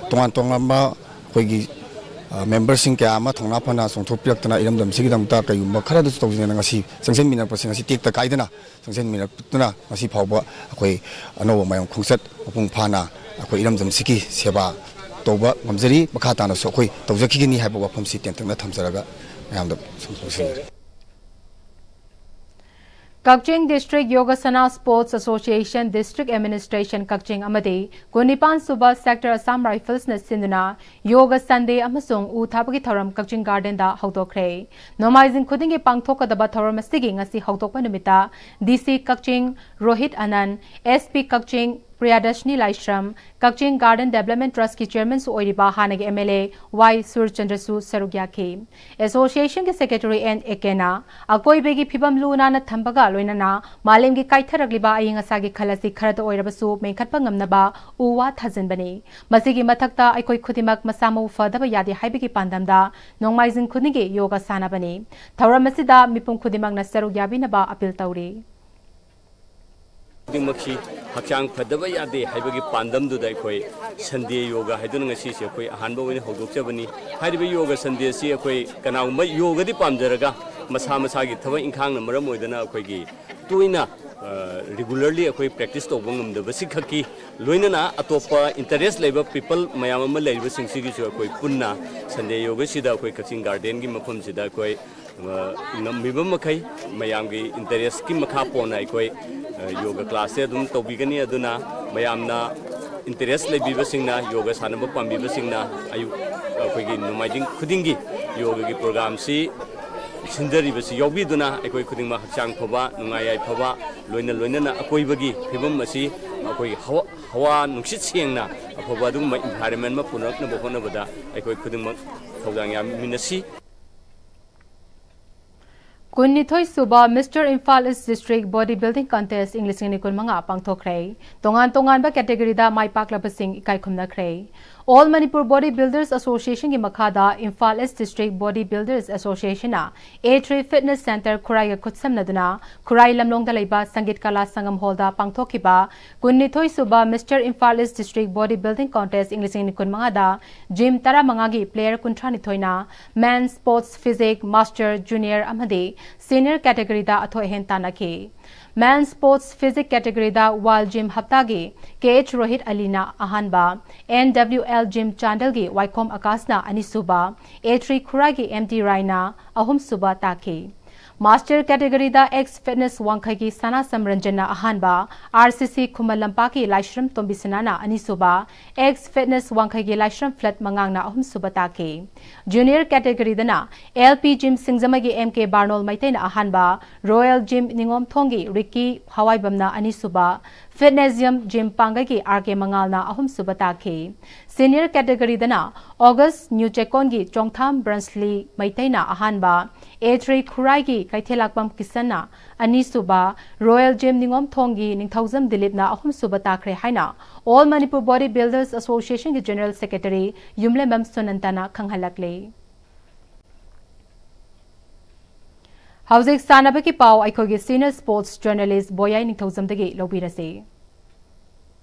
ꯇꯣꯉꯥꯟ ꯇꯣꯉꯥꯟꯕ ꯑꯩꯈꯣꯏꯒꯤ, ꯑ, member ꯁꯤꯡ ꯀꯌꯥ ꯑꯃ ꯊꯧꯅꯥ ꯐꯅ ꯆꯣꯡꯊꯣꯛꯄꯤꯔꯛꯇꯅ ꯏꯔꯝꯗꯝꯁꯤꯒꯤꯗꯃꯛꯇ ꯀꯔꯤꯒꯨꯝꯕ ꯈꯔꯗꯁꯨ ꯇꯧꯖꯒꯦꯅ ꯉꯁꯤ ꯆꯪꯁꯤꯟꯃꯤꯟꯅꯔꯛꯄꯁꯤꯡ ꯑꯁꯤ ꯇꯦꯛꯇ ꯀꯥꯏꯗꯅ ꯆꯪꯁꯤꯟꯃꯤꯟꯅꯔꯛꯇꯨꯅ ꯉꯁꯤ ꯐꯥꯎꯕ ꯑꯩꯈꯣꯏ ꯑꯅꯧꯕ ꯃꯌꯣꯜ ꯈꯣꯡꯆꯠ ꯃꯄꯨꯡ ꯐꯥꯅ ꯑꯩꯈꯣꯏ ꯏꯔꯝꯗꯝꯁꯤꯒꯤ ꯁꯦꯕꯥ ꯇꯧꯕ ꯉꯝꯖꯔꯤ꯫ ꯃꯈꯥ ꯇꯥꯅꯁꯨ ꯑꯩꯈꯣꯏ ꯇꯧꯖꯈꯤꯒꯅꯤ ꯍꯥꯏꯕ ꯋꯥꯐꯝꯁꯤ ꯇꯦꯟꯇꯛꯅ ꯊꯝꯖꯔꯒ ꯃꯌꯥꯝꯗ ꯁꯨꯝ ꯂꯣꯏꯁꯤꯟꯖꯔꯦ꯫ ꯀꯛꯆꯤꯡ District Yogasana Sports Association, District Administration ꯀꯛꯆꯤꯡ ꯑꯃꯗꯤ ꯀꯨꯟꯅꯤꯄꯥꯟ ꯁꯨꯕ Sector Assam Rifles ꯅ ꯁꯤꯟꯗꯨꯅ Yoga Sunday ꯑꯃꯁꯨꯡ ꯎ ꯊꯥꯕꯒꯤ ꯊꯧꯔꯝ ꯀꯛꯆꯤꯡ Garden ꯗ ꯍꯧꯗꯣꯛꯈ꯭ꯔꯦ꯫ ꯅꯣꯡꯃꯥꯏꯖꯤꯡ ꯈꯨꯗꯤꯡꯒꯤ ꯄꯥꯡꯊꯣꯛꯀꯗꯕ ꯊꯧꯔꯝ ꯑꯁꯤꯒꯤ ꯉꯁꯤ ꯍꯧꯗꯣꯛꯄ ꯅꯨꯃꯤꯠꯇ D C ꯀꯛꯆꯤꯡ ꯔꯣꯍꯤꯠ ꯑꯅꯟ, S P ꯀꯛꯆꯤꯡ ꯄ꯭ꯔꯤꯌꯥꯗꯔꯁꯤꯅꯤ ꯂꯥꯏꯁ꯭ꯔꯝ, ꯀꯛꯆꯤꯡ Garden Development Trust ꯀꯤ Chairman ꯁꯨ ꯑꯣꯏꯔꯤꯕ ꯍꯥꯟꯅꯒꯤ M L A Y ꯁꯨꯔꯆꯟꯗ꯭ꯔꯁꯨ ꯁꯔꯨꯛ ꯌꯥꯈꯤ꯫ Association ꯒꯤ Secretary N ꯑꯦꯀꯦꯅ ꯑꯀꯣꯏꯕꯒꯤ ꯐꯤꯕꯝ ꯂꯨ ꯅꯥꯟꯅ ꯊꯝꯕꯒ ꯂꯣꯏꯅꯅ ꯃꯥꯂꯦꯝꯒꯤ ꯀꯥꯏꯊꯔꯛꯂꯤꯕ ꯑꯏꯪ ꯑꯁꯥꯒꯤ ꯈꯜ ꯑꯁꯤ ꯈꯔꯇ ꯑꯣꯏꯔꯕꯁꯨ ꯃꯦꯟꯈꯠꯄ ꯉꯝꯅꯕ ꯎ ꯋꯥ ꯊꯥꯖꯤꯟꯕꯅꯤ꯫ ꯃꯁꯤꯒꯤ ꯃꯊꯛꯇ ꯑꯩꯈꯣꯏ ꯈꯨꯗꯤꯡꯃꯛ ꯃꯁꯥ ꯃꯎ ꯐꯗꯕ ꯌꯥꯗꯦ ꯍꯥꯏꯕꯒꯤ ꯄꯥꯟꯗꯝꯗ ꯅꯣꯡꯃꯥꯏꯖꯤꯡ ꯈꯨꯗꯤꯡꯒꯤ ꯌꯣꯒ ꯁꯥꯟꯅꯕꯅꯤ꯫ ꯊꯧꯔꯝ ꯑꯁꯤꯗ ꯃꯤꯄꯨꯝ ꯈꯨꯗꯤꯡꯃꯛꯅ ꯁꯔꯨꯛ ꯌꯥꯕꯤꯅꯕ appeal ꯇꯧꯔꯤ꯫ ꯈꯨꯗꯤꯡꯃꯛꯁꯤ ꯍꯛꯆꯥꯡ ꯐꯗꯕ ꯌꯥꯗꯦ ꯍꯥꯏꯕꯒꯤ ꯄꯥꯟꯗꯝꯗꯨꯗ ꯑꯩꯈꯣꯏ Sunday Yoga ꯍꯥꯏꯗꯨꯅ ꯉꯁꯤꯁꯦ ꯑꯩꯈꯣꯏ ꯑꯍꯥꯟꯕ ꯑꯣꯏꯅ ꯍꯧꯗꯣꯛꯆꯕꯅꯤ꯫ ꯍꯥꯏꯔꯤꯕ Yoga Sunday ꯑꯁꯤ ꯑꯩꯈꯣꯏ ꯀꯅꯥꯒꯨꯝꯕ ꯌꯣꯒꯗꯤ ꯄꯥꯝꯖꯔꯒ ꯃꯁꯥ ꯃꯁꯥꯒꯤ ꯊꯕꯛ ꯏꯪꯈꯥꯡꯅ ꯃꯔꯝ ꯑꯣꯏꯗꯅ ꯑꯩꯈꯣꯏꯒꯤ ꯇꯣꯏꯅ, ꯑ, regularly ꯑꯩꯈꯣꯏ practice ꯇꯧꯕ ꯉꯝꯗꯕꯁꯤ ꯈꯛꯀꯤ ꯂꯣꯏꯅꯅ ꯑꯇꯣꯞꯄ interest ꯂꯩꯕ people ꯃꯌꯥꯝ ꯑꯃ ꯂꯩꯔꯤꯕꯁꯤꯡꯁꯤꯒꯤꯁꯨ ꯑꯩꯈꯣꯏ ꯄꯨꯟꯅ Sunday Yoga ꯁꯤꯗ ꯑꯩꯈꯣꯏ ꯀꯛꯆꯤꯡ Garden ꯒꯤ ꯃꯐꯝꯁꯤꯗ ꯑꯩꯈꯣꯏ ꯑ, ꯉꯝꯃꯤꯕ ꯃꯈꯩ ꯃꯌꯥꯝꯒꯤ interest ꯀꯤ ꯃꯈꯥ ꯄꯣꯟꯅ ꯑꯩꯈꯣꯏ, ꯑ, yoga class ꯁꯦ ꯑꯗꯨꯝ ꯇꯧꯕꯤꯒꯅꯤ꯫ ꯑꯗꯨꯅ ꯃꯌꯥꯝꯅ ꯏꯟꯇꯔꯦꯁ ꯂꯩꯕꯤꯕꯁꯤꯡꯅ, ꯌꯣꯒ ꯁꯥꯟꯅꯕ ꯄꯥꯝꯕꯤꯕꯁꯤꯡꯅ ꯑꯌꯨꯛ ꯑꯩꯈꯣꯏꯒꯤ ꯅꯣꯡꯃꯥꯏꯖꯤꯡ ꯈꯨꯗꯤꯡꯒꯤ ꯌꯣꯒꯒꯤ ꯄ꯭ꯔꯣꯒ꯭ꯔꯥꯝꯁꯤ ꯁꯤꯟꯖꯔꯤꯕꯁꯤ ꯌꯥꯎꯕꯤꯗꯨꯅ ꯑꯩꯈꯣꯏ ꯈꯨꯗꯤꯡꯃꯛ ꯍꯛꯆꯥꯡ ꯐꯕ, ꯅꯨꯡꯉꯥꯏ ꯌꯥꯏꯐꯕ, ꯂꯣꯏꯅ ꯂꯣꯏꯅꯅ ꯑꯀꯣꯏꯕꯒꯤ ꯐꯤꯕꯝ ꯑꯁꯤ ꯑꯩꯈꯣꯏ ꯍꯋꯥ ꯍꯋꯥ ꯅꯨꯡꯁꯤꯠ ꯁꯦꯡꯅ ꯑꯐꯕ ꯑꯗꯨꯒꯨꯝꯕ ꯏꯟꯚꯥꯏꯔꯟꯃꯦꯟ ꯑꯃ ꯄꯨꯔꯛꯅꯕ ꯍꯣꯠꯅꯕꯗ ꯑꯩꯈꯣꯏ ꯈꯨꯗꯤꯡꯃꯛ ꯊꯧꯗꯥꯡ ꯌꯥꯃꯤꯟꯅꯁꯤ꯫ ꯀꯨꯟꯅꯤꯊꯣꯏ ꯁꯨꯕ Mister Imphal East District Body Building Contest ꯏꯪ ꯂꯤꯁꯤꯡ ꯑꯅꯤ ꯀꯨꯟꯃꯉꯥ ꯄꯥꯡꯊꯣꯛꯈ꯭ꯔꯦ꯫ ꯇꯣꯉꯥꯟ ꯇꯣꯉꯥꯟꯕ category ꯗ ꯃꯥꯏ ꯄꯥꯛꯂꯕꯁꯤꯡ ꯏꯀꯥꯏ ꯈꯨꯝꯅꯈ꯭ꯔꯦ꯫ All Manipur Body Builders Association ꯒꯤ ꯃꯈꯥꯗ Imphal East District Body Builders Association ꯅ A three Fitness Centre ꯈꯨꯔꯥꯏꯒ ꯈꯨꯠꯁꯝꯅꯗꯨꯅ ꯈꯨꯔꯥꯏ ꯂꯝꯂꯣꯡꯗ ꯂꯩꯕ ꯁꯪꯒꯤꯠ ꯀꯂꯥ ꯁꯪꯒꯝ ꯍꯣꯜꯗ ꯄꯥꯡꯊꯣꯛꯈꯤꯕ ꯀꯨꯟꯅꯤꯊꯣꯏ ꯁꯨꯕ Mister Imphal East District Body Building Contest ꯏꯪ ꯂꯤꯁꯤꯡ ꯑꯅꯤ ꯀꯨꯟꯃꯉꯥꯗ gym ꯇꯔꯥꯃꯉꯥꯒꯤ player ꯀꯨꯟꯊ꯭ꯔꯥꯅꯤꯊꯣꯏꯅ Men Sports Physique Master Junior ꯑꯃꯗꯤ Senior category ꯗ ꯑꯊꯣꯏ ꯑꯍꯦꯟ ꯇꯥꯟꯅꯈꯤ꯫ Men Sports Physique category ꯗ World Gym ꯍꯞꯇꯥꯒꯤ K H Rohit ꯑꯂꯤꯅ ꯑꯍꯥꯟꯕ, N W L Gym ꯆꯥꯟꯗꯦꯜꯒꯤ ꯋꯥꯏꯈꯣꯝ ꯑꯀꯥꯁꯅ ꯑꯅꯤꯁꯨꯕ, A three ꯈꯨꯔꯥꯏꯒꯤ M T ꯔꯥꯏꯅ ꯑꯍꯨꯝꯁꯨꯕ ꯇꯥꯈꯤ꯫ Master category ꯗ X Fitness ꯋꯥꯡꯈꯩꯒꯤ ꯁꯅꯥꯁꯝ ꯔꯟꯖꯟꯅ ꯑꯍꯥꯟꯕ, R C C ꯈꯨꯃꯟ ꯂꯝꯄꯥꯛꯀꯤ ꯂꯥꯏꯁ꯭ꯔꯝ ꯇꯣꯝꯕꯤꯁꯅꯥꯅ ꯑꯅꯤꯁꯨꯕ, X Fitness ꯋꯥꯡꯈꯩꯒꯤ ꯂꯥꯏꯁ꯭ꯔꯝ ꯐ꯭ꯂꯠ ꯃꯉꯥꯡꯅ ꯑꯍꯨꯝꯁꯨꯕ ꯇꯥꯈꯤ꯫ Junior category ꯗꯅ L P Gym ꯁꯤꯡꯖꯃꯩꯒꯤ M K ꯕꯥꯔꯅꯣꯜ ꯃꯩꯇꯩꯅ ꯑꯍꯥꯟꯕ, Royal Gym ꯅꯤꯉꯣꯝꯊꯣꯡꯒꯤ ꯔꯤꯛꯀꯤ ꯍꯋꯥꯏꯕꯝꯅ ꯑꯅꯤꯁꯨꯕ, Fitness Gym ꯖꯤꯝ ꯄꯥꯡꯒꯩꯒꯤ R K ꯃꯉꯥꯜꯅ ꯑꯍꯨꯝꯁꯨꯕ ꯇꯥꯈꯤ꯫ Senior category ꯗꯅ August ꯅ꯭ꯌꯨ ꯆꯦꯛꯀꯣꯟꯒꯤ ꯆꯣꯡꯊꯥꯝ ꯕ꯭ꯔꯟꯁꯂꯤ ꯃꯩꯇꯩꯅ ꯑꯍꯥꯟꯕ, A three ꯈꯨꯔꯥꯏꯒꯤ ꯀꯩꯊꯦꯜꯂꯥꯛꯄꯝ ꯀꯤꯁꯟꯅ ꯑꯅꯤꯁꯨꯕ, Royal Gym ꯅꯤꯉꯣꯝꯊꯣꯡꯒꯤ ꯅꯤꯡꯊꯧꯖꯝ ꯗꯤꯂꯤꯞꯅ ꯑꯍꯨꯝꯁꯨꯕ ꯇꯥꯈ꯭ꯔꯦ ꯍꯥꯏꯅ All Manipur Body Builders Association ꯒꯤ General Secretary ꯌꯨꯝꯂꯦꯝꯕꯝ ꯁꯨꯅꯟꯇꯅ ꯈꯪꯍꯜꯂꯛꯂꯤ꯫ ꯍꯧꯖꯤꯛ ꯁꯥꯟꯅꯕꯒꯤ ꯄꯥꯎ ꯑꯩꯈꯣꯏꯒꯤ senior sports journalist ꯕꯣꯌꯥꯏ ꯅꯤꯡꯊꯧꯖꯝꯗꯒꯤ ꯂꯧꯕꯤꯔꯁꯤ꯫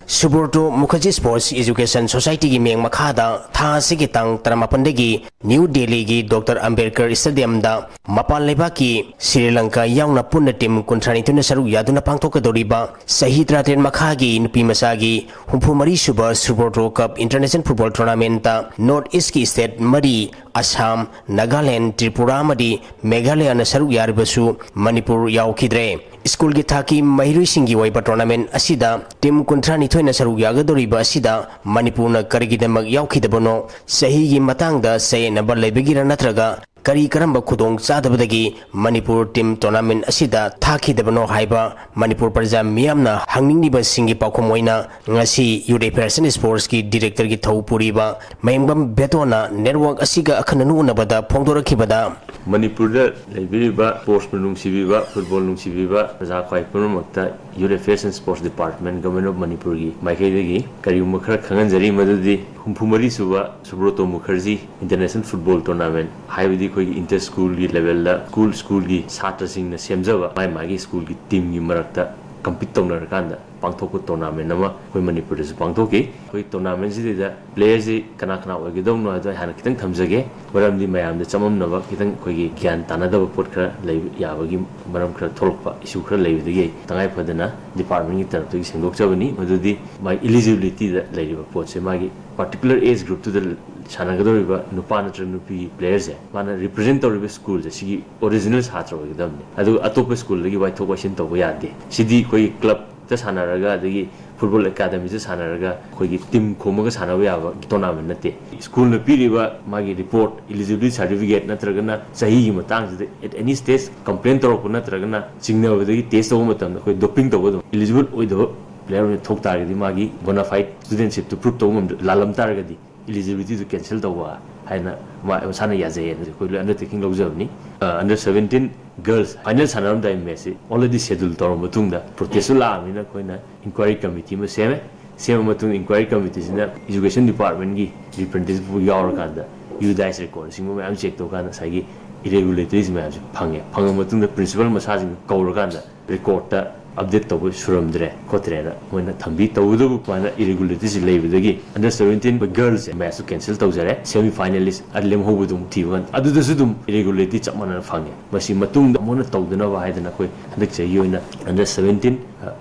Subrata Mukherjee Sports Education Society ꯒꯤ ꯃꯤꯡ ꯃꯈꯥꯗ ꯊꯥ ꯑꯁꯤꯒꯤ ꯇꯥꯡ ꯇꯔꯥꯃꯥꯄꯟꯗꯒꯤ ꯅ꯭ꯌꯨ ꯗꯦꯜꯂꯤꯒꯤ ꯗꯣꯛꯇꯔ ꯑꯝꯕꯦꯗꯀꯔ ꯁ꯭ꯇꯦꯗꯤꯌꯝꯗ ꯃꯄꯥꯟ ꯂꯩꯕꯥꯛꯀꯤ ꯁ꯭ꯔꯤ ꯂꯪꯀꯥ ꯌꯥꯎꯅ ꯄꯨꯟꯅ ꯇꯤꯝ ꯀꯨꯟꯊ꯭ꯔꯥꯅꯤꯊꯣꯏꯅ ꯁꯔꯨꯛ ꯌꯥꯗꯨꯅ ꯄꯥꯡꯊꯣꯛꯀꯗꯧꯔꯤꯕ ꯆꯍꯤ ꯇꯔꯥꯇꯔꯦꯠ ꯃꯈꯥꯒꯤ ꯅꯨꯄꯤ ꯃꯆꯥꯒꯤ ꯍꯨꯝꯐꯨ ꯃꯔꯤ ꯁꯨꯕ Subrata Cup International Football Tournament ꯇ North East ꯀꯤ state ꯃꯔꯤ, ꯑꯁꯥꯝ, ꯅꯥꯒꯥꯂꯦꯟ, ꯇ꯭ꯔꯤꯄꯨꯔꯥ ꯑꯃꯗꯤ ꯃꯦꯘꯥꯂꯌꯥꯅ ꯁꯔꯨꯛ ꯌꯥꯔꯤꯕꯁꯨ ꯃꯅꯤꯄꯨꯔ ꯌꯥꯎꯈꯤꯗ꯭ꯔꯦ꯫ ꯁ꯭ꯀꯨꯜꯒꯤ ꯊꯥꯛꯀꯤ ꯃꯍꯩꯔꯣꯏꯁꯤꯡꯒꯤ ꯑꯣꯏꯕ ꯇꯣꯔꯅꯥꯃꯦꯟꯠ ꯑꯁꯤꯗ ꯇꯤꯝ ꯀꯨꯟꯊ꯭ꯔꯥ ꯅꯤꯊꯣꯏꯅ ꯁꯔꯨꯛ ꯌꯥꯒꯗꯧꯔꯤꯕ ꯑꯁꯤꯗ ꯃꯅꯤꯄꯨꯔꯅ ꯀꯔꯤꯒꯤꯗꯃꯛ ꯌꯥꯎꯈꯤꯗꯕꯅꯣ? ꯆꯍꯤꯒꯤ ꯃꯇꯥꯡꯗ ꯆꯌꯦꯠꯅꯕ ꯂꯩꯕꯒꯤꯔ ꯅꯠꯇ꯭ꯔꯒ ꯀꯔꯤ ꯀꯔꯝꯕ ꯈꯨꯗꯣꯡ ꯆꯥꯗꯕꯗꯒꯤ ꯃꯅꯤꯄꯨꯔ ꯇꯤꯝ ꯇꯣꯔꯅꯥꯃꯦꯟꯠ ꯑꯁꯤꯗ ꯊꯥꯈꯤꯗꯕꯅꯣ ꯍꯥꯏꯕ ꯃꯅꯤꯄꯨꯔ ꯄ꯭ꯔꯖꯥ ꯃꯤꯌꯥꯝꯅ ꯍꯪꯅꯤꯡꯂꯤꯕꯁꯤꯡꯒꯤ ꯄꯥꯎꯈꯨꯝ ꯑꯣꯏꯅ ꯉꯁꯤ ꯌꯨꯠ ꯐꯦꯁꯟ ꯁ꯭ꯄꯣꯔꯠꯁꯀꯤ ꯗꯤꯔꯦꯛꯇꯔꯒꯤ ꯊꯧ ꯄꯨꯔꯤꯕ ꯃꯍꯦꯡꯕꯝ ꯕꯦꯇꯣꯟꯅ ꯅꯦꯠꯋꯥꯔꯛ ꯑꯁꯤꯒ ꯑꯈꯟꯅꯅ ꯎꯅꯕꯗ ꯐꯣꯡꯗꯣꯔꯛꯈꯤꯕꯗ, ꯃꯅꯤꯄꯨꯔꯗ ꯂꯩꯕꯤꯔꯤꯕ ꯁ꯭ꯄꯣꯔꯠꯁꯄꯨ ꯅꯨꯡꯁꯤꯕꯤꯕ, ꯐꯨꯠꯕꯣꯜ ꯅꯨꯡꯁꯤꯕꯤꯕ ꯄ꯭ꯔꯖꯥ ꯈ꯭ꯋꯥꯏ ꯄꯨꯝꯅꯃꯛꯇ youth affairs and sports department, government of ꯃꯅꯤꯄꯨꯔꯒꯤ ꯃꯥꯏꯀꯩꯗꯒꯤ ꯀꯔꯤꯒꯨꯝꯕ ꯈꯔ ꯈꯪꯍꯟꯖꯔꯤ, ꯃꯗꯨꯗꯤ ꯍꯨꯝꯐꯨ ꯃꯔꯤ ꯁꯨꯕ Subroto Mukherjee international football tournament, ꯍꯥꯏꯕꯗꯤ ꯑꯩꯈꯣꯏꯒꯤ ꯏꯟꯇꯔ ꯁ꯭ꯀꯨꯜꯒꯤ ꯂꯦꯚꯦꯜꯗ ꯁ꯭ꯀꯨꯜ ꯁ꯭ꯀꯨꯜꯒꯤ ꯁꯥꯇ꯭ꯔꯁꯤꯡꯅ ꯁꯦꯝꯖꯕ ꯃꯥꯏ ꯃꯥꯒꯤ ꯁ꯭ꯀꯨꯜꯒꯤ ꯇꯤꯝꯒꯤ ꯃꯔꯛꯇ ꯀꯝꯄꯤꯠ ꯇꯧꯅꯔꯀꯥꯟꯗ ꯄꯥꯡꯊꯣꯛꯄ ꯇꯣꯔꯅꯥꯃꯦꯟꯠ ꯑꯃ ꯑꯩꯈꯣꯏ ꯃꯅꯤꯄꯨꯔꯗꯁꯨ ꯄꯥꯡꯊꯣꯛꯈꯤ꯫ ꯑꯩꯈꯣꯏ ꯇꯣꯔꯅꯥꯃꯦꯟꯠꯁꯤꯗꯩꯗ ꯄ꯭ꯂꯦꯌꯔꯁꯤ ꯀꯅꯥ ꯀꯅꯥ ꯑꯣꯏꯒꯗꯧꯅꯣ ꯍꯥꯏꯗꯣ ꯑꯩ ꯍꯥꯟꯅ ꯈꯤꯇꯪ ꯊꯝꯖꯒꯦ, ꯃꯔꯝꯗꯤ ꯃꯌꯥꯝꯗ ꯆꯃꯝꯅꯕ, ꯈꯤꯇꯪ ꯑꯩꯈꯣꯏꯒꯤ ꯒ꯭ꯌꯥꯟ ꯇꯥꯅꯗꯕ ꯄꯣꯠ ꯈꯔ ꯂꯩꯕ ꯌꯥꯕꯒꯤ ꯃꯔꯝ ꯈꯔ ꯊꯣꯛꯂꯛꯄ, ꯏꯁꯨ ꯈꯔ ꯂꯩꯕꯗꯒꯤ ꯑꯩ ꯇꯉꯥꯏ ꯐꯗꯅ ꯗꯤꯄꯥꯔꯠꯃꯦꯟꯠꯀꯤ ꯇꯔꯞꯇꯒꯤ ꯁꯦꯡꯗꯣꯛꯆꯕꯅꯤ꯫ ꯃꯗꯨꯗꯤ ꯃꯥꯒꯤ ꯏꯂꯤꯖꯤꯕꯤꯂꯤꯇꯤꯗ ꯂꯩꯔꯤꯕ ꯄꯣꯠꯁꯦ, ꯃꯥꯒꯤ ꯄꯥꯔꯇꯤꯀꯨꯂꯔ ꯑꯦꯖ ꯒ꯭ꯔꯨꯞꯇꯨꯗ ꯁꯥꯟꯅꯒꯗꯧꯔꯤꯕ ꯅꯨꯄꯥ ꯅꯠꯇ꯭ꯔꯒ ꯅꯨꯄꯤꯒꯤ ꯄ꯭ꯂꯦꯌꯔꯁꯦ, ꯃꯥꯅ ꯔꯤꯄ꯭ꯔꯖꯦꯟꯠ ꯇꯧꯔꯤꯕ ꯁ꯭ꯀꯨꯜꯁꯦ, ꯁꯤꯒꯤ ꯑꯣꯔꯤꯖꯤꯅꯦꯜ ꯁꯥꯇ꯭ꯔ ꯑꯣꯏꯒꯗꯕꯅꯤ꯫ ꯑꯗꯨꯒ ꯑꯇꯣꯞꯄ ꯁ꯭ꯀꯨꯜꯗꯒꯤ ꯋꯥꯏꯊꯣꯛ ꯋꯥꯏꯁꯤꯟ ꯇꯧꯕ ꯌꯥꯗꯦ꯫ ꯁꯤꯗꯤ ꯑꯩꯈꯣꯏꯒꯤ ꯀ꯭ꯂꯕꯇ ꯁꯥꯟꯅꯔꯒ, ꯑꯗꯒꯤ ꯐꯨꯠꯕꯣꯜ ꯑꯦꯀꯥꯗꯃꯤꯗ ꯁꯥꯟꯅꯔꯒ ꯑꯩꯈꯣꯏꯒꯤ ꯇꯤꯝ ꯈꯣꯝꯃꯒ ꯁꯥꯟꯅꯕ ꯌꯥꯕ ꯇꯣꯔꯅꯥꯃꯦꯟꯠ ꯅꯠꯇꯦ꯫ ꯁ꯭ꯀꯨꯜꯅ ꯄꯤꯔꯤꯕ ꯃꯥꯒꯤ ꯔꯤꯄꯣꯔꯠ, ꯏꯂꯤꯖꯤꯕꯤꯂꯤꯇꯤ ꯁꯥꯔꯇꯤꯐꯤꯀꯦꯠ ꯅꯠꯇ꯭ꯔꯒꯅ ꯆꯍꯤꯒꯤ ꯃꯇꯥꯡꯁꯤꯗ at any stage complain ꯇꯧꯔꯛꯄ ꯅꯠꯇ꯭ꯔꯒꯅ ꯆꯤꯡꯅꯕꯗꯒꯤ ꯇꯦꯁ ꯇꯧꯕ ꯃꯇꯝꯗ ꯑꯩꯈꯣꯏ ꯗꯣꯄꯤꯡ ꯇꯧꯕ ꯑꯗꯨꯝ, ꯏꯂꯤꯖꯤꯕꯜ ꯑꯣꯏꯗꯕ ꯄ꯭ꯂꯦꯌꯔ ꯑꯣꯏꯅ ꯊꯣꯛ ꯇꯥꯔꯒꯗꯤ ꯃꯥꯒꯤ ꯕꯣꯅꯥꯐꯥꯏꯠ ꯁ꯭ꯇꯨꯗꯦꯟꯠꯁꯤꯞꯇꯨ ꯄ꯭ꯔꯨꯞ ꯇꯧꯕ ꯉꯝꯗ-, ꯂꯥꯜꯂꯝ ꯇꯥꯔꯒꯗꯤ ꯏꯂꯤꯖꯤꯕꯤꯂꯤꯇꯤꯗꯨ ꯀꯦꯟꯁꯦꯜ ꯇꯧꯕ ꯍꯥꯏꯅ ꯃꯥ-, ꯃꯁꯥꯅ ꯌꯥꯖꯩ ꯍꯥꯏꯅ ꯑꯩꯈꯣꯏ ꯂꯣꯏ ꯑꯟꯗꯔꯇꯦꯀꯤꯡ ꯂꯧꯖꯕꯅꯤ꯫ ꯑ, ꯑꯟꯗꯔ ꯁꯕꯦꯟꯇꯤꯟ ꯒꯔꯜꯁ ꯐꯥꯏꯅꯦꯜ ꯁꯥꯟꯅꯔꯝꯗꯥꯏ ꯃꯦꯠꯁꯁꯤ ꯑꯣꯜꯔꯦꯗꯤ ꯁꯦꯗꯨꯜ ꯇꯧꯔꯕ ꯃꯇꯨꯡꯗ ꯄ꯭ꯔꯣꯇꯦꯁꯁꯨ ꯂꯥꯛꯑꯕꯅꯤꯅ ꯑꯩꯈꯣꯏꯅ ꯏꯟꯀ꯭ꯋꯥꯏꯔꯤ ꯀꯃꯤꯇꯤ ꯑꯃ ꯁꯦꯝꯃꯦ꯫ ꯁꯦꯝꯕ ꯃꯇꯨꯡꯗ ꯏꯟꯀ꯭ꯋꯥꯏꯔꯤ ꯀꯃꯤꯇꯤꯁꯤꯅ ꯏꯖꯨꯀꯦꯁꯟ ꯗꯤꯄꯥꯔꯠꯃꯦꯟꯒꯤ ꯔꯤꯄ꯭ꯔꯖꯦꯟꯇꯦꯇꯤꯚ ꯌꯥꯎꯔꯀꯥꯟꯗ ꯌꯨꯗꯥꯏꯁ ꯔꯦꯀꯣꯔꯠꯅꯆꯤꯡꯕ ꯃꯌꯥꯝ ꯆꯦꯛ ꯇꯧꯀꯥꯟꯗ ꯉꯁꯥꯏꯒꯤ ꯏꯔꯦꯒꯨꯂꯦꯇꯔꯤꯁ ꯃꯌꯥꯝꯁꯦ ꯐꯪꯉꯦ꯫ ꯐꯪꯉ ꯃꯇꯨꯡꯗ ꯄ꯭ꯔꯤꯟꯁꯤꯄꯜ ꯃꯁꯥꯁꯤꯡ ꯀꯧꯔꯀꯥꯟꯗ ꯔꯦꯀꯣꯔꯠꯇ ꯑꯞꯗꯦꯠ ꯇꯧꯕ ꯁꯨꯔꯝꯗ꯭ꯔꯦ ꯈꯣꯠꯇ꯭ꯔꯦꯅ ꯃꯣꯏꯅ ꯊꯝꯕꯤ꯫ ꯇꯧꯕꯇꯕꯨ ꯁꯨꯃꯥꯏꯅ ꯏꯔꯦꯒꯨꯂꯦꯇꯔꯤꯁꯤ ꯂꯩꯕꯗꯒꯤ ꯑꯟꯗꯔ ꯁꯕꯦꯟꯇꯤꯟ ꯒꯔꯜꯁ ꯃꯦꯠꯁꯇꯨ ꯀꯦꯟꯁꯦꯜ ꯇꯧꯖꯔꯦ꯫ ꯁꯦꯃꯤ ꯐꯥꯏꯅꯦꯂꯤꯁ ꯑ ꯂꯦꯝꯍꯧꯕꯗꯨ ꯑꯃꯨꯛ ꯊꯤꯕ ꯀꯥꯟꯗ ꯑꯗꯨꯗꯁꯨ ꯑꯗꯨꯝ ꯏꯔꯦꯒꯨꯂꯦꯇꯔꯤ ꯆꯞ ꯃꯥꯟꯅꯅ ꯐꯪꯉꯦ꯫ ꯃꯁꯤ ꯃꯇꯨꯡꯗ ꯑꯃꯨꯛ ꯍꯟꯅ ꯇꯧꯗꯅꯕ ꯍꯥꯏꯗꯅ ꯑꯩꯈꯣꯏ ꯍꯟꯗꯛ ꯆꯍꯤꯒꯤ ꯑꯣꯏꯅ ꯑꯟꯗꯔ ꯁꯕꯦꯟꯇꯤꯟ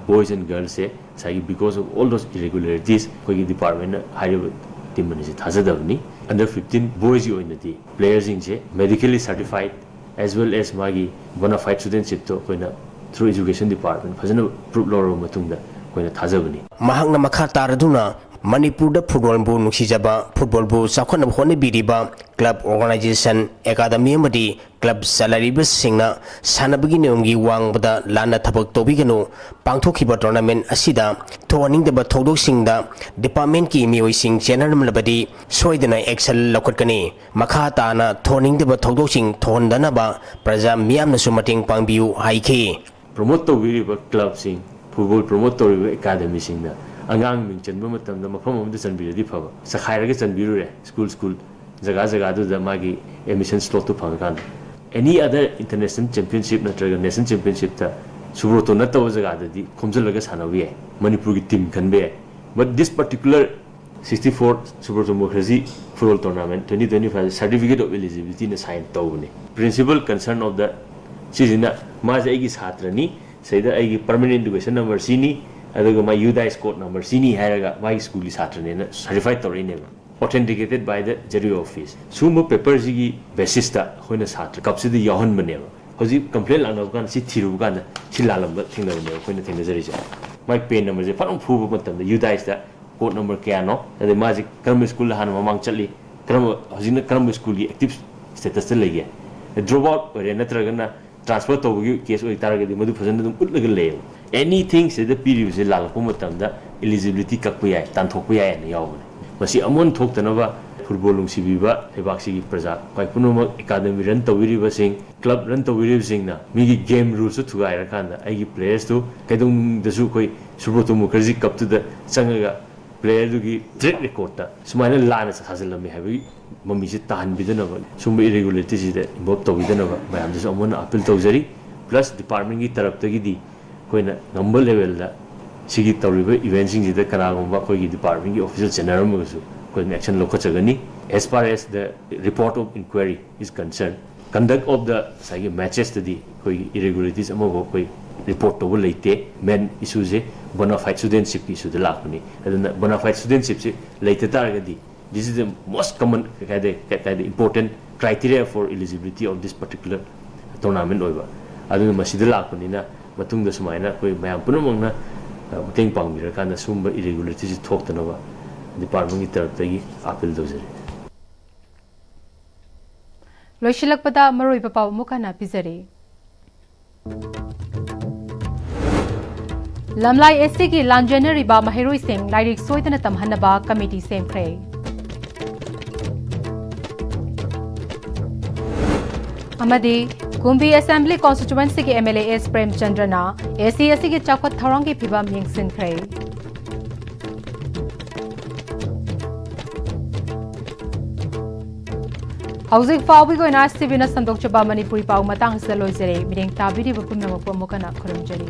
ꯕꯣꯏꯁ ꯑꯦꯟ ꯒꯔꯜꯁꯁꯦ ꯉꯁꯥꯏꯒꯤ because of all those irregularities ꯑꯩꯈꯣꯏꯒꯤ ꯗꯤꯄꯥꯔꯠꯃꯦꯟꯅ ꯍꯥꯏꯔꯤꯕ ꯇꯤꯝ ꯑꯅꯤꯁꯦ ꯊꯥꯖꯗꯕꯅꯤ꯫ ꯑꯟꯗꯔ ꯐꯤꯐꯇꯤꯟ ꯕꯣꯏꯁꯀꯤ ꯑꯣꯏꯅꯗꯤ ꯄ꯭ꯂꯦꯌꯔꯁꯤꯡꯁꯦ medically certified as well as ꯃꯥꯒꯤ ꯕꯣꯅꯥꯐꯥꯏꯠ ꯁ꯭ꯇꯨꯗꯦꯟꯠꯁꯤꯞꯇꯣ ꯑꯩꯈꯣꯏꯅ Through Education Department ꯐꯖꯅ proof ꯂꯧꯔꯕ ꯃꯇꯨꯡꯗ ꯑꯩꯈꯣꯏꯅ ꯊꯥꯖꯕꯅꯤ꯫ ꯃꯍꯥꯛꯅ ꯃꯈꯥ ꯇꯥꯔꯗꯨꯅ ꯃꯅꯤꯄꯨꯔꯗ ꯐꯨꯠꯕꯣꯜꯕꯨ ꯅꯨꯡꯁꯤꯖꯕ, ꯐꯨꯠꯕꯣꯜꯕꯨ ꯆꯥꯎꯈꯠꯅꯕ ꯍꯣꯠꯅꯕꯤꯔꯤꯕ club organization, academy ꯑꯃꯗꯤ club ꯆꯂꯥꯏꯔꯤꯕꯁꯤꯡꯅ ꯁꯥꯟꯅꯕꯒꯤ ꯅꯤꯌꯣꯝꯒꯤ ꯋꯥꯡꯃꯗ ꯂꯥꯟꯅ ꯊꯕꯛ ꯇꯧꯕꯤꯒꯅꯨ, ꯄꯥꯡꯊꯣꯛꯈꯤꯕ tournament ꯑꯁꯤꯗ ꯊꯣꯛꯍꯟꯅꯤꯡꯗꯕ ꯊꯧꯗꯣꯛꯁꯤꯡꯗ departmentꯀꯤ ꯃꯤꯑꯣꯏꯁꯤꯡ ꯆꯦꯟꯅꯔꯝꯂꯕꯗꯤ ꯁꯣꯏꯗꯅ action ꯂꯧꯈꯠꯀꯅꯤ꯫ ꯃꯈꯥ ꯇꯥꯅ ꯊꯣꯛꯍꯟꯅꯤꯡꯗꯕ ꯊꯧꯗꯣꯛꯁꯤꯡ ꯊꯣꯛꯍꯟꯗꯅꯕ ꯄ꯭ꯔꯖꯥ ꯃꯤꯌꯥꯝꯅꯁꯨ ꯃꯇꯦꯡ ꯄꯥꯡꯕꯤꯌꯨ ꯍꯥꯏꯈꯤ꯫ Promote ꯇꯧꯕꯤꯔꯤꯕ clubꯁꯤꯡ, football promote ꯇꯧꯔꯤꯕ academyꯁꯤꯡꯅ ꯑꯉꯥꯡ ꯃꯤꯡ ꯆꯟꯕ ꯃꯇꯝꯗ ꯃꯐꯝ ꯑꯃꯗ ꯆꯟꯕꯤꯔꯗꯤ ꯐꯕ, ꯆꯈꯥꯏꯔꯒ ꯆꯟꯕꯤꯔꯨꯔꯦ꯫ School school, ꯖꯒꯥ ꯖꯒꯥꯗꯨꯗ ꯃꯥꯒꯤ admission slotꯇꯨ ꯐꯪꯉꯀꯥꯟꯗ, any other international championship ꯅꯠꯇ꯭ꯔꯒ national championshipꯇ Subroto ꯅꯠꯇꯕ ꯖꯒꯥꯗꯗꯤ ꯈꯣꯝꯖꯤꯜꯂꯒ ꯁꯥꯟꯅꯕ ꯌꯥꯏ, ꯃꯅꯤꯄꯨꯔꯒꯤ team ꯈꯟꯕ ꯌꯥꯏ꯫ But this particular sixty four Subroto Mukherjee Football Tournament twenty twenty five Certificate of Eligibilityꯅ sign ꯇꯧꯕꯅꯤ꯫ Principal concern of the, ꯁꯤꯁꯤꯅ ꯃꯥꯁꯦ ꯑꯩꯒꯤ ꯁꯥꯇ꯭ꯔꯅꯤ, ꯁꯤꯗ ꯑꯩꯒꯤ permanent education number ꯁꯤꯅꯤ, ꯑꯗꯨꯒ ꯃꯥ UDISE code number ꯁꯤꯅꯤ ꯍꯥꯏꯔꯒ ꯃꯥꯒꯤ schoolꯒꯤ ꯁꯥꯇ꯭ꯔꯅꯦꯅ certify ꯇꯧꯔꯛꯏꯅꯦꯕ, authenticated by the ZEE office꯫ ꯁꯤꯒꯨꯝꯕ paperꯁꯤꯒꯤ basisꯇ ꯑꯩꯈꯣꯏꯅ ꯁꯥꯇ꯭ꯔ clubꯁꯤꯗ ꯌꯥꯎꯍꯟꯕꯅꯦꯕ꯫ ꯍꯧꯖꯤꯛ complaint ꯂꯥꯛꯅꯕ ꯀꯥꯟꯗ ꯁꯤ ꯊꯤꯔꯨꯕ ꯀꯥꯟꯗ ꯁꯤ ꯂꯥꯜꯂꯝꯕ ꯊꯦꯡꯅꯕꯅꯦꯕ ꯑꯩꯈꯣꯏꯅ ꯊꯦꯡꯅꯖꯔꯤꯁꯦ꯫ ꯃꯥꯒꯤ PAN numberꯁꯦ ꯐꯖꯅ ꯐꯨꯕ ꯃꯇꯝꯗ UDISEꯇ code number ꯀꯌꯥꯅꯣ, ꯑꯗꯩ ꯃꯥꯁꯦ ꯀꯔꯝꯕ schoolꯗ ꯍꯥꯟꯅ ꯃꯃꯥꯡ ꯆꯠꯂꯤ, ꯀꯔꯝꯕ, ꯍꯧꯖꯤꯛꯅ ꯀꯔꯝꯕ schoolꯒꯤ active statusꯇ ꯂꯩꯒꯦ, drop out ꯑꯣꯏꯔꯦ ꯅꯠꯇ꯭ꯔꯒꯅ transfer ꯇꯧꯕꯒꯤ case ꯑꯣꯏꯇꯥꯔꯒꯗꯤ ꯃꯗꯨ ꯐꯖꯅ ꯑꯗꯨꯝ ꯎꯠꯂꯒ ꯂꯩꯌꯦꯕ꯫ Anything ꯁꯤꯗ ꯄꯤꯔꯤꯕꯁꯦ ꯂꯥꯜꯂꯛꯄ ꯃꯇꯝꯗ eligibility ꯀꯛꯄ ꯌꯥꯏ, ꯇꯥꯟꯊꯣꯛꯄ ꯌꯥꯏ ꯍꯥꯏꯅ ꯌꯥꯎꯕꯅꯦ꯫ ꯃꯁꯤ ꯑꯃꯨꯛ ꯍꯟꯅ ꯊꯣꯛꯇꯅꯕ football ꯅꯨꯡꯁꯤꯕꯤꯕ ꯂꯩꯕꯥꯛꯁꯤꯒꯤ ꯄ꯭ꯔꯖꯥ ꯈ꯭ꯋꯥꯏ ꯄꯨꯝꯅꯃꯛ, academy run ꯇꯧꯕꯤꯔꯤꯕꯁꯤꯡ, club run ꯇꯧꯕꯤꯔꯤꯕꯁꯤꯡꯅ ꯃꯤꯒꯤ game rulesꯇꯨ ꯊꯨꯒꯥꯏꯔꯀꯥꯟꯗ ꯑꯩꯒꯤ playersꯇꯨ ꯀꯩꯗꯧꯅꯨꯡꯗꯁꯨ ꯑꯩꯈꯣꯏ Subroto Mukherjee cupꯇꯨꯗ ꯆꯪꯉꯒ playerꯗꯨꯒꯤ track recordꯇ ꯁꯨꯃꯥꯏꯅ ꯂꯥꯟꯅ ꯁꯥꯖꯤꯜꯂꯝꯃꯤ ꯍꯥꯏꯕꯒꯤ ꯃꯃꯤꯁꯦ ꯇꯥꯍꯟꯕꯤꯗꯅꯕ, ꯁꯨꯝꯕ irregularityꯁꯤꯗ involve ꯇꯧꯕꯤꯗꯅꯕ ꯃꯌꯥꯝꯗꯁꯨ ꯑꯃꯨꯛ ꯍꯟꯅ appeal ꯇꯧꯖꯔꯤ꯫ Plus departmentꯀꯤ ꯇꯔꯞꯇꯒꯤꯗꯤ ꯑꯩꯈꯣꯏꯅ ꯉꯝꯕ levelꯗ ꯁꯤꯒꯤ ꯇꯧꯔꯤꯕ eventꯁꯤꯡꯁꯤꯗ ꯀꯅꯥꯒꯨꯝꯕ ꯑꯩꯈꯣꯏꯒꯤ departmentꯀꯤ official ꯆꯦꯟꯅꯔꯝꯃꯒꯁꯨ ꯑꯩꯈꯣꯏꯅ action ꯂꯧꯈꯠꯆꯒꯅꯤ꯫ As far as the report of inquiry is concerned, conduct of the ꯉꯁꯥꯏꯒꯤ matchesꯇꯗꯤ ꯑꯩꯈꯣꯏꯒꯤ irregularities ꯑꯃꯐꯥꯎ ꯑꯩꯈꯣꯏ report ꯇꯧꯕ ꯂꯩꯇꯦ꯫ Main issueꯁꯦ bona fide studentshipꯀꯤ issueꯗ ꯂꯥꯛꯄꯅꯤ꯫ ꯑꯗꯨꯅ bona fide studentshipꯁꯦ ꯂꯩꯇ ꯇꯥꯔꯒꯗꯤ, this is the most common, ꯀꯩ ꯍꯥꯏꯗꯤ, ꯀꯩ ꯍꯥꯏꯗꯤ, important criteria for eligibility of this particular tournament ꯑꯣꯏꯕ꯫ ꯑꯗꯨꯅ ꯃꯁꯤꯗ ꯂꯥꯛꯄꯅꯤꯅ ꯃꯇꯨꯡꯗ ꯁꯨꯃꯥꯏꯅ ꯑꯩꯈꯣꯏ ꯃꯌꯥꯝ ꯄꯨꯝꯅꯃꯛꯅ, ꯑ, ꯃꯇꯦꯡ ꯄꯥꯡꯕꯤꯔꯀꯥꯟꯗ ꯁꯨꯝꯕ ꯏꯔꯤꯒꯨꯂꯔꯤꯇꯤꯁꯤ ꯊꯣꯛꯇꯅꯕ ꯗꯤꯄꯥꯔꯠꯃꯦꯟꯒꯤ ꯇꯔꯞꯇꯒꯤ ꯑꯥꯄꯤꯜ ꯇꯧꯖꯔꯤ꯫ ꯂꯣꯏꯁꯤꯜꯂꯛꯄꯗ ꯃꯔꯨꯑꯣꯏꯕ ꯄꯥꯎ ꯑꯃꯨꯛ ꯍꯟꯅ ꯄꯤꯖꯔꯤ꯫ ꯂꯝꯂꯥꯏ ꯑꯦꯁ ꯁꯤꯒꯤ ꯂꯥꯟꯖꯦꯟꯅꯔꯤꯕ ꯃꯍꯩꯔꯣꯏꯁꯤꯡ ꯂꯥꯏꯔꯤꯛ ꯁꯣꯏꯗꯅ ꯇꯝꯍꯟꯅꯕ ꯀꯃꯤꯇꯤ ꯁꯦꯝꯈ꯭ꯔꯦ꯫ ꯑꯃꯗꯤ ꯀꯨꯝꯕꯤ ꯑꯦꯁꯦꯝꯕ꯭ꯂꯤ ꯀꯣꯟꯁꯇꯤꯇ꯭ꯌꯨꯋꯦꯟꯁꯤꯒꯤ ꯑꯦꯝ ꯑꯦꯜ ꯑꯦ ꯑꯦꯁ ꯄ꯭ꯔꯦꯝꯆꯟꯗ꯭ꯔꯅ ꯑꯦꯁ ꯁꯤ ꯑꯦꯁ ꯇꯤꯒꯤ ꯆꯥꯎꯈꯠ ꯊꯧꯔꯥꯡꯒꯤ ꯐꯤꯕꯝ ꯌꯦꯡꯁꯤꯟꯈ꯭ꯔꯦ꯫ ꯍꯧꯖꯤꯛ ꯐꯥꯎꯕꯒꯤ ꯑꯣꯏꯅ ꯑꯦꯁ ꯇꯤ ꯚꯤꯅ ꯁꯟꯗꯣꯛꯆꯕ ꯃꯅꯤꯄꯨꯔꯤ ꯄꯥꯎ ꯃꯇꯥꯡ ꯑꯁꯤꯗ ꯂꯣꯏꯖꯔꯦ꯫ ꯃꯤꯠꯌꯦꯡ ꯇꯥꯕꯤꯔꯤꯕ ꯄꯨꯝꯅꯃꯛꯄꯨ ꯑꯃꯨꯛ ꯍꯟꯅ ꯈꯨꯔꯨꯝꯖꯔꯤ꯫